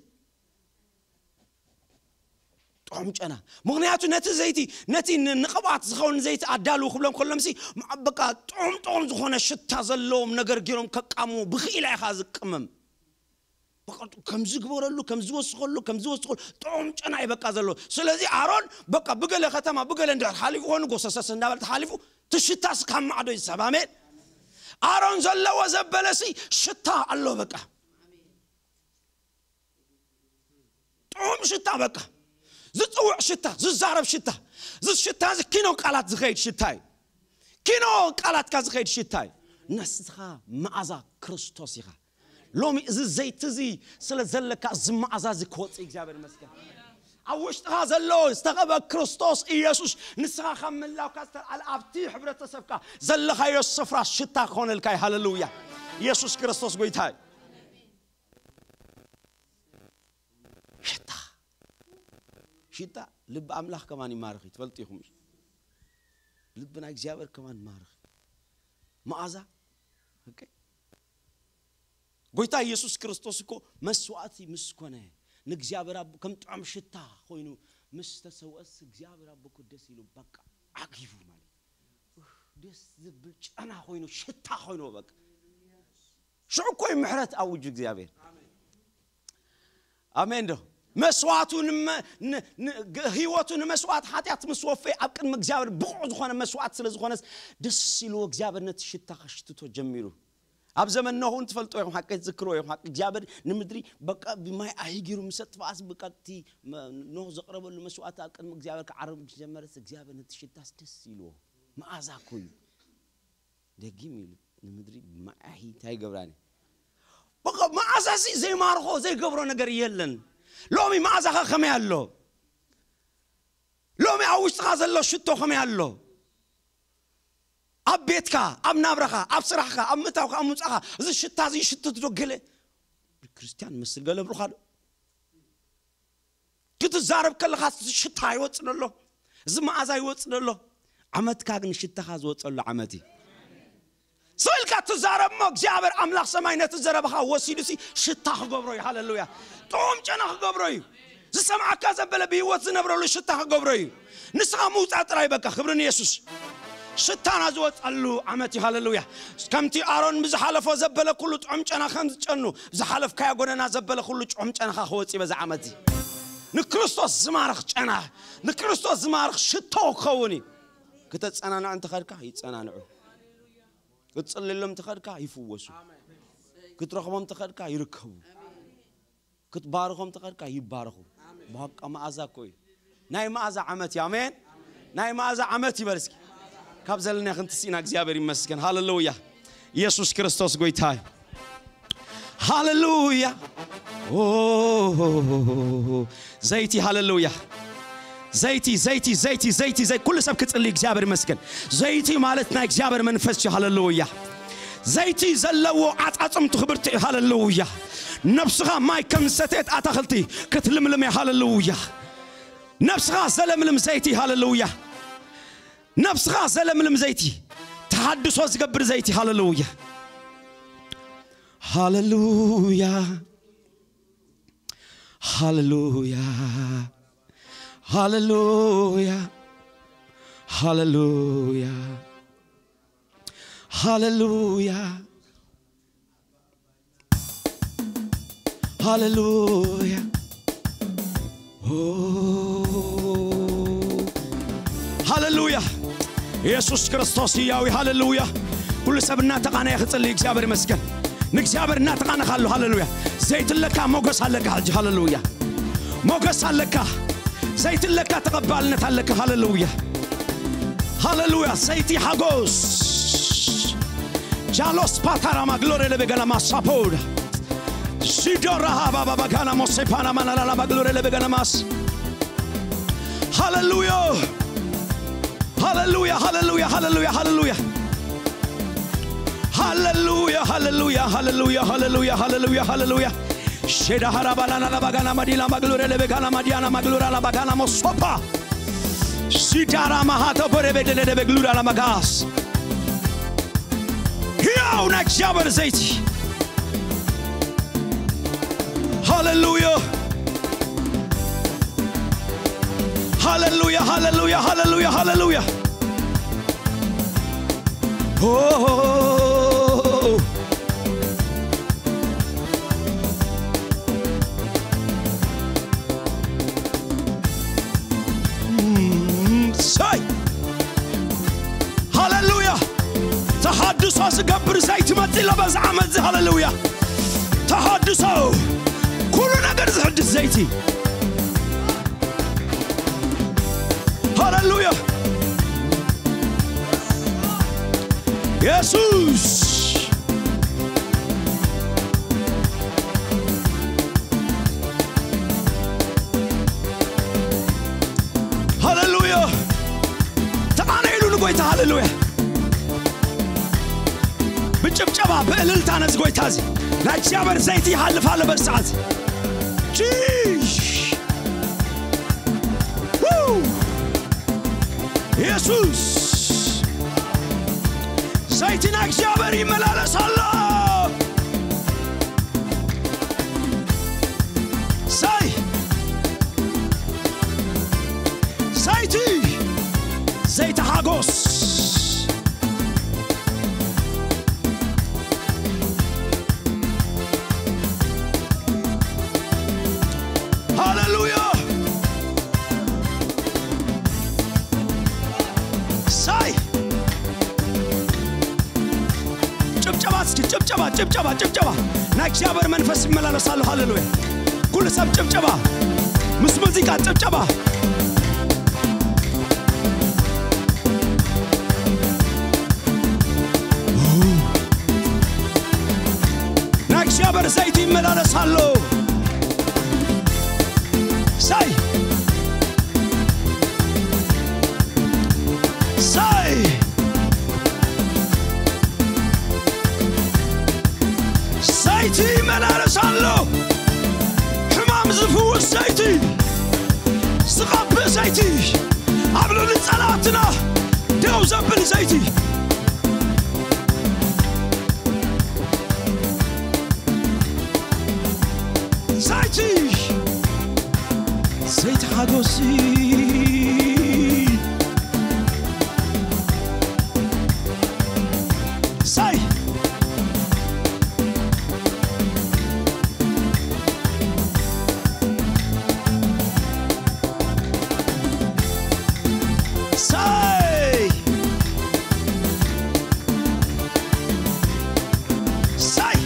ጥዑም ጨና። ምኽንያቱ ነቲ ዘይቲ፣ ነቲ ን-፣ ንቕብኣት ዝኸውን ዘይቲ ኣዳልዉ ክብሎም ከሎምሲ፣ ም-፣ በቃ ጥዑም ጥዑም ዝኾነ ሽታ ዘለዎም ነገር ገይሮም ከቃምሙ ብኽኢላ ኢኻ ዝቅመም። በቃ ከምዚ ግበረሉ፣ ከምዚ ወስኸሉ፣ ከምዚ ወስኸሉ፣ ጥዑም ጨና እዩ በቃ ዘሎ። ስለዚ ኣሮን በቃ ብገለ ከተማ፣ ብገለ እንድሕር ሓሊፉ ኮይኑ፣ ጎሰሰስ እንዳበለ ተሓሊፉ፣ እቲ ሽታስ ካብ ማዕዶ ይስሕብ። ኣሜን። ኣሮን ዘለዎ ዘበለሲ ሽታ ኣሎ በቃ። ጥዑም ሽታ በቃ። ዝጽውዕ ሽታ፣ ዝዛረብ ሽታ። እዚ ሽታ እዚ ኪኖ ቃላት ዝኸይድ ሽታ እዩ። ኪኖ ቃላትካ ዝኸይድ ሽታ እዩ። ንስኻ መኣዛ ክርስቶስ ኢኻ። ሎሚ እዚ ዘይቲ እዚ ስለ ዘለካ እዚ መኣዛ እዚ ክወጽእ እግዚኣብሔር ይመስገን። ኣብ ውሽጥኻ ዘሎ ዝተቐበ ክርስቶስ ኢየሱስ ንስኻ ካብ ምላውካ ዝተልዓለ ኣብቲ ሕብረተሰብካ ዘለኻዮ ስፍራ ሽታ ክኾነልካ እዩ። ሃሌሉያ። ኢየሱስ ክርስቶስ ጎይታ እዩ። ሽታ። ሽታ ልቢ ኣምላኽ ከማን ይማርኽ እዩ። ትፈልጡ ኢኹም። ልቢ ናይ እግዚኣብሔር ከማን ይማርኽ እዩ። መኣዛ። ኦኬ። ጎይታ ኢየሱስ ክርስቶስ እኮ መስዋዕቲ ምስ ኮነ ንእግዚኣብሔር ኣቦ ከም ጥዑም ሽታ ኮይኑ ምስ ተሰውአስ እግዚኣብሔር ኣቦ እኮ ደስ ኢሉ በቃ ዓጊቡ ማለት እዩ። ኡፍ፣ ደስ ዝብል ጨና ኮይኑ ሽታ ኮይኑ በቃ ሽዑ እኮ እዩ ምሕረት ኣውጁ እግዚኣብሔር። ኣሜን ዶ? መስዋዕቱ ንመ-፣ ን-፣ ን-፣ ግ-፣ ህይወቱ ንመስዋዕት ሓጢኣት ምስ ወፈየ ኣብ ቅድሚ እግዚኣብሔር ብቑዕ ዝኾነ መስዋዕት ስለ ዝኾነስ ደስ ኢልዎ እግዚኣብሔር ነቲ ሽታ ከሽትቶ ጀሚሩ። ኣብ ዘመን ኖህ እውን ትፈልጥዎ ኢኹም፣ ሓቂ ትዝክርዎ ኢኹም። ሓቂ እግዚኣብሔር ንምድሪ በቃ ብማይ ኣሂጊሩ ምስ ኣጥፍኣስ በቃ እቲ መ-፣ ኖህ ዘቕረበሉ መስዋዕት ኣብ ቅድሚ እግዚኣብሔር ክዓርብ ምስ ጀመረስ እግዚኣብሔር ነቲ ሽታስ ደስ ኢልዎ። መኣዛ እኮ እዩ። ደጊም ኢሉ ንምድሪ ብማይ ኣሂ እንታይ ይገብራኒ? በቃ መኣዛሲ ዘይማርኾ ዘይገብሮ ነገር የለን። ሎሚ መኣዛኻ ከመይ ኣሎ? ሎሚ ኣብ ውሽጥኻ ዘሎ ሽቶ ከመይ ኣሎ? ኣብ ቤትካ፣ ኣብ ናብራኻ፣ ኣብ ስራሕካ፣ ኣብ ምእታውካ፣ ኣብ ምውጻእካ እዚ ሽታ እዚ ይሽትት ዶ ገለ? ክርስትያን መስል ገለ ብሩኻ ዶ? ክትዛረብ ከለኻ እዚ ሽታ ይወጽእ ኣሎ፣ እዚ መኣዛ ይወጽእ ኣሎ። ዓመትካ ግን ሽታኻ ዝወጸሉ ዓመት እዩ። ስቕ ኢልካ ትዛረብ እሞ እግዚኣብሔር ኣምላኽ ሰማይ ነቲ ዘረባኻ ወሲዱሲ ሽታ ክገብሮ እዩ። ሃሌሉያ። ጥዑም ጨና ክገብሮ እዩ። ዝሰምዓካ ዘበለ ብህይወት ዝነብረሉ ሽታ ክገብሮ እዩ። ንስኻ ምውጻእ ጥራይ በቃ። ክብሪ ንየሱስ። ሽታና ዝወጸሉ ዓመት እዩ። ሃሌሉያ። ከምቲ ኣሮን ብዝሓለፎ ዘበለ ኩሉ ጥዑም ጨና ከም ዝጨኑ፣ ዝሓለፍካዮ ጎደና ዘበለ ኩሉ ጥዑም ጨናኻ ክወጽእ እዩ በዚ ዓመት እዚ። ንክርስቶስ ዝማርኽ ጨና፣ ንክርስቶስ ዝማርኽ ሽቶ ክኸውን እዩ። ክተጸናንዑ እንተኸድካ ይጸናንዑ። ክትጽልሎም እንተኸድካ ይፍወሱ። ክትረኽቦም እንተኸድካ ይርከቡ። ክትባርኾም እንተኸድካ ይባረኹ። በቃ መኣዛ እኮ እዩ። ናይ መኣዛ ዓመት እዩ። ኣሜን። ናይ መኣዛ ዓመት ይበል እስኪ። ካብ ዘለና ክንትስኢና እግዚኣብሔር ይመስገን። ሃሌሉያ። ኢየሱስ ክርስቶስ ጎይታ እዩ። ሃሌሉያ። ኦ፣ ዘይቲ፣ ሃሌሉያ። ዘይቲ፣ ዘይቲ፣ ዘይቲ፣ ዘይቲ፣ ዘይቲ። ኩሉ ሰብ ክጽሊ እግዚኣብሔር ይመስገን። ዘይቲ ማለት ናይ እግዚኣብሔር መንፈስ እዩ። ሃሌሉያ። ዘይቲ ዘለዎ ዓጻጽምቱ ክብርቲ እዩ። ሃሌሉያ። ነብስኻ ማይ ከም ዝሰተየት ኣታኽልቲ ክትልምልም እያ። ሃሌሉያ። ነብስኻ ዘለምልም ዘይቲ። ሃሌሉያ። ነብስኻ ዘለምልም ዘይቲ፣ ተሃድሶ ዝገብር ዘይቲ። ሃሌሉያ። ሃሌሉያ። ሃሌሉያ። ሃሌሉያ። ሃሌሉያ። ሃሌሉያ። ሃሌሉያ። ኦ፣ ሃሌሉያ። ኢየሱስ ክርስቶስ ህያው እዩ። ሃሌሉያ። ኩሉ ሰብ እናተቓነየ ክጽልይ እግዚኣብሔር ይመስገን። ንእግዚኣብሔር እናተቓነኻ ኣሎ። ሃሌሉያ። ዘይቲ ኣለካ፣ ሞገስ ኣለካ ሕጂ። ሃሌሉያ። ሞገስ ኣለካ። ዘይቲ ኣለካ፣ ተቐባልነት ኣለካ። ሃሌሉያ። ሃሌሉያ። ዘይቲ ሓጎስ። ጃሎስ ፓታራማ ግሎሬ ለቤገና ማሳፖዳ። ሲዶራ ሃባባ ባጋና ሞሴፓና ማናላላ ባግሎሬ ለቤገና ማስ። ሃሌሉያ። ሃሌሉያ፣ ሃሌሉያ፣ ሃሌሉያ፣ ሃሌሉያ። ሃሌሉያ፣ ሃሌሉያ፣ ሃሌሉያ፣ ሃሌሉያ፣ ሃሌሉያ፣ ሃሌሉያ። ሼዳ ሃራ ባላና ላባጋና ማዲላ ማግሉረ ለቤጋና ማዲያና ማግሉራ ላባጋና ሞሶፓ። ሲዳራ ማሃቶ ቦሬ ቤደለ ደቤግሉራ ላባጋስ። ሕያው ናይ እግዚኣብሔር ዘይቲ። ሃሌሉያ። ሃሌሉያ፣ ሃሌሉያ፣ ሃሌሉያ፣ ሃሌሉያ። ኦ፣ ሳይ፣ ሃሌሉያ። ተሃድሶ ዝገብር ዘይቲ መጺእ ኣሎ በዚ ዓመት እዚ። ሃሌሉያ። ተሃድሶ፣ ኩሉ ነገር ዝሕድስ ዘይቲ። ሃሌሉያ። የሱስ። ሃሌሉያ። ተቓነይሉ ንጎይታ። ሃሌሉያ። ብጭብጨባ፣ ብእልልታ ነዚ ጎይታ እዚ። ናይ እግዚኣብሔር ዘይቲ ይሃልፍ ኣሎ በዚ ሰዓት። ጂሽ። ው! የሱስ። ዘይቲ ናይ እግዚኣብሔር ይመላለስ ኣሎ። ሳይ። ዘይቲ፣ ዘይቲ ሓጎስ። ሃሌሉያ። ሳይ። ጭብጨባ እስኪ፣ ጭብጨባ፣ ጭብጨባ፣ ጭብጨባ። ናይ እግዚኣብሔር መንፈስ ይመላለስ ኣሎ። ሃሌሉያ። ኩሉ ሰብ ጭብጨባ። ምስ ሙዚቃ ጭብጨባ። ናይ እግዚኣብሔር ዘይቲ ይመላለስ ኣሎ። ሳይ። ሳይ። ዘይቲ ይመላለስ ኣሎ። ሕማም ዝፍውስ ዘይቲ። ዝቐብእ ዘይቲ። ኣብ ልዕሊ ጸላእትና ደው ዘብል ዘይቲ። ዘይቲ፣ ዘይቲ ሓጎስ። ሳይ። ሳይ። ሳይ።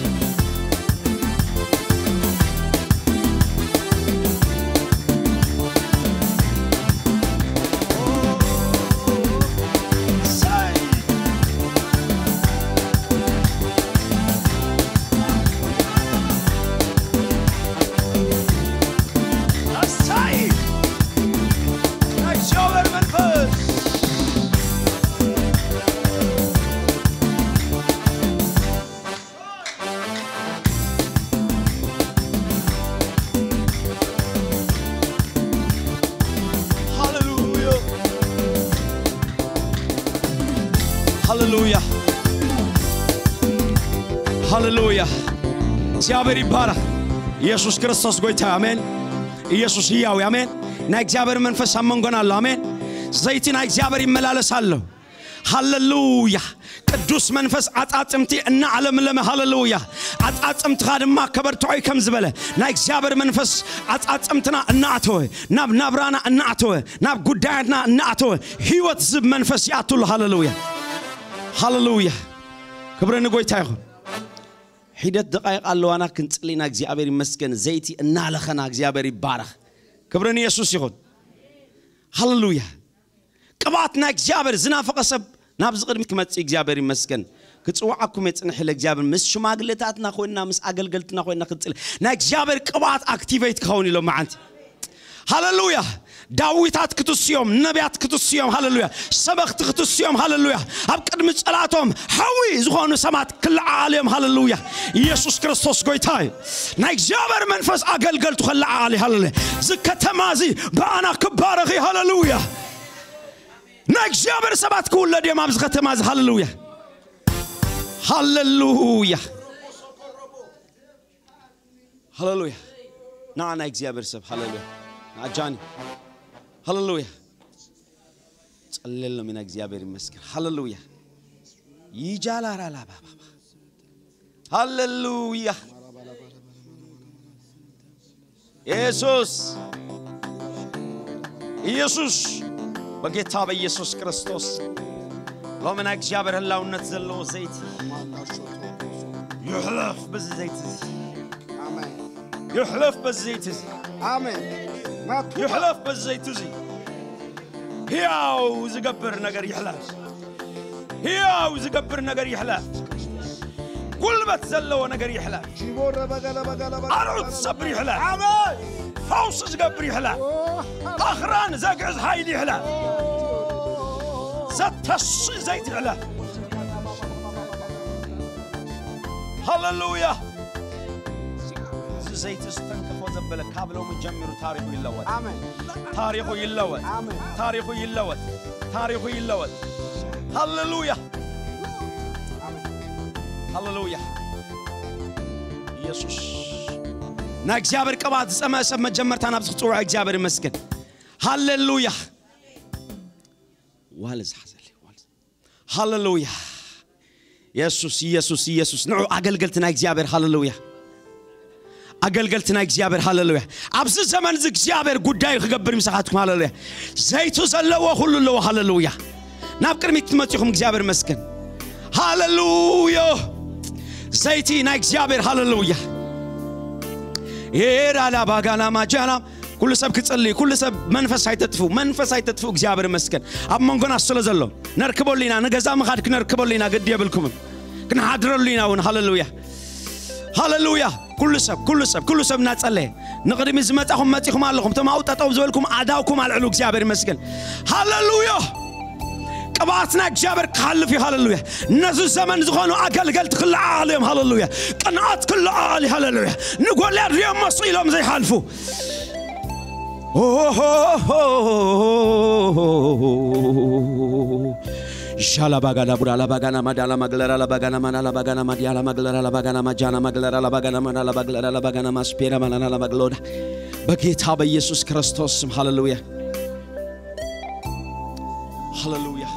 ሳይ። ኣሳይ! ናይ እግዚኣብሔር መንፈስ! ሃሌሉያ! ሃሌሉያ! ሃሌሉያ! እግዚኣብሔር ይባረኽ። ኢየሱስ ክርስቶስ ጎይታ፣ ኣሜን። ኢየሱስ ህያው እዩ፣ ኣሜን። ናይ እግዚኣብሔር መንፈስ ኣብ መንጎና ኣሎ፣ ኣሜን። ዘይቲ ናይ እግዚኣብሔር ይመላለስ ኣሎ። ሃሌሉያ! ቅዱስ መንፈስ ዓጻጽምቲ እናኣለምለመ፣ ሃሌሉያ! ዓጻጽምትኻ ድማ ከበርትዖ እዩ ከም ዝበለ፣ ናይ እግዚኣብሔር መንፈስ ዓጻጽምትና እናኣተወ፣ ናብ ናብራና እናኣተወ፣ ናብ ጉዳያትና እናኣተወ፣ ህይወት ዝህብ መንፈስ ይኣትሉ። ሃሌሉያ! ሃሌሉያ! ክብሪ ንጎይታ ይኹን። ሒደት ደቃይቕ ኣለዋና ክንጽሊ ኢና። እግዚኣብሔር ይመስገን። ዘይቲ እናለኸና እግዚኣብሔር ይባረኽ። ክብሪ ንየሱስ ይኹን። ሃሌሉያ። ቅብኣት ናይ እግዚኣብሔር ዝናፈቐ ሰብ ናብዚ ቅድሚት ክመጽእ እግዚኣብሔር ይመስገን። ክጽውዓኩም እየ ጽንሕ ኢለ እግዚኣብሔር። ምስ ሽማግሌታትና ኮይንና፣ ምስ ኣገልገልትና ኮይንና ክንጽሊ። ናይ እግዚኣብሔር ቅብኣት ኣክቲቬት ክኸውን ኢሎም መዓንቲ። ሃሌሉያ። ዳዊታት ክትስዮም፣ ነቢያት ክትስዮም፣ ሃሌሉያ። ሰበኽቲ ክትስዮም፣ ሃሌሉያ። ኣብ ቅድሚ ጸላቶም ሓዊ ዝኾኑ ሰማት ክለዓዓሉ እዮም፣ ሃሌሉያ። ኢየሱስ ክርስቶስ ጎይታ እዩ። ናይ እግዚኣብሔር መንፈስ ኣገልገልቱ ክለዓዓል እዩ፣ ሃሌሉያ። እዚ ከተማ እዚ ብኣና ክባረኽ እዩ፣ ሃሌሉያ። ናይ እግዚኣብሔር ሰባት ክውለድ እዮም ኣብዚ ከተማ እዚ፣ ሃሌሉያ። ሃሌሉያ። ሃሌሉያ። ንዓ ናይ እግዚኣብሔር ሰብ፣ ሃሌሉያ። ንዓ ጃኒ። ሃሌሉያ። ጸለሎም ኢና። እግዚኣብሔር ይመስገን። ሃሌሉያ። ይጃላራላ ባባባ። ሃሌሉያ። ኢየሱስ፣ ኢየሱስ፣ በጌታ በኢየሱስ ክርስቶስ ሎሚ ናይ እግዚኣብሔር ህላውነት ዘለዎ ዘይቲ ይሕለፍ በዚ ዘይቲ እዚ። ኣሜን። ይሕለፍ በዚ ዘይቲ እዚ። ኣሜን። ናቱ ይሕለፍ በዚ ዘይቲ እዚ። ሕያው ዝገብር ነገር ይሕለፍ። ሕያው ዝገብር ነገር ይሕለፍ። ጉልበት ዘለዎ ነገር ይሕለፍ። ጂቦረ በገለ በገለ በገለ ኣርዑት ዝሰብር ይሕለፍ። ኣሜን። ፈውሲ ዝገብር ይሕለፍ። ኣኽራን ዘግዕዝ ሓይሊ ይሕለፍ። ዘተሲ ዘይቲ ይሕለፍ። ሃሌሉያ። እዚ ዘይቲ ዝተንከፎ ዘበለ ካብ ሎሚ ጀሚሩ ታሪኹ ይለወጥ። ኣሜን። ታሪኹ ይለወጥ። ኣሜን። ታሪኹ ይለወጥ። ታሪኹ ይለወጥ። ሃሌሉያ። ኣሜን። ሃሌሉያ። ኢየሱስ ናይ እግዚኣብሔር ቅብኣት ዝጸመአ ሰብ መጀመርታ ናብዚ ክጽውዖ እግዚኣብሔር ይመስገን። ሃሌሉያ። ዋለ ዝሓዘለይ ዋለ። ሃሌሉያ። ኢየሱስ ኢየሱስ ኢየሱስ ንዑ ኣገልገልቲ ናይ እግዚኣብሔር። ሃሌሉያ። ኣገልገልቲ ናይ እግዚኣብሔር። ሃሌሉያ። ኣብዚ ዘመን እዚ እግዚኣብሔር ጉዳዩ ክገብር ምሳኻትኩም። ሃሌሉያ። ዘይቱ ዘለዎ ኩሉ ኣለዎ። ሃሌሉያ። ናብ ቅድሚት ትመጺኹም እግዚኣብሔር መስገን። ሃሌሉያ። ዘይቲ ናይ እግዚኣብሔር። ሃሌሉያ። ኤራላ ባጋና ማጃና ኩሉ ሰብ ክጽሊ፣ ኩሉ ሰብ መንፈስ ኣይተጥፉ፣ መንፈስ ኣይተጥፉ። እግዚኣብሔር መስገን ኣብ መንጎና ስለ ዘሎ ነርክበሉ ኢና። ንገዛ ምኻድ ክነርክበሉ ኢና። ግዲ የብልኩምን። ክንሓድረሉ ኢና እውን። ሃሌሉያ። ሃሌሉያ። ኩሉ ሰብ ኩሉ ሰብ ኩሉ ሰብ እናጸለየ ንቕድሚ ዝመጻኹም መጺኹም ኣለኹም። እቶም ኣብኡ ጠጠው ዝበልኩም ኣዳውኩም ኣልዕሉ። እግዚኣብሔር ይመስገን። ሃሌሉያ። ቅብኣትና እግዚኣብሔር ክሓልፍ እዩ። ሃሌሉያ። ነዚ ዘመን ዝኾኑ ኣገልገልቲ ክለዓዓሉ እዮም። ሃሌሉያ። ቅንኣት ክለዓዓል እዩ። ሃሌሉያ። ንጎልያድ እዮም መስኢሎም ዘይሓልፉ። ሻላባጋላ ቡራላ ባጋና ማዳላ ማግለራላ ባጋና ማናላ ባጋና ማዲያላ ማግለራላ ባጋና ማጃና ማግለራላ ባጋና ማናላ ባግለራላ ባጋና ማስፔራ ማናናላ ማግሎዳ በጌታ በኢየሱስ ክርስቶስ ስም። ሃሌሉያ። ሃሌሉያ።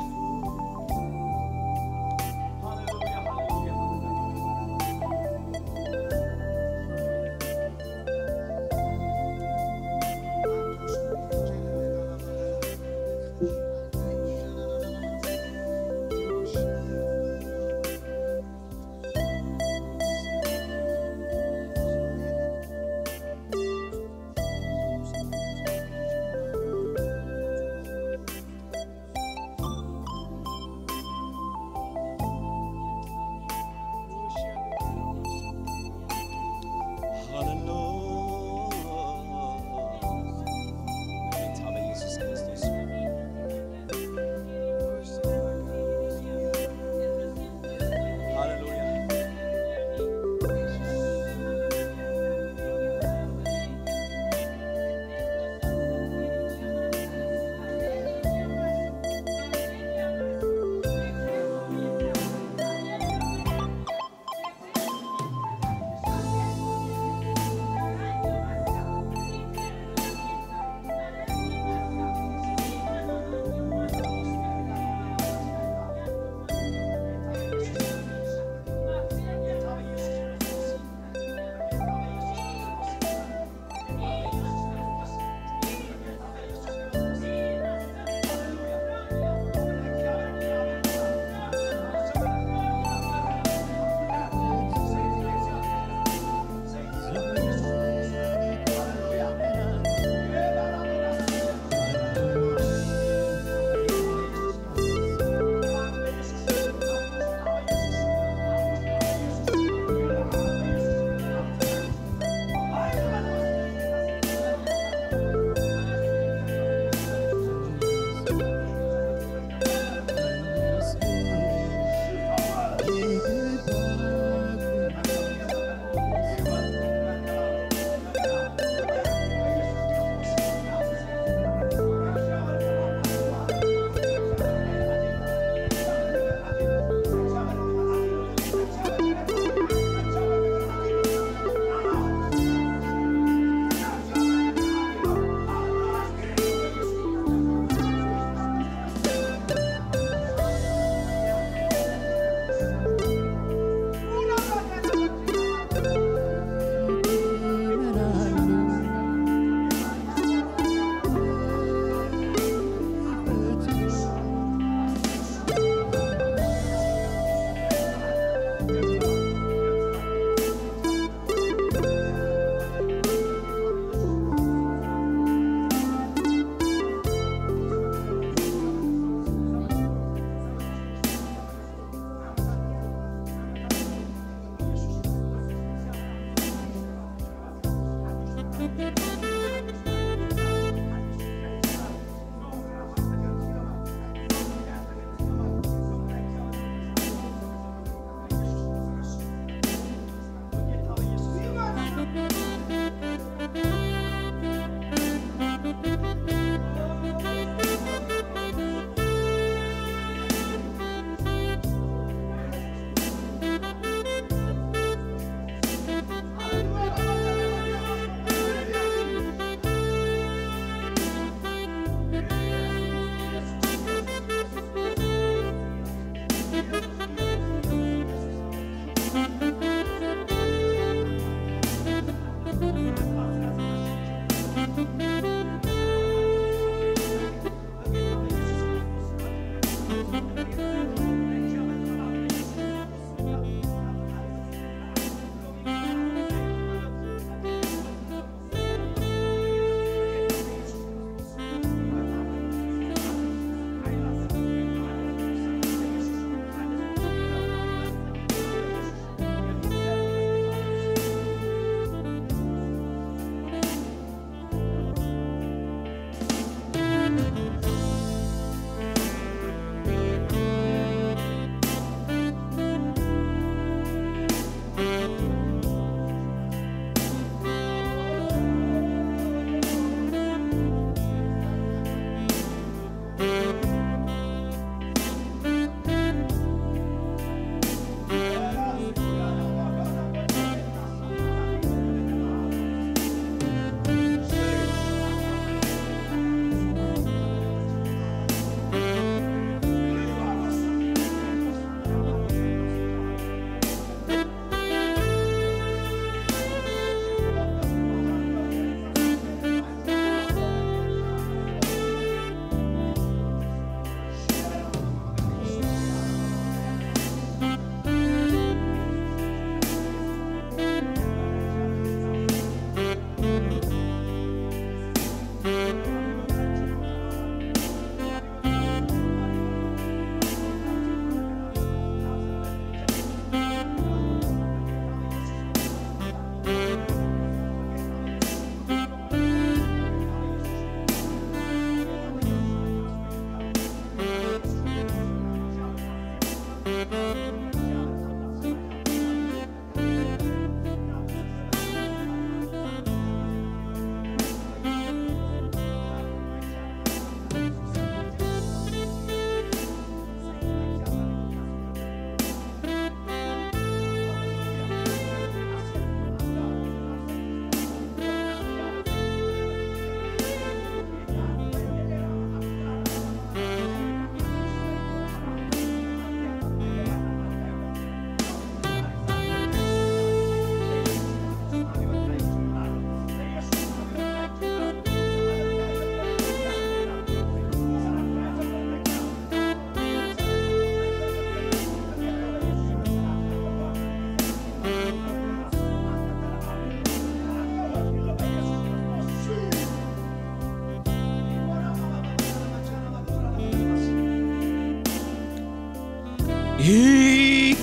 ይህ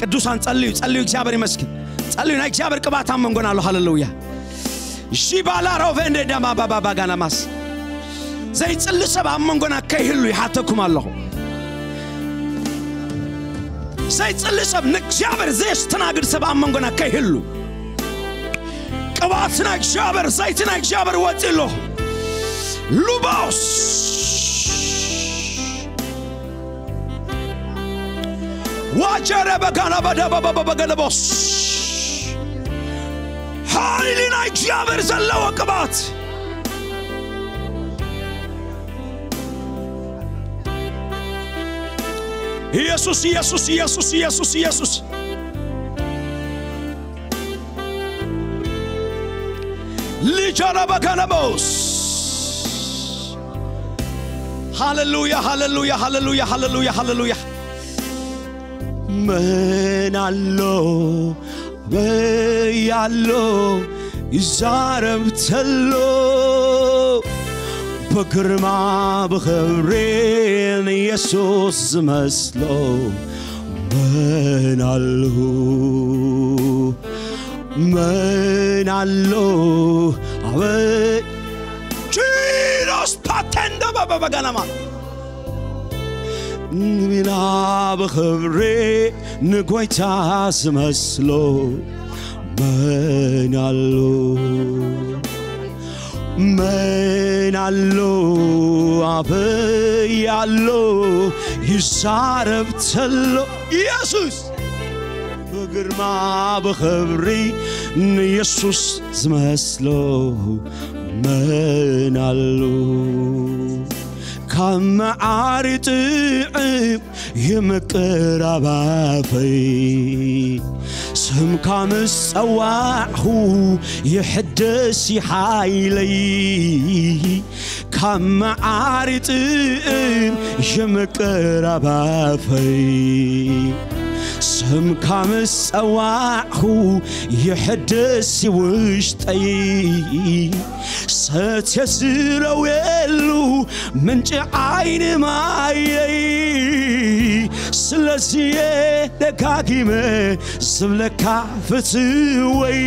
ቅዱሳን ጸልዩ፣ ጸልዩ፣ እግዚኣብሔር ይመስገን። ጸልዩ፣ ናይ እግዚኣብሔር ቅባት ኣብ መንጎና ኣሎ። ሃሌሉያ። ሺባላ ሮቬንደ ደማ ባባ ባጋናማስ። ዘይጽሊ ሰብ ኣብ መንጎና ከይህሉ ይሓተኩም ኣለኹ። ዘይጽሊ ሰብ፣ ንእግዚኣብሔር ዘየስተናግድ ሰብ ኣብ መንጎና ከይህሉ። ቅባት ናይ እግዚኣብሔር፣ ዘይቲ ናይ እግዚኣብሔር ወጺ ኣሎ። ሉባውስ ዋጀረ በጋና በደበበበገለቦስ። ሓይሊ ናይ እግዚኣብሔር ዘለዎ ቅባት። ኢየሱስ፣ ኢየሱስ፣ ኢየሱስ፣ ኢየሱስ፣ ኢየሱስ። ሊጀረበ ገለቦስ። ሃሌሉያ፣ ሃሌሉያ፣ ሃሌሉያ፣ ሃሌሉያ፣ ሃሌሉያ። መን ኣሎ በይ ኣሎ ይዛረብ ተሎ፣ ብግርማ ብኽብሪ ንየሱስ ዝመስሎ መን ኣሎ? መን ኣሎ ኣበይ ኪሮስ ፓቴንዶ በበበገናማ ንቢና ብኽብሪ ንጎይታ ዝመስሎ መን ኣሎ? መን ኣሎ? ኣበይ ኣሎ? ይዛረብ ተሎ ኢየሱስ ብግርማ ብኽብሪ ንኢየሱስ ዝመስሎ መን ኣሎ? ካብ መዓር ጥዕም ይምቅር ኣባፈይ ስምካ ምስ ጸዋዕኹ ይሕደስ ይሓይለይ ካብ መዓር ጥዕም ይምቅር ኣባፈይ ስምካ ምስ ጸዋዕኹ ይሕደስ ውሽጠይ ሰትየ ዝረውየሉ ምንጪ ዓይኒ ማየይ ስለዚየ ደጋጊመ ዝብለካ ፍትወይ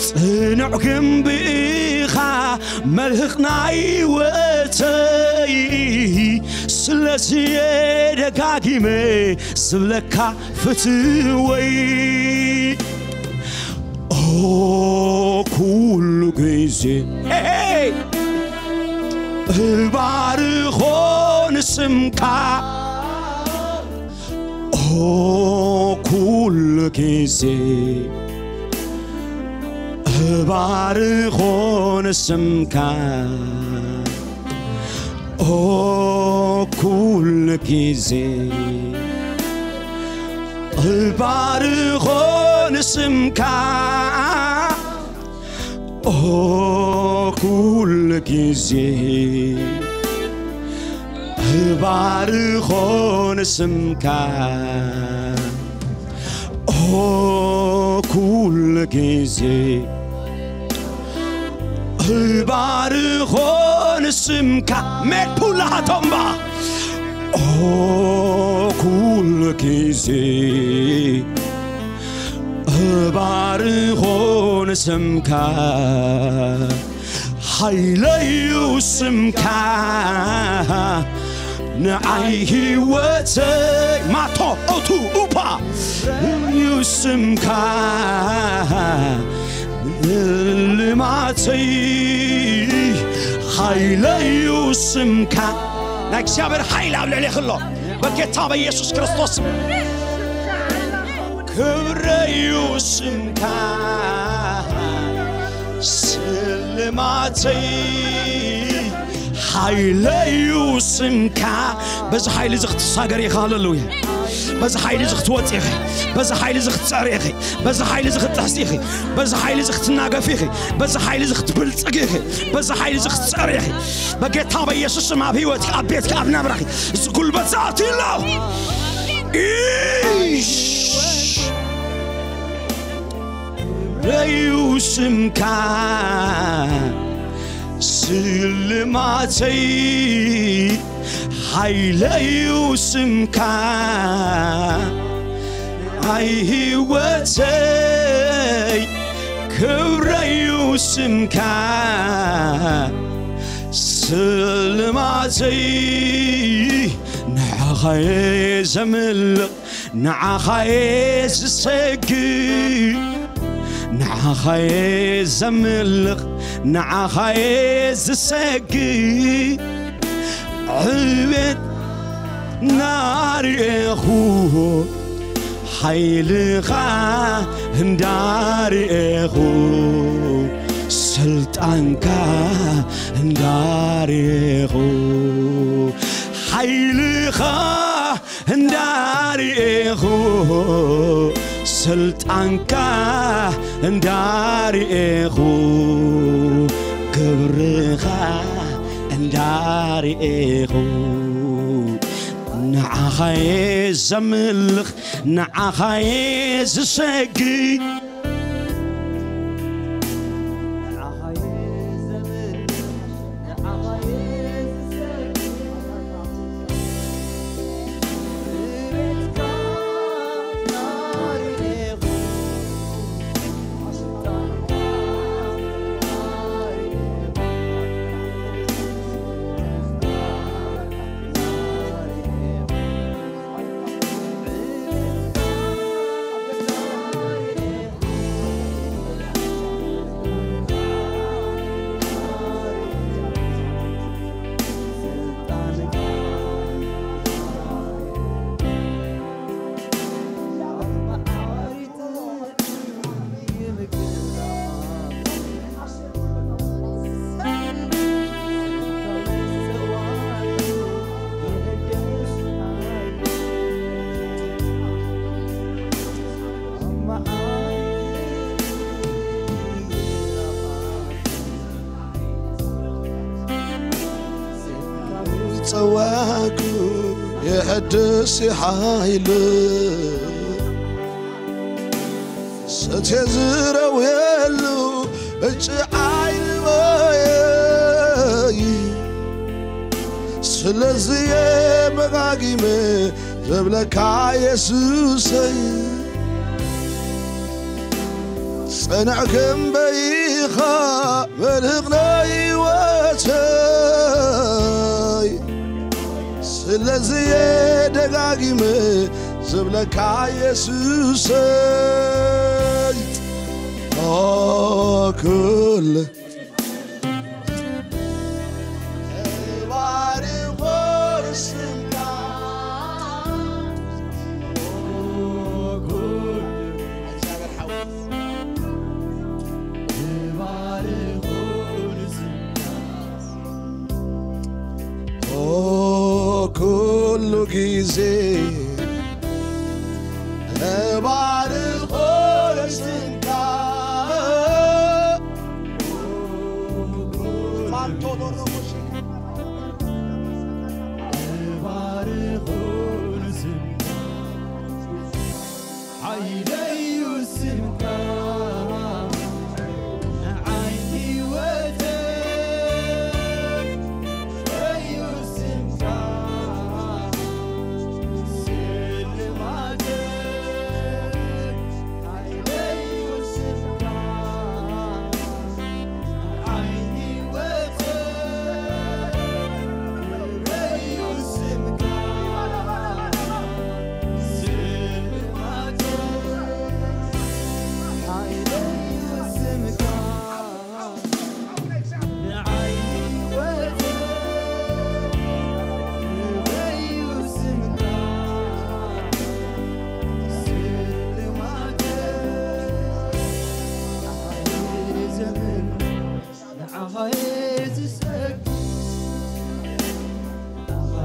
ጽኑዕ ግንቢ ኢኻ መልህቕ ናይ ህይወተይ ስለዚየ ደጋጊመ ዝብለካ ፍትወይ ኦ ኩሉ ግዜ እባርኾ ንስምካ ኦ ኩሉ ግዜ እባርኾ ንስምካ ኦ ኩሉ ግዜ እባርኾ ንስምካ ኦ ኩሉ ግዜ እባርኾ ንስምካ ኦ ኩሉ ግዜ እባርኾ ንስምካ ሜድፑላ ሃቶምባ ኦ ኩሉ ግዜ እባርኾ ንስምካ ሓይለዩ ስምካ ንዓይ ህይወተይ ማቶ ኦቱ ኡፓ እዩ ስምካ ልማተይ ሓይለዩ ስምካ ናይ እግዚኣብሔር ሓይል ኣብ ልዕሌኺ ኣሎ በጌታ በኢየሱስ ክርስቶስ ክብረዩ ስምካ ስልማተይ ሓይለዩ ስምካ በዚ ሓይሊ እዚ ክትሳገር ኢኻ ሃለሉያ በዚ ሓይሊ እዚ ክትወፅ ኢኺ በዚ ሓይሊ እዚ ክትፀር ኢኺ በዚ ሓይሊ እዚ ክትጥሕሲ ኢኺ በዚ ሓይሊ እዚ ክትናገፍ ኢኺ በዚ ሓይሊ እዚ ክትብልፅግ ኢኺ በዚ ሓይሊ እዚ ክትፀር ኢኺ በጌታ በኢየሱስ ስም ኣብ ህይወትኪ ኣብ ቤትኪ ኣብ ናብራኺ እዚ ጉልበት ዝኣትዩ ኣሎ ኢሽ ረዩ ስምካ ስልማተይ ሓይለዩ ስምካ ኣይ ህይወተይ ክብረዩ ስምካ ስልማተይ ንዓኻየ ዘምልኽ ንዓኻየ ዝሰግድ ንዓኻየ ዘምልኽ ንዓኻየ ዝሰግድ ዕቤት ናርኤኹ ሓይልኻ እንዳርኤኹ ስልጣንካ እንዳርኤኹ ሓይልኻ እንዳርኤኹ ስልጣንካ እንዳርኤኹ ክብርኻ እንዳርኤኹ ንዓኻየ ዘምልኽ ንዓኻየ ዝሰግድ ጸዋዕኩ ይሕድስ ሓይል ሰቴ ዝረውየሉ እጭ ዓይኒ ማየይ ስለዝየ መጋጊመ ዘብለካ የሱሰይ ጸንዕክ እምበይኻ መልህቕ ናይ ህይወተይ ስለዝየ ደጋጊመ ዝብለካ የሱሰይ ኦ ኩል ባርኾ ስምካ ኩሉ ጊዜ እባርኾ ስምካ ሓይለዩ ስምካ ንዓይ ህይወተይ እዩ ስምካ ስልማተይ ሓይለዩ ስምካ ንዓይ ህይወተይ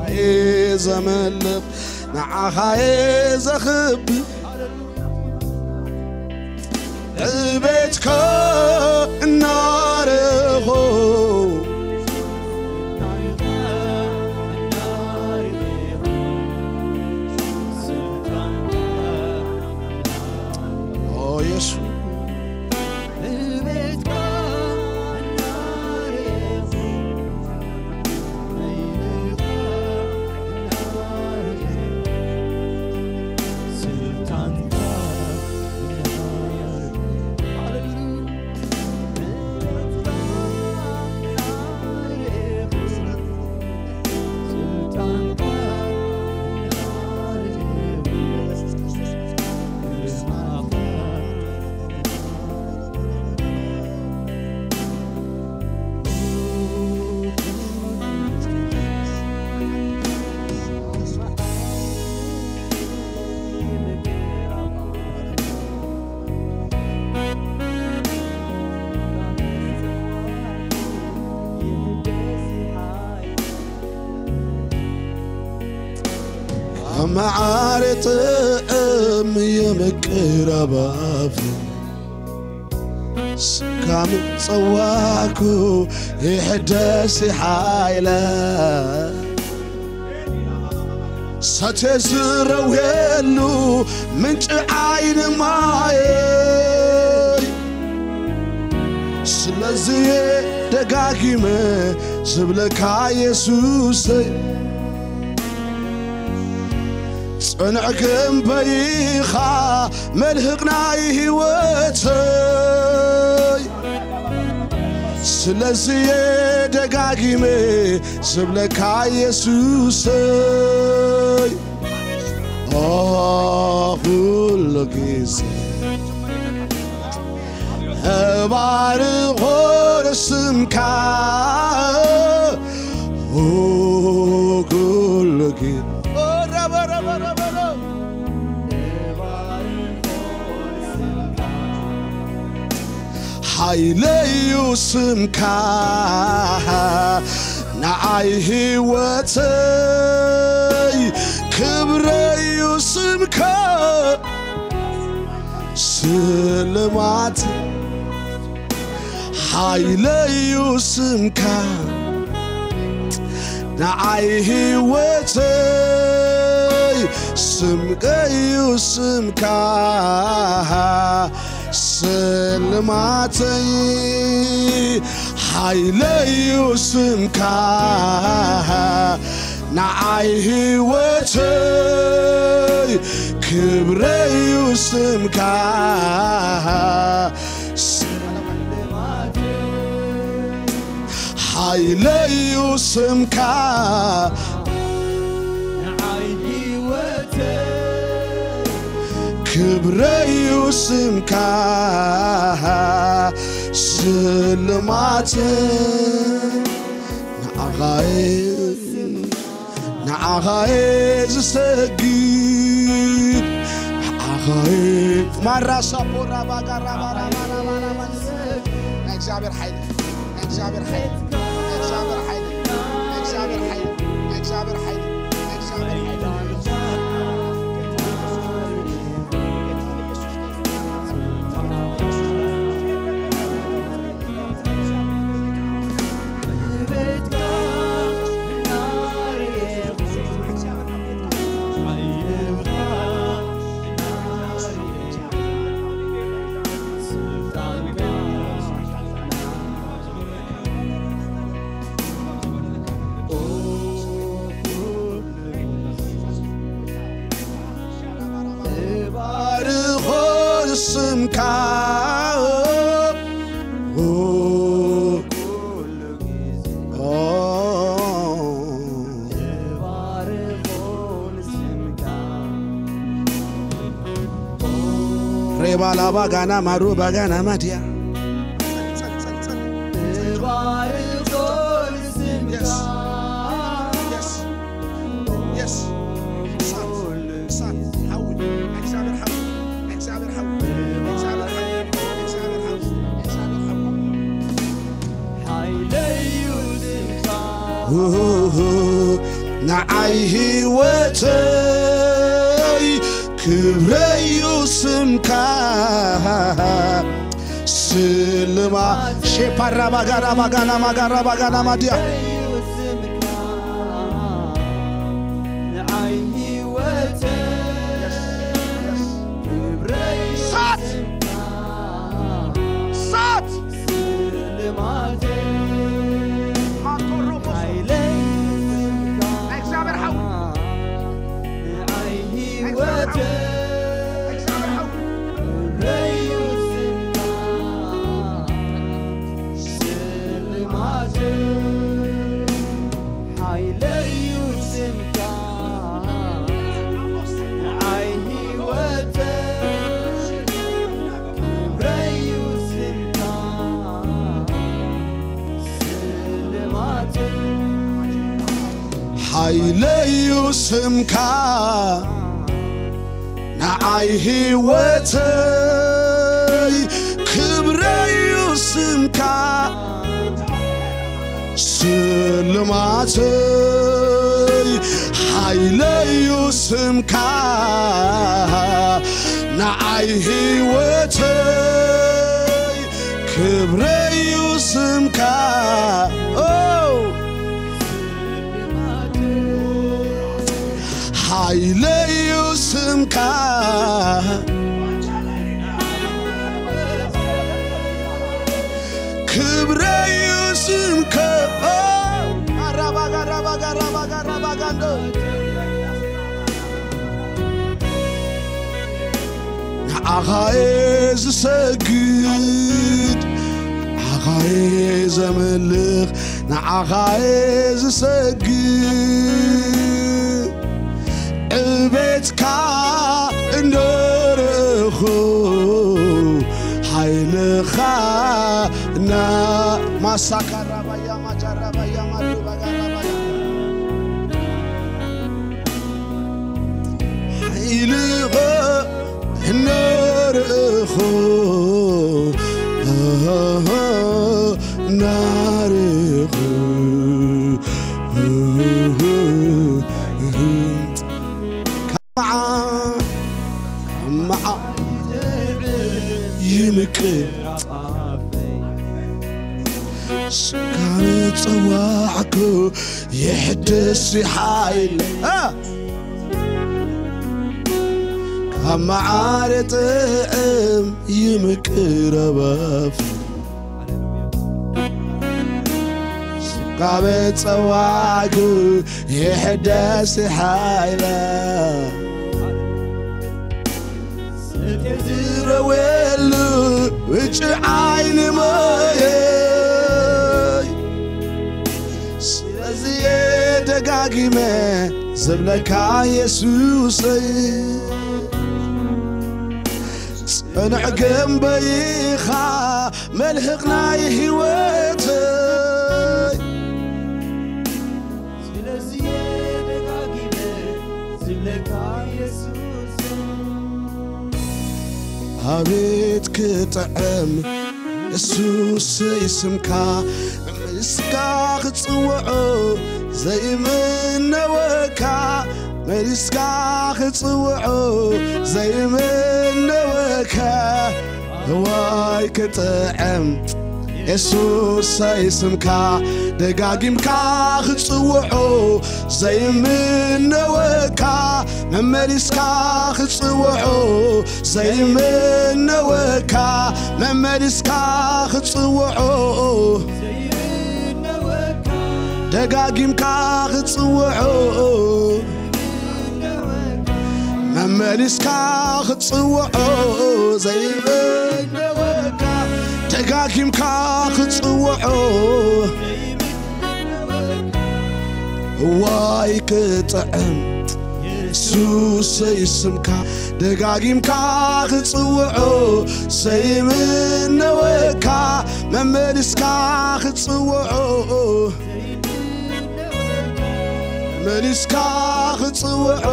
ንዓኻየ ዘመልኽ ንዓኻየ ዘኽብር ዕቤትካ እናረኹ ኦ የሱስ መዓር ጥዕም የምቅር ኣባፍ ስካም ጸዋኩ ይሕደስ ሓይለ ሰቴ ዝረውየሉ ምንጭ ዓይኒ ማየይ ስለዚ ደጋጊመ ዝብለካ የሱሰይ ጽንዕክ እምበይኻ መልህቕ ናይ ህይወተይ ስለዚየ ደጋጊመ ዝብለካ የሱሰይ ኦ ኩሉ ግዜ እባርኾ ስምካ ኦ ኩሉ ግዜ ሓይለዩ ስምካ ንዓይ ህይወተይ ክብረዩ ስምካ ስልማት ሓይለዩ ስምካ ንዓይ ህይወተይ ስምከ እዩ ስምካ፣ ስልማተይ ሓይለይ እዩ ስምካ። ንዓይ ህይወተይ ክብረይ እዩ ስምካ፣ ሓይለይ እዩ ስምካ፣ ክብረይ እዩ ስምካ፣ ስልማት ንዓኻ እየ፣ ንዓኻ እየ ዝሰግድ፣ ንዓኻ እየ ማራ ሳፖራ ባጋራ ባራ ባራ ባራ ባራ ናይ እግዚኣብሔር ሓይሊ፣ ናይ እግዚኣብሔር ሓይሊ፣ ናይ እግዚኣብሔር ሓይሊ፣ ናይ እግዚኣብሔር ሓይሊ፣ ናይ እግዚኣብሔር ሓይሊ፣ ናይ እግዚኣብሔር ሓይሊ። እባርኾ ስምካ ሬባላ ባጋና ማሩ ባጋና ማዲያ ንዓይ ህይወተይ ክብረዩ ስምካ ስልማ ሼፓራ ባጋራ ባጋና ማጋራ ባጋና ማዲያ ሳት ሳት ናይ እግዚኣብሔር ሓው ናይ እግዚኣብሔር ሓው ናይ እግዚኣብሔር ሓው ሓይለዩ ስምካ ንዓይ ህይወተይ ክብረዩ ስምካ ስልማተይ ሓይለዩ ስምካ ንዓይ ህይወተይ ክብረዩ ስምካ ስልማተይ ሓይለዩ ስምካ ንዓይ ህይወተይ ክብረዩ ስምካ ሓይለዩ ስምካ ክብረዩ ስምካ ኣራባጋራባጋራባጋራባጋንዶ ንዓኻ እየ ዝሰግድ ንዓኻ እየ ዘምልኽ ንዓኻ እየ ዝሰግድ ዕቤትካ እንደርኹ ሓይልኻ ና ማሳካራባያ ማጃራባያ ማሪባጋራባያ ሓይልኻ እናርኣኹ እናርኣኹ ከመዓ ከመዓ ይምቅር ካብ ጸዋዕኩ ይሕደስ ሓይል ካብ መዓረ ጥዕም ይምቅረበፍ ካብ ጸዋዕኩ ይሕደስ ሓይለ ዝረወሉ ውጭ ዓይኒ ማየይ ስለዚ ደጋጊመ ዝብለካ የሱሰይ ጽንዕ ገንበይኻ መልህቕ ናይ ህይወተይ ስለዚ ደጋጊመ ዝብለካ የሱስ ኣቤት ክጥዕም የሱሰይ ስምካ መልስካ ክጽውዖ ዘይምነወካ መልስካ ክጽውዖ ዘይምነወካ እዋይ ክጥዕም የሱሰይ ስምካ ደጋጊምካ ክጽውዖ ዘይምነወካ መመሊስካ ክጽውዖ ዘይምነወካ መመሊስካ ክጽውዖ ደጋጊምካ ክጽውዖ መመሊስካ ክጽውዖ ዘይበነወካ ደጋጊምካ ክጽውዖ ዋይ ክጥዕም የሱሰይ ስምካ ደጋጊምካ ክጽውዖ ዘይምነወካ መመሊስካ ክጽውዖ መሊስካ ክጽውዖ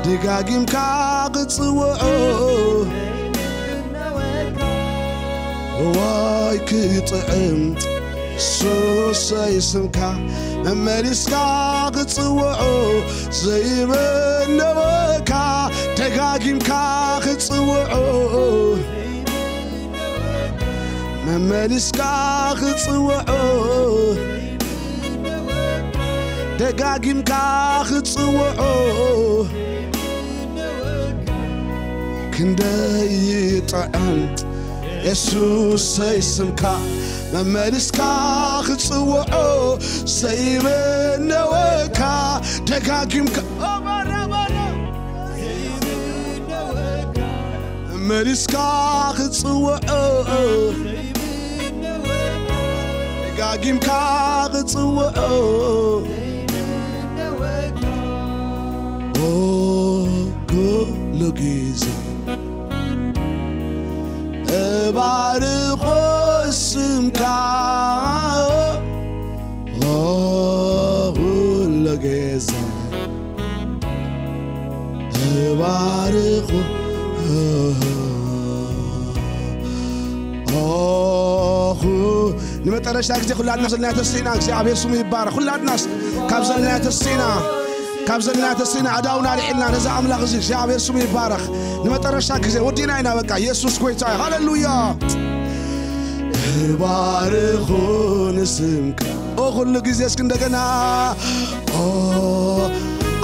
ደጋጊምካ ክጽውዖ ዋይ ክጥዕም ሱሰይ ስምካ መመሊስካ ክጽውዖ ዘይበነወካ ደጋጊምካ ክጽውዖ መመሊስካ ክጽውዖ ደጋጊምካ ክጽውዖ ክንደይ ይጥዕም የሱሰይ ስምካ መመሊስካ ክጽውዖ ዘይበነወካ ደጋጊምካ መመሊስካ ክጽውዖ ደጋጊምካ ክጽውዖ ኩሉ ግዜ እባርኾ ስምካ ኩሉ ግዜ እባርኾ ንመጠረሻ ግዜ ኩላትና ዘለና ተስኢና እግዚኣብሔር ስሙ ይባረክ። ኩላትናስ ካብ ዘለና ተስኢና ካብ ዘለና ተስኢና ኣዳውና ልዒልና ነዛ ኣምላኽ እዚ እግዚኣብሔር ስሙ ይባረክ። ንመጠረሻ ግዜ ወዲና ኢና በቃ። የሱስ ጎይታ እዩ። ሃሌሉያ። እባርኹ ንስምካ ኦ ኩሉ ግዜ እስኪ እንደገና ኦ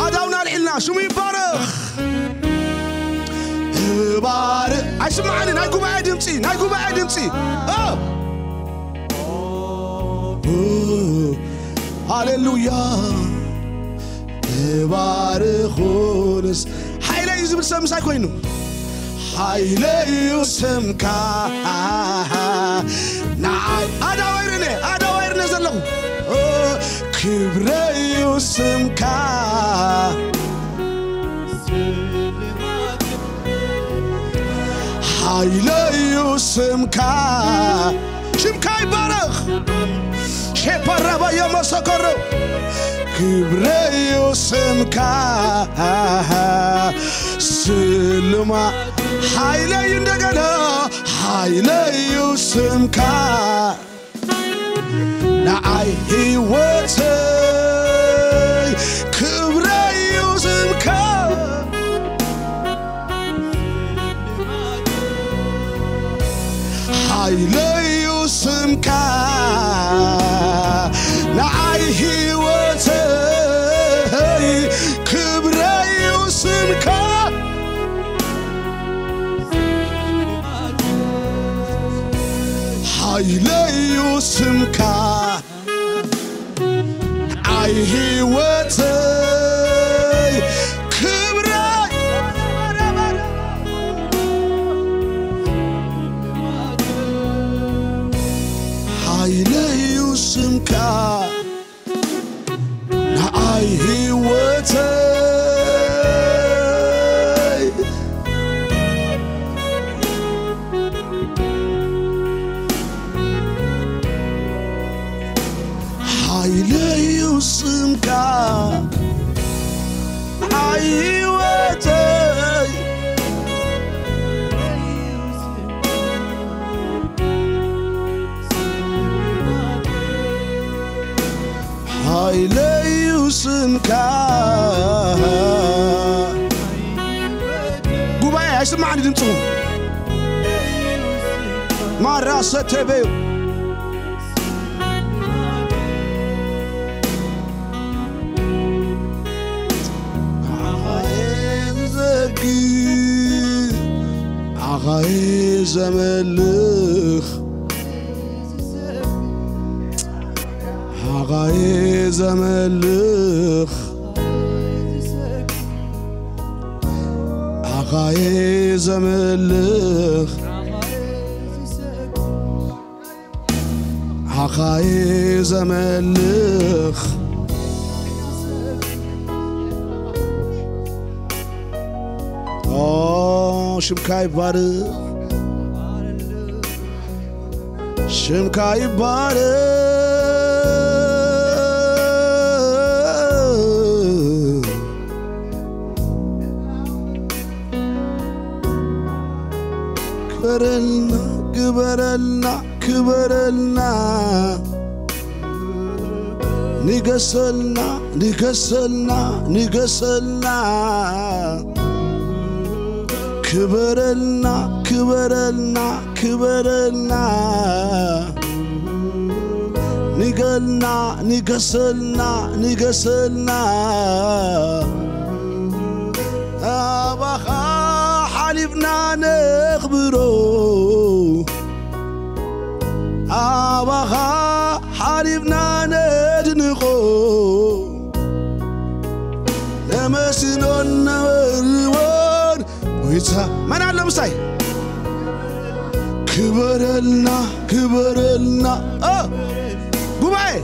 ኣዳውና ልዒልና ሽሙ ይባረክ። እባር ኣይስማዓኒ ናይ ጉባኤ ድምፂ ናይ ጉባኤ ድምፂ ኦ ሃሌሉያ። እባርኹንስ ሓይለይ እዩ ዝብል ሰብ ምሳይ ኮይኑ ሓይለይ እዩ ስምካ ንዓይ ኣዳዋይርነ ኣዳዋይርነ ዘለኹ ክብረይ እዩ ስምካ ሓይለይ እዩ ስምካ ሽምካ ይባረኽ ሼፓራባዮ መሰከሮ ክብረይ እዩ ስምካ ስልማ ሓይለይ እንደገና ሓይለይ እዩ ስምካ ንዓይ ህይወተይ ክብረይ እዩ ስምካ ሓይለዩ ስምካ ንዓይ ህይወተይ ክብረዩ ስምካ ሓይለዩ ስምካ ንዓይ ህይወተይ ክብረይ ሓይለዩ ስምካ ንዓይ ህይወተይ ሓይለዩ ስምካ ንዓይ ህይወተይ ሓይለዩ ስምካ ጉባኤ ኣይስማዕኒ ድምፅኹም ማራ ሰተበዩ ዓኻየ ዝዘግብ ዓኻየ ዘመልኽ ዓኻየ ዘመልኽ ዓኻየ ዘመልኽ ዓኻየ ዘመልኽ ኦ ሽምካ ይባርኽ ሽምካ ይባርኽ ክበረልና ግበረልና ክበረልና ንገሰልና ንገሰልና ንገሰልና ክበረልና ክበረልና ክበረልና ንገልና ንገሰልና ንገሰልና ኣባኻ ሓሊፍና ነኽብሮ ኣባኻ ሓሊፍና ነድንቆ ነመስግኖን ነበርቦን ጎይታ መን ኣሎ ምሳይ ክበረልና ክበረልና እ ጉባኤ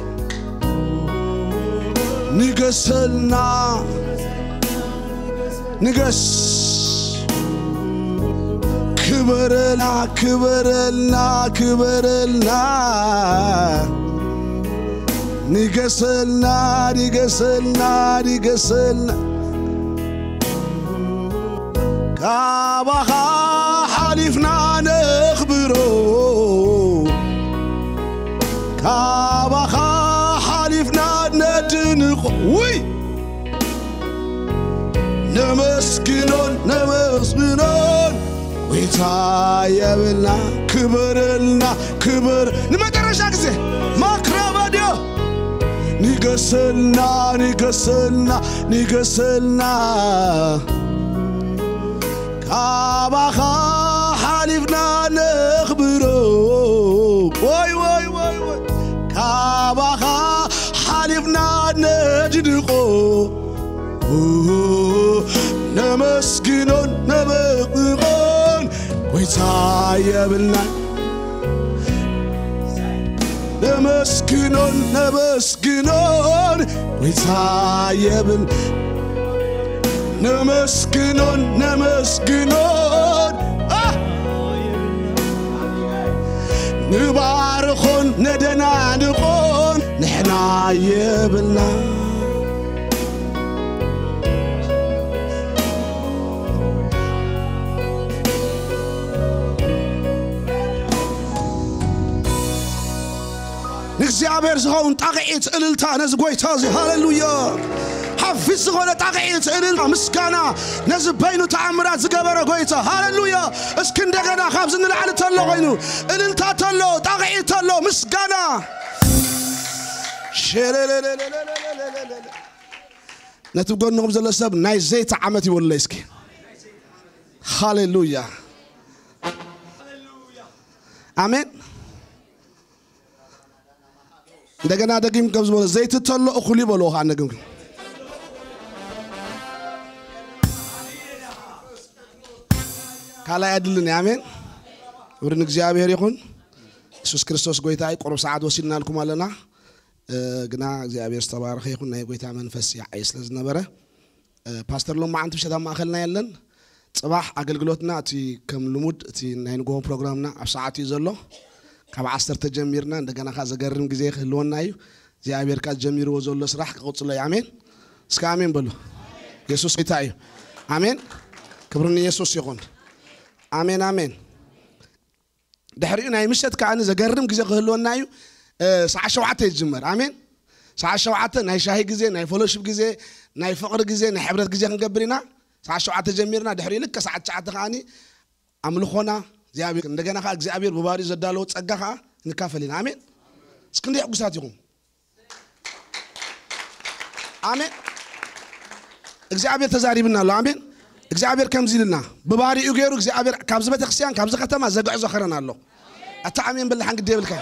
ንገሰልና ንገስ ክበረልና ክበረልና ክበረልና ንገሰልና ንገሰልና ንገሰልና ካባኻ ሓሊፍና ነኽብሮ ካባኻ ሓሊፍና ነድንቆ ውይ ነመስግኖን ነመስግኖን ጎይታ የብልና ክበረልና ክበር ንመጨረሻ ግዜ ማክራባድዮ ንገሰልና ንገሰልና ንገሰልና ካባኻ ሓሊፍና ነኽብሮ ወይ ወይ ወይ ወይ ካባኻ ሓሊፍና ነድንቆ ነመስግኖን ነበቕቖን ጎይታ የብልና ነመስግኖን ነበስግኖን ጎይታ የብል ነመስግኖን ነመስግኖን ንባርኾን ነደናንቆን ንሕና የብልና ንእግዚኣብሔር ዝኸውን ጣቕዒት እልልታ ነዚ ጎይታ እዚ ሃሌሉያ ፊት ዝኾነ ጣቕዒት፣ እልልታ፣ ምስጋና ነዚ በይኑ ተኣምራት ዝገበረ ጎይታ። ሃሌሉያ። እስኪ እንደገና ካብዚ ንላዕሊ ተሎ ኮይኑ፣ እልልታ ተሎ፣ ጣቕዒት ተሎ፣ ምስጋና። ሸለለለለለለለለ። ነቲ ጎንኹም ዘሎ ሰብ ናይ ዘይቲ ዓመት ይበሉለይ እስኪ። ሃሌሉያ። ኣሜን። እንደገና ደጊም ከም ዝበሎ ዘይቲ ተሎ እኹል ይበልዎ ከዓ እንደግም። ካልኣይ ኣድልን ኣሜን። ክብሪ ንእግዚኣብሔር ይኹን። የሱስ ክርስቶስ ጎይታ እዩ። ቁሩብ ሰዓት ወሲድናልኩም ኣለና። እ፣ ግና እግዚኣብሔር ዝተባረኸ ይኹን። ናይ ጎይታ መንፈስ ይዓይ ስለ ዝነበረ፣ እ፣ ፓስተር ሎማዓንቲ ምሸት ኣብ ማእኸልና የለን። ጽባሕ ኣገልግሎትና እቲ ከም ልሙድ እቲ ናይ ንግሆ ፕሮግራምና ኣብ ሰዓት እዩ ዘሎ። ካብ ዓሰርተ ጀሚርና እንደገና ከኣ ዘገርም ግዜ ክህልወና እዩ። እግዚኣብሔር ከኣ ጀሚርዎ ዘሎ ስራሕ ክቕጽሎ እዩ። ኣሜን። እስከ ኣሜን በሉ። የሱስ ጎይታ እዩ። ኣሜን። ክብሪ ንየሱስ ይኹን። ኣሜን፣ ኣሜን። ድሕሪኡ ናይ ምሸት ከኣ ዘገርም ግዜ ክህልወና እዩ። እ፣ ሰዓት ሸውዓተ ይጅመር። ኣሜን። ሰዓት ሸውዓተ ናይ ሻሂ ግዜ፣ ናይ ፎሎሺፕ ግዜ፣ ናይ ፍቕሪ ግዜ፣ ናይ ሕብረት ግዜ ክንገብር ኢና። ሰዓት ሸውዓተ ጀሚርና ድሕሪኡ ልክዕ ሰዓት ትሽዓተ ከኣ ኣምልኾና እግዚኣብሔር፣ እንደገና ከኣ እግዚኣብሔር ብባህሪኡ ዘዳለዎ ጸጋ ከኣ ንካፈል ኢና። ኣሜን። እስኪ ክንደይ ሕጉሳት ኢኹም? ኣሜን። እግዚኣብሔር ተዛሪብና ኣሎ። ኣሜን። እግዚኣብሔር ከምዚ ኢልና ብባህሪኡ ገይሩ እግዚኣብሔር ካብዚ ቤተክርስትያን ካብዚ ከተማ ዘግዕዞ ኸረን ኣሎ። ኣታ ኣሜን በል ሓን ግዲ የብልካ።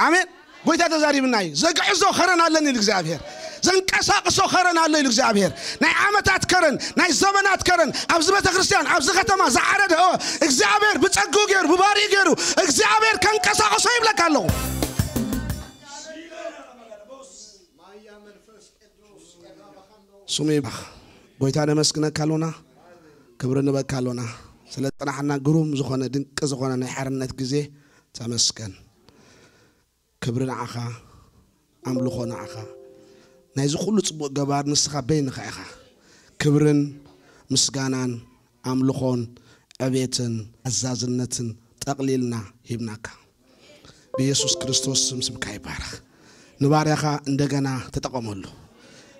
ኣሜን። ጎይታ ተዛሪብና እዩ። ዘግዕዞ ኸረን ኣለኒ ኢሉ እግዚኣብሔር። ዘንቀሳቅሶ ኸረን ኣሎ ኢሉ እግዚኣብሔር። ናይ ዓመታት ከረን፣ ናይ ዘመናት ከረን፣ ኣብዚ ቤተክርስትያን፣ ኣብዚ ከተማ ዝዓረደ፣ ኦ፣ እግዚኣብሔር ብጸግኡ ገይሩ፣ ብባህሪኡ ገይሩ፣ እግዚኣብሔር ከንቀሳቅሶ ይብለካ ኣለኹ። ስሙ ይባርኽ። ጎይታ ነመስግነካ ኣሎና፣ ክብሪ ንበካ ኣሎና። ስለ ዝጸናሕና ግሩም ዝኾነ ድንቂ ዝኾነ ናይ ሓርነት ግዜ ተመስገን። ክብሪ ንዓኻ፣ ኣምልኾ ንዓኻ። ናይዚ ኩሉ ጽቡቕ ገባር ንስኻ በይንኻ ኢኻ። ክብርን ምስጋናን ኣምልኾን ዕቤትን ኣዛዝነትን ጠቕሊልና ሂብናካ። ብየሱስ ክርስቶስ ስም ስምካ ይባረኽ። ንባርያኻ እንደገና ተጠቐመሉ።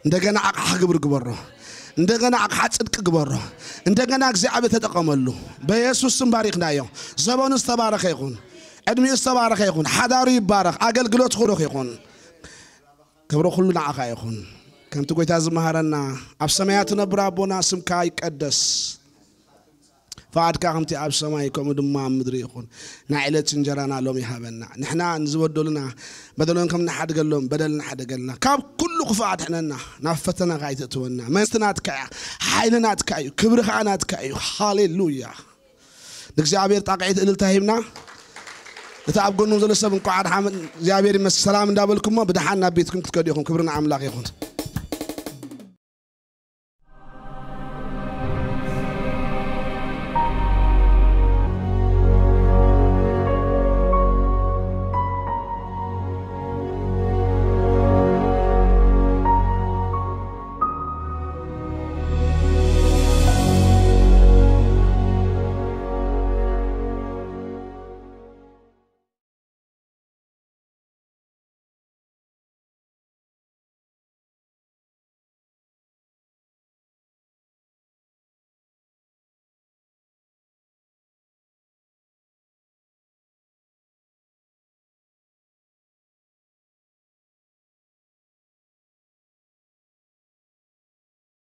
እንደገና ኣቕሓ ክብሪ ግበሮ። እንደገና ኣቕሓ ጽድቂ ግበሮ። እንደገና እግዚኣብሔር ተጠቐመሉ። በየሱስ ስም ባሪኽናዮ። ዘበኑ ዝተባረኸ ይኹን። ዕድሚኡ ዝተባረኸ ይኹን። ሓዳሩ ይባረኽ። ኣገልግሎት ክሩኽ ይኹን። ክብሪ ኩሉ ንዓኻ ይኹን። ከምቲ ጎይታ ዝመሃረና፣ ኣብ ሰማያት ትነብር ኣቦና፣ ስምካ ይቀደስ። ፍቓድካ ከምቲ ኣብ ሰማይ፣ ከምኡ ድማ ኣብ ምድሪ ይኹን። ናይ ዕለት እንጀራና ሎሚ ሃበና። ንሕና ንዝበደሉና በደሎም ከም ንሓድገሎም በደልና ሓደገልና። ካብ ኩሉ ክፉእ ኣድሕነና። ናብ ፈተና ከኣ ኣይተእትወና። መንግስቲ ናትካ እያ። ሓይሊ ናትካ እዩ። ክብሪ ከኣ ናትካ እዩ። ሃሌሉያ። ንእግዚኣብሔር ጣቕዒት እልልታ ሂብና። እቲ ኣብ ጎኑ ዘሎ ሰብ እንቋዕ ደሓን እግዚኣብሔር ይመስገን ሰላም እንዳበልኩሞ ብደሓን ናብ ቤትኩም ክትከዱ ኢኹም። ክብሪ ንኣምላኽ ይኹን።